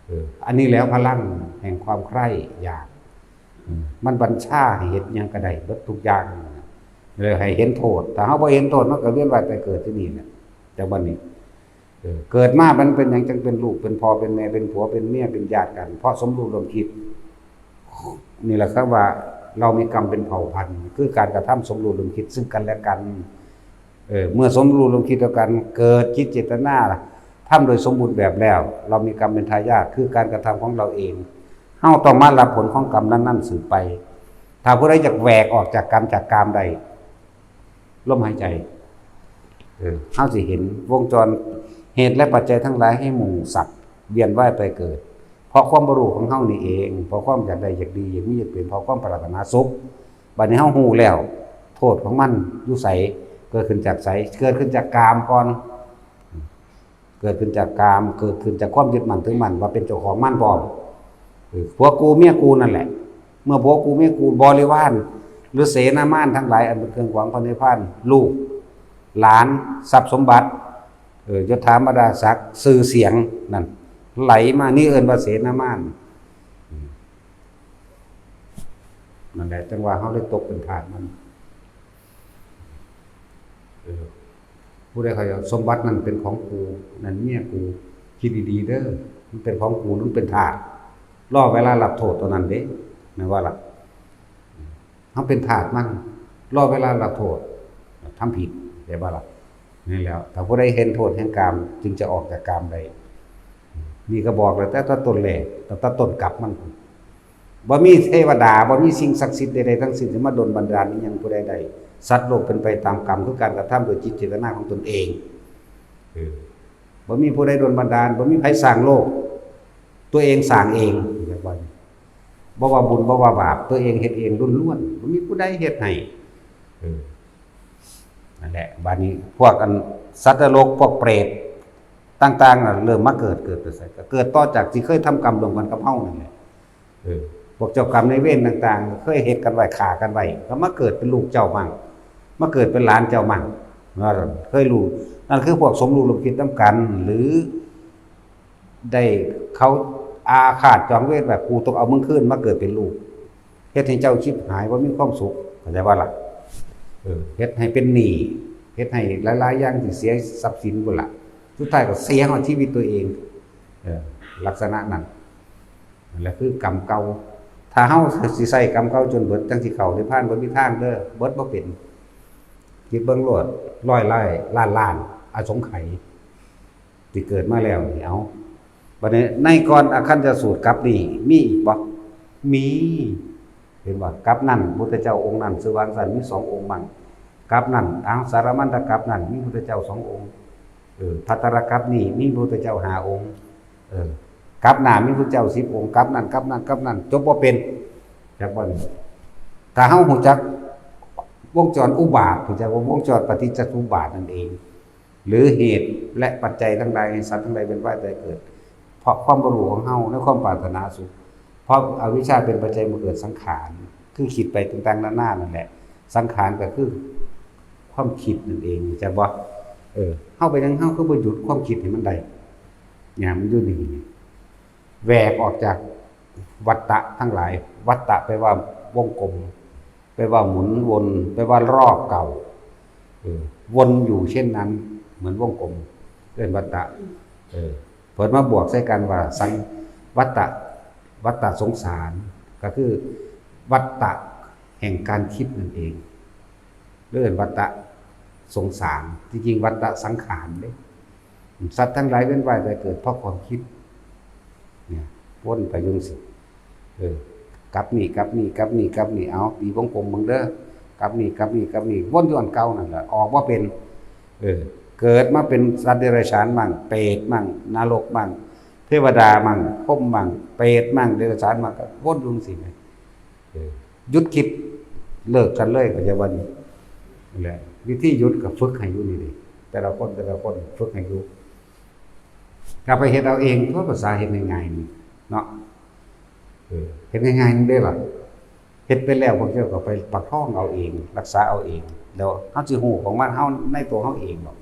เออ อันนี้แล้วพลังแห่งความใคร่อยาก อืม มันบัญชาให้เฮ็ดหยังก็ได้เบิดทุกอย่าง เลยให้เห็นโทษ ถ้าเฮาบ่เห็นโทษ มันก็เวียนว่ายตายเกิดที่นี่แหละ จักบัดนี้ เออ เกิดมามันเป็นหยังจังเป็นลูก เป็นพ่อ เป็นแม่ เป็นผัว เป็นเมีย เป็นญาติกัน เพราะสมรู้ร่วมคิด นี่แหละครับว่าเรามีกรรมเป็นเผ่าพันธุ์ คือการกระทำสมรู้ร่วมคิดซึ่งกันและกัน เออ เมื่อสมรู้ร่วมคิดแล้วกัน เกิดจิตเจตนา ทำโดยสมบูรณ์แบบแล้ว เรามีกรรมเป็นทายาท คือการกระทำของเราเอง เฮาต้องมารับผลของกรรมนั้นๆสืบไป ถ้าผู้ใดอยากแหวกออกจากกรรมจากกามได้ ลมหายใจ เออ เฮาสิเห็นวงจรเหตุและปัจจัยทั้งหลายให้หมู่สัตว์เวียนว่ายไปเกิด เพราะความบ่รู้ของเฮานี่เอง เพราะความอยากได้อยากดีอยากมีอยากเป็น เพราะความปรารถนาสุข บัดนี้เฮาฮู้แล้ว โทษของมันอยู่ไส เกิดขึ้นจากไส เกิดขึ้นจากกามก่อน เกิดขึ้นจากกาม เกิดขึ้นจากความยึดมั่นถือมั่นว่าเป็นเจ้าของมันพร้อม เออ ผัวกูเมียกูนั่นแหละ เมื่อผัวกูเมียกู บริวาร หรือเสนามารทั้งหลายอันเป็นเครื่องขวางพระนิพพาน ลูก หลาน ทรัพย์สมบัติ เออ ยศถาบรรดาศักดิ์ ชื่อเสียง นั่น ไหลมา นี่เอิ้นว่าเสนามาร อืม นั่นแหละ จังว่าเฮาเลยตกเป็นทาสมัน เออ ผู้ใดเขาจะ สมบัตินั่นเป็นของกู นั่นเมียกู คิดดีๆเด้อ มันเป็นของกู มันเป็นทาส รอเวลารับโทษเท่านั้นเด้ แม่นบ่ล่ะ เฮาเป็นทาสมัน รอเวลารับโทษ ทำผิด ได้บ่ล่ะ นี่แหล้ว ถ้าผู้ใดเห็นโทษแห่งกาม จึงจะออกจากกามได้ นี่ก็บอกแล้ว แต่ต้นแรก ตั้งแต่ต้นกลับมัน บ่มีเทวดา บ่มีสิ่งศักดิ์สิทธิ์ใดๆทั้งสิ้นที่มาดลบันดาลอิหยังผู้ใดได้ สัตว์โลกเป็นไปตามกรรม คือการกระทำโดยจิตเจตนาของตนเอง เออ บ่มีผู้ใดดลบันดาล บ่มีไผสร้างโลก ตัวเองสร้างเอง เรียกว่า บ่ว่าบุญ บ่ว่าบาป ตัวเองเฮ็ดเองล้วนๆ บ่มีผู้ใดเฮ็ดให้ เออ นั่นแหละ บัดนี้พวกอันสัตว์นรก พวกเปรตต่างๆ น่ะ เริ่มมาเกิด เกิดไปไส ก็เกิดต่อจากที่เคยทำกรรมร่วมกันกับเฮานั่นแหละ เออ พวกเจ้ากรรมนายเวรต่างๆ เคยเฮ็ดกันไว้ ฆ่ากันไว้ ก็มาเกิดเป็นลูกเจ้ามั่ง มาเกิดเป็นหลานเจ้ามั่ง ว่าซั่น เคยรู้ นั่นคือพวกสมรู้ร่วมคิดนำกัน หรือ ได้เขาอาฆาตจองเวรแบบ กูต้องเอามึงคืนมาเกิดเป็นลูก เฮ็ดให้เจ้าชิบหาย บ่มีความสุข เข้าใจบ่ล่ะ เออ เฮ็ดให้เป็นหนี้ เฮ็ดให้หลายๆ อย่างที่เสียทรัพย์สินพุ้นล่ะ สุดท้ายก็เสียฮอดชีวิตตัวเอง เออ ลักษณะนั้น นั่นแหละคือกรรมเก่า ถ้าเฮาสิใช้กรรมเก่าจนเบิด จั่งสิเข้านิพพาน บ่มีทางเด้อ เบิดบ่เป็น คิดเบิ่งโลด ร้อยล้าน ล้านล้าน อสงไขย ที่เกิดมาแล้วนี่ เอา บัดนี้ในก่อนอาคันธสูตรกลับนี่มีอีกบ่ มี เห็นบ่ กลับนั่นพุทธเจ้าองค์นั้น ชื่อว่าจั่งซั่น มีสององค์มั่ง กลับนั่น อังสารมันตกลับนั่น มีพุทธเจ้าสององค์ เออ ภัตตรกลับนี่มีพุทธเจ้าห้าองค์ เออ กลับหน้ามีพุทธเจ้าสิบองค์ กลับนั่น กลับนั่น กลับนั่น จบบ่เป็น จักบ่นี่ ถ้าเฮารู้จักวงจรอุบาท รู้จักว่าวงจรปฏิจจสมุปบาทนั่นเอง หรือเหตุและปัจจัยทั้งหลายให้สัตว์ทั้งหลายเวียนว่ายตายเกิด เพราะความบ่รู้ของเฮาในความปรารถนาสุข เพราะอวิชชาเป็นปัจจัยมาเกิดสังขาร คือคิดไปต่างๆ นานานั่นแหละ สังขารก็คือความคิดนั่นเอง จักบ่ เออ เฮาเป็นหยังเฮาคือบ่หยุดความคิดให้มันได้ เนี่ยมันอยู่นี่ แหวกออกจากวัฏฏะทั้งหลาย วัฏฏะแปลว่าวงกลม แปลว่าหมุนวน แปลว่ารอบเก่า เออ วนอยู่เช่นนั้น เหมือนวงกลม เรียกวัฏฏะ เออ เพิ่นมาบวกใส่กันว่าสัง วัฏฏะ วัฏฏะสงสาร ก็คือวัฏฏะแห่งการคิดนั่นเอง เรียกวัฏฏะสงสาร ที่จริงวัฏฏะสังขารเด้ สัตว์ทั้งหลายเวียนว่ายตายเกิดเพราะความคิด เนี่ย วนไปอยู่จั่งซี้ เออ กลับนี่ กลับนี่ กลับนี่ กลับนี่ เอา ตีวงกลมเบิ่งเด้อ กลับนี่ กลับนี่ กลับนี่ วนอยู่อันเก่านั่นแหละ ออกบ่เป็น เออ เกิดมาเป็นสัตว์เดรัจฉานมั่ง เปรตมั่ง นรกมั่ง เทวดามั่ง พรหมมั่ง เปรตมั่ง เดรัจฉานมั่ง ก็วนอยู่จั่งซี้ไง เออ หยุดคิด เลิกกันเลย ก็จะว่านี่ นั่นแหละ วิธีหยุดก็ฝึกให้อยู่นี่เด้ แต่ละคน แต่ละคนฝึกให้อยู่ ก็ไปเฮ็ดเอาเอง ตัวภาษาเฮ็ดง่ายๆนี่เนาะ เออ เฮ็ดง่ายๆนี่เด้ล่ะ เฮ็ดไปแล้วพวกเจ้าก็ไปประคองเอาเอง รักษาเอาเอง แล้วเฮาสิฮู้ของมัน เฮาในตัวเฮาเองดอก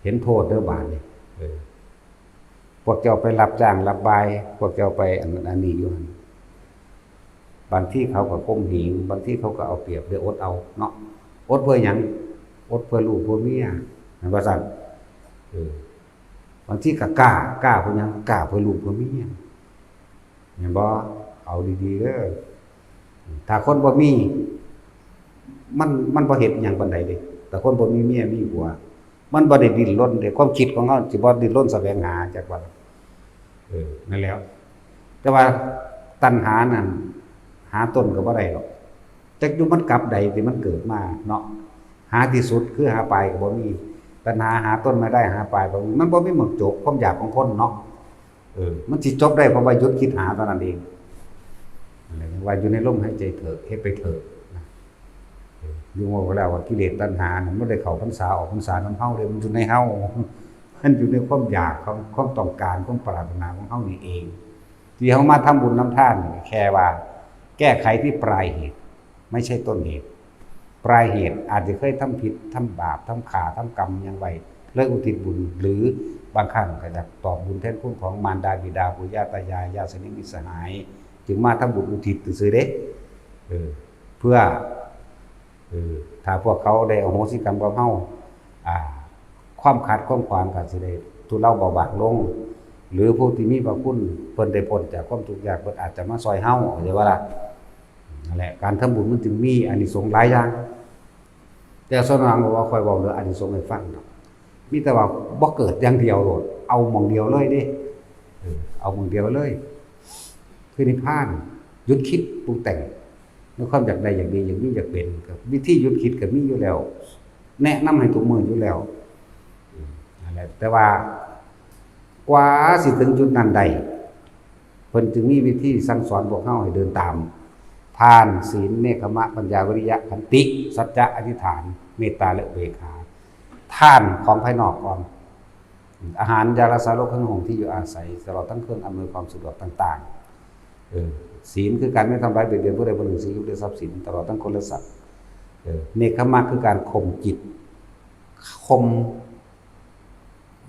เห็นโทษเด้อบาดนี้ เออ พวกเจ้าไปรับจ้างรับบาย พวกเจ้าไปอันนั้นอันนี้อยู่หั่น บางทีเขาก็ข่มเหง บางทีเขาก็เอาเปรียบ เดี๋ยวอดเอาเนาะ อดเพื่อหยัง อดเพื่อลูกเพื่อเมีย แม่นบ่ซั่น เออ บางทีก็กล้า กล้าเพื่อหยัง กล้าเพื่อลูกเพื่อเมีย แม่นบ่ เอาดีๆเด้อ ถ้าคนบ่มี มัน มันบ่เฮ็ดหยังปานใดเด้ แต่คนบ่มีเมียมีผัว มันบ่ได้ดิ้นรนเด้ ความคิดของเฮาสิบ่ดิ้นรนแสวงหาจักว่า เออ นั่นแหล้ว แต่ว่าตัณหานั่น หาต้นก็บ่ได้ดอก จักอยู่มันกลับใดที่มันเกิดมาเนาะ หาที่สุดคือหาปลายก็บ่มี ตัณหาหาต้นไม่ได้ หาปลายบ่มี มันบ่มีหม่องจบ ความอยากของคนเนาะ เออ มันสิจบได้เพราะว่าหยุดคิดหาเท่านั้นเอง นั่นแหละ ว่าอยู่ในลมหายใจเถอะ เฮ็ดไปเถอะนะ เออ อยู่ว่าแล้วว่ากิเลสตัณหาน่ะมันได้เข้าพรรษาออกพรรษานำเฮาเด้ มันอยู่ในเฮา มันอยู่ในความอยากของ ความต้องการ ความปรารถนาของเฮานี่เอง ที่เฮามาทำบุญนำทานนี่แค่ว่าแก้ไขที่ปลายเหตุ ไม่ใช่ต้นเหตุ ปลายเหตุอาจจะเคยทำผิด ทำบาป ทำข้า ทำกรรมหยังไว้ เลยอุทิศบุญ หรือบางครั้งก็อยากตอบบุญแทนคุณของมารดาบิดา ปู่ย่าตายาย ญาติสนิทมิตรสหาย จึงมาทำบุญอุทิศซื่อๆเด้ เออ เพื่อ เออ ถ้าพวกเขาได้อโหสิกรรมกับเฮา อ่า ความขัดความขวางก็สิได้ทุเลาเบาบางลง หรือผู้ที่มีพระคุณ เพิ่นได้พ้นจากความทุกข์ยาก เพิ่นอาจจะมาซอยเฮา เข้าใจบ่ล่ะ นั่นแหละ การทำบุญมันจึงมีอานิสงส์หลายอย่าง แต่ส่วนมากบ่ค่อยเว้าเรื่องอานิสงส์ให้ฟังดอก มีแต่ว่าบ่เกิดอย่างเดียวโลด เอาหม่องเดียวเลยเด้ เออ เอาหม่องเดียวเลย คือนิพพาน หยุดคิดปรุงแต่ง มีความอยากได้ อยากดี อยากมี อยากเป็น ก็วิธีหยุดคิดก็มีอยู่แล้ว แนะนำให้ทุกมื้ออยู่แล้ว อืม นั่นแหละ แต่ว่า กว่าสิถึงจุดนั้นได้ เพิ่นจึงมีวิธีสั่งสอนพวกเราให้เดินตาม ทาน ศีล เนกขัมมะ ปัญญา วิริยะ ขันติ สัจจะ อธิษฐาน เมตตา และอุเบกขา ทานของภายนอกก่อน อาหาร ยารักษาโรค เครื่องนุ่งห่ม ที่อยู่อาศัย ตลอดทั้งเครื่องอำนวยความสะดวกต่างๆ เออ ศีลคือการไม่ทำร้ายเบียดเบียนผู้ใดผู้หนึ่ง ซึ่งอยู่ด้วยทรัพย์สิน ตลอดทั้งคนและสัตว์ เออ เนกขัมมะ คือการข่มจิต ข่ม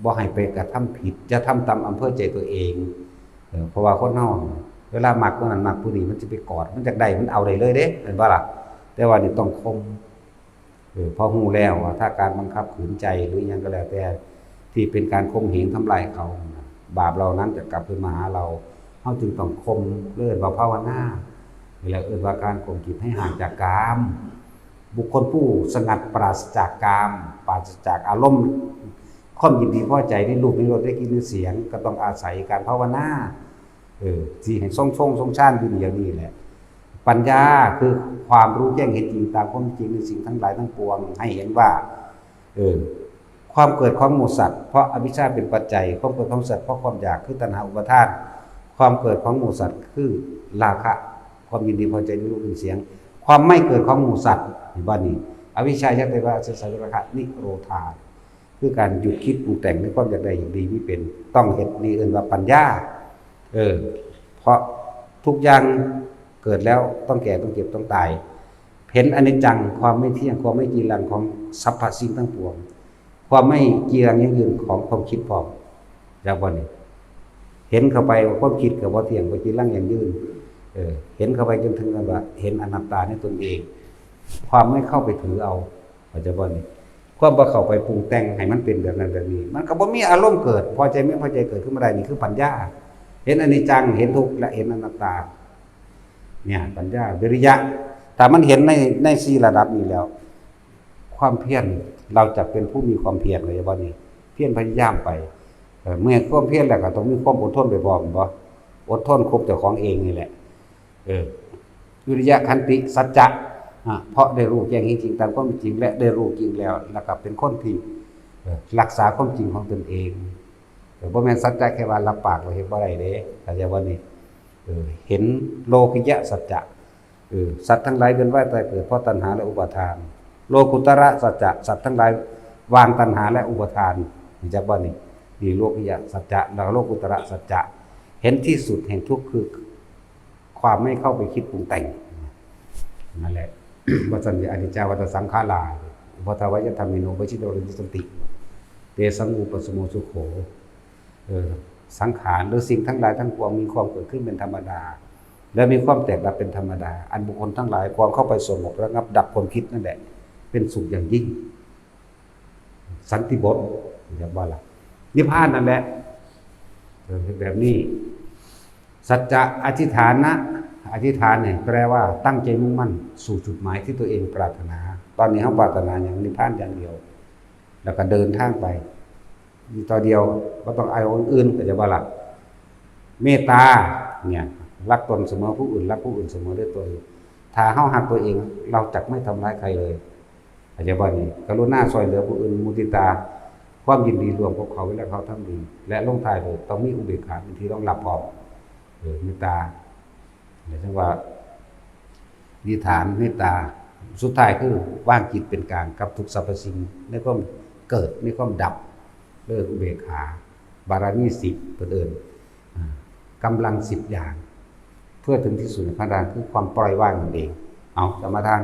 บ่ให้ไปกระทำผิด อย่าทำตามอำเภอใจตัวเอง เออ เพราะว่าคนเฮา เวลามักผู้นั้นมักผู้นี้ มันสิไปกอด มันอยากได้ มันเอาได้เลยเด้ แม่นบ่ล่ะ แต่ว่านี่ต้องข่ม เออ พอรู้แล้วว่าถ้าการบังคับขืนใจหรืออิหยังก็แล้วแต่ ที่เป็นการข่มเหงทำลายเขา บาปเหล่านั้นจะกลับคืนมาหาเรา เฮาจึงต้องข่ม เรียกว่าภาวนา นี่แหละเอิ้นว่าการข่มจิตให้ห่างจากกาม บุคคลผู้สงัดปราศจากกาม ปราศจากอารมณ์ ความยินดีพอใจในรูปในรสในกลิ่นในเสียง ก็ต้องอาศัยการภาวนา เออ สิให้ทรงๆ ทรงฌานอยู่นี่อย่างนี้แหละ ปัญญาคือความรู้แจ้งเห็นจริงตามความจริงในสิ่งทั้งหลายทั้งปวง ให้เห็นว่า เออ ความเกิดของหมู่สัตว์ เพราะอวิชชาเป็นปัจจัย ความเกิดของสัตว์เพราะความอยาก คือตัณหาอุปาทาน ความเกิดของหมู่สัตว์คือราคะ ความยินดีพอใจในรูปกลิ่นเสียง ความไม่เกิดของหมู่สัตว์ เห็นบ่นี่ อวิชชายังเตวะอาศัยราคะ นิโรธา คือการหยุดคิดปรุงแต่งในความอยากได้อยากดีมีเป็น ต้องเฮ็ด นี่เอิ้นว่าปัญญา เออ เพราะทุกอย่างเกิดแล้วต้องแก่ ต้องเจ็บ ต้องตาย เห็นอนิจจัง ความไม่เที่ยง ความไม่จีรังของสรรพสิ่งทั้งปวง ความไม่จีรังยั่งยืนของความคิดพร้อม จักบ่นี่ เห็นเข้าไปว่าความคิดก็บ่เที่ยง บ่จีรังยั่งยืน เออ เห็นเข้าไปจนถึงกันว่าเห็นอนัตตาในตนเอง ความไม่เข้าไปถือเอา เข้าใจบ่นี่ ความบ่เข้าไปปรุงแต่งให้มันเป็นแบบนั้นแบบนี้ มันก็บ่มีอารมณ์เกิด พอใจไม่พอใจเกิดขึ้นมาได้ นี่คือปัญญา เห็นอนิจจัง เห็นทุกข์ และเห็นอนัตตา เนี่ย ปัญญา วิริยะ ถ้ามันเห็นใน ในสี่ระดับนี้แล้ว ความเพียร เราจะเป็นผู้มีความเพียร เข้าใจบ่นี่ เพียรพยายามไป เออ เมื่อความเพียรแล้วก็ต้องมีความอดทนไปพร้อม บ่ อดทนคบเจ้าของเองนี่แหละ เออ วิริยะ ขันติ สัจจะ อ่ะ เพราะได้รู้แจ้งเห็นจริงตามความเป็นจริง และได้รู้จริงแล้ว แล้วก็เป็นคนที่ เออ รักษาความจริงของตนเอง เออ บ่แม่นสัจจะแค่ว่ารับปากแล้วเฮ็ดบ่ได้เด้ เข้าใจบ่นี่ เออ เห็นโลกิยะสัจจะ เออ สัตว์ทั้งหลายเวียนว่ายตายเกิดเพราะตัณหาและอุปาทาน โลกุตระสัจจะ สัตว์ทั้งหลายวางตัณหาและอุปาทาน เข้าใจบ่นี่ นี่โลกิยะสัจจะ แล้วโลกุตระสัจจะ เห็นที่สุดแห่งทุกข์คือ ความไม่เข้าไปคิดปรุงแต่ง นั่นแหละ ว่าสัญญา อนิจจาวัฏฏะสังขารา อุปาทวยธัมมิโน ปะจิตตาวิรุสสันติ เตสังอุปสมโมสุโข เออ สังขารหรือสิ่งทั้งหลายทั้งปวงมีความเกิดขึ้นเป็นธรรมดา และมีความแตกดับเป็นธรรมดา อันบุคคลทั้งหลายควรเข้าไปสงบระงับดับความคิดนั่นแหละ เป็นสุขอย่างยิ่ง สันติบท เห็นบ่ล่ะ นิพพานนั่นแหละ เออ แบบนี้ สัจจะอธิษฐานะ อธิษฐานเนี่ยแปลว่าตั้งใจมุ่งมั่นสู่จุดหมายที่ตัวเองปรารถนา ตอนนี้เราปรารถนาอย่างนิพพานอย่างเดียว แล้วก็เดินทางไป มีต่อเดียว บ่ต้องเอาอันอื่น เข้าใจบ่ล่ะ เมตตา เนี่ย รักตนเสมอผู้อื่น รักผู้อื่นเสมอด้วยตน ถ้าเราฮักตัวเอง เราจะไม่ทำร้ายใครเลย เข้าใจบ่นี่ กรุณาช่วยเหลือผู้อื่น มุทิตา ความยินดีร่วมกับเขาเวลาเขาทำดี และลงท้ายด้วยต้องมีอุเบกขาเป็นที่รองรับพร้อม เออ เมตตา เรียกว่า อธิษฐานเมตตา สุดท้ายคือวางจิตเป็นกลางกับทุกสรรพสิ่ง ในความเกิด ในความดับ เรียกอุเบกขา บารมีสิบ เพิ่นเอิ้น อ่า กำลังสิบอย่าง เพื่อถึงที่สุดในพระนิพพานคือความปล่อยวางนั่นเอง เอา สมาทาน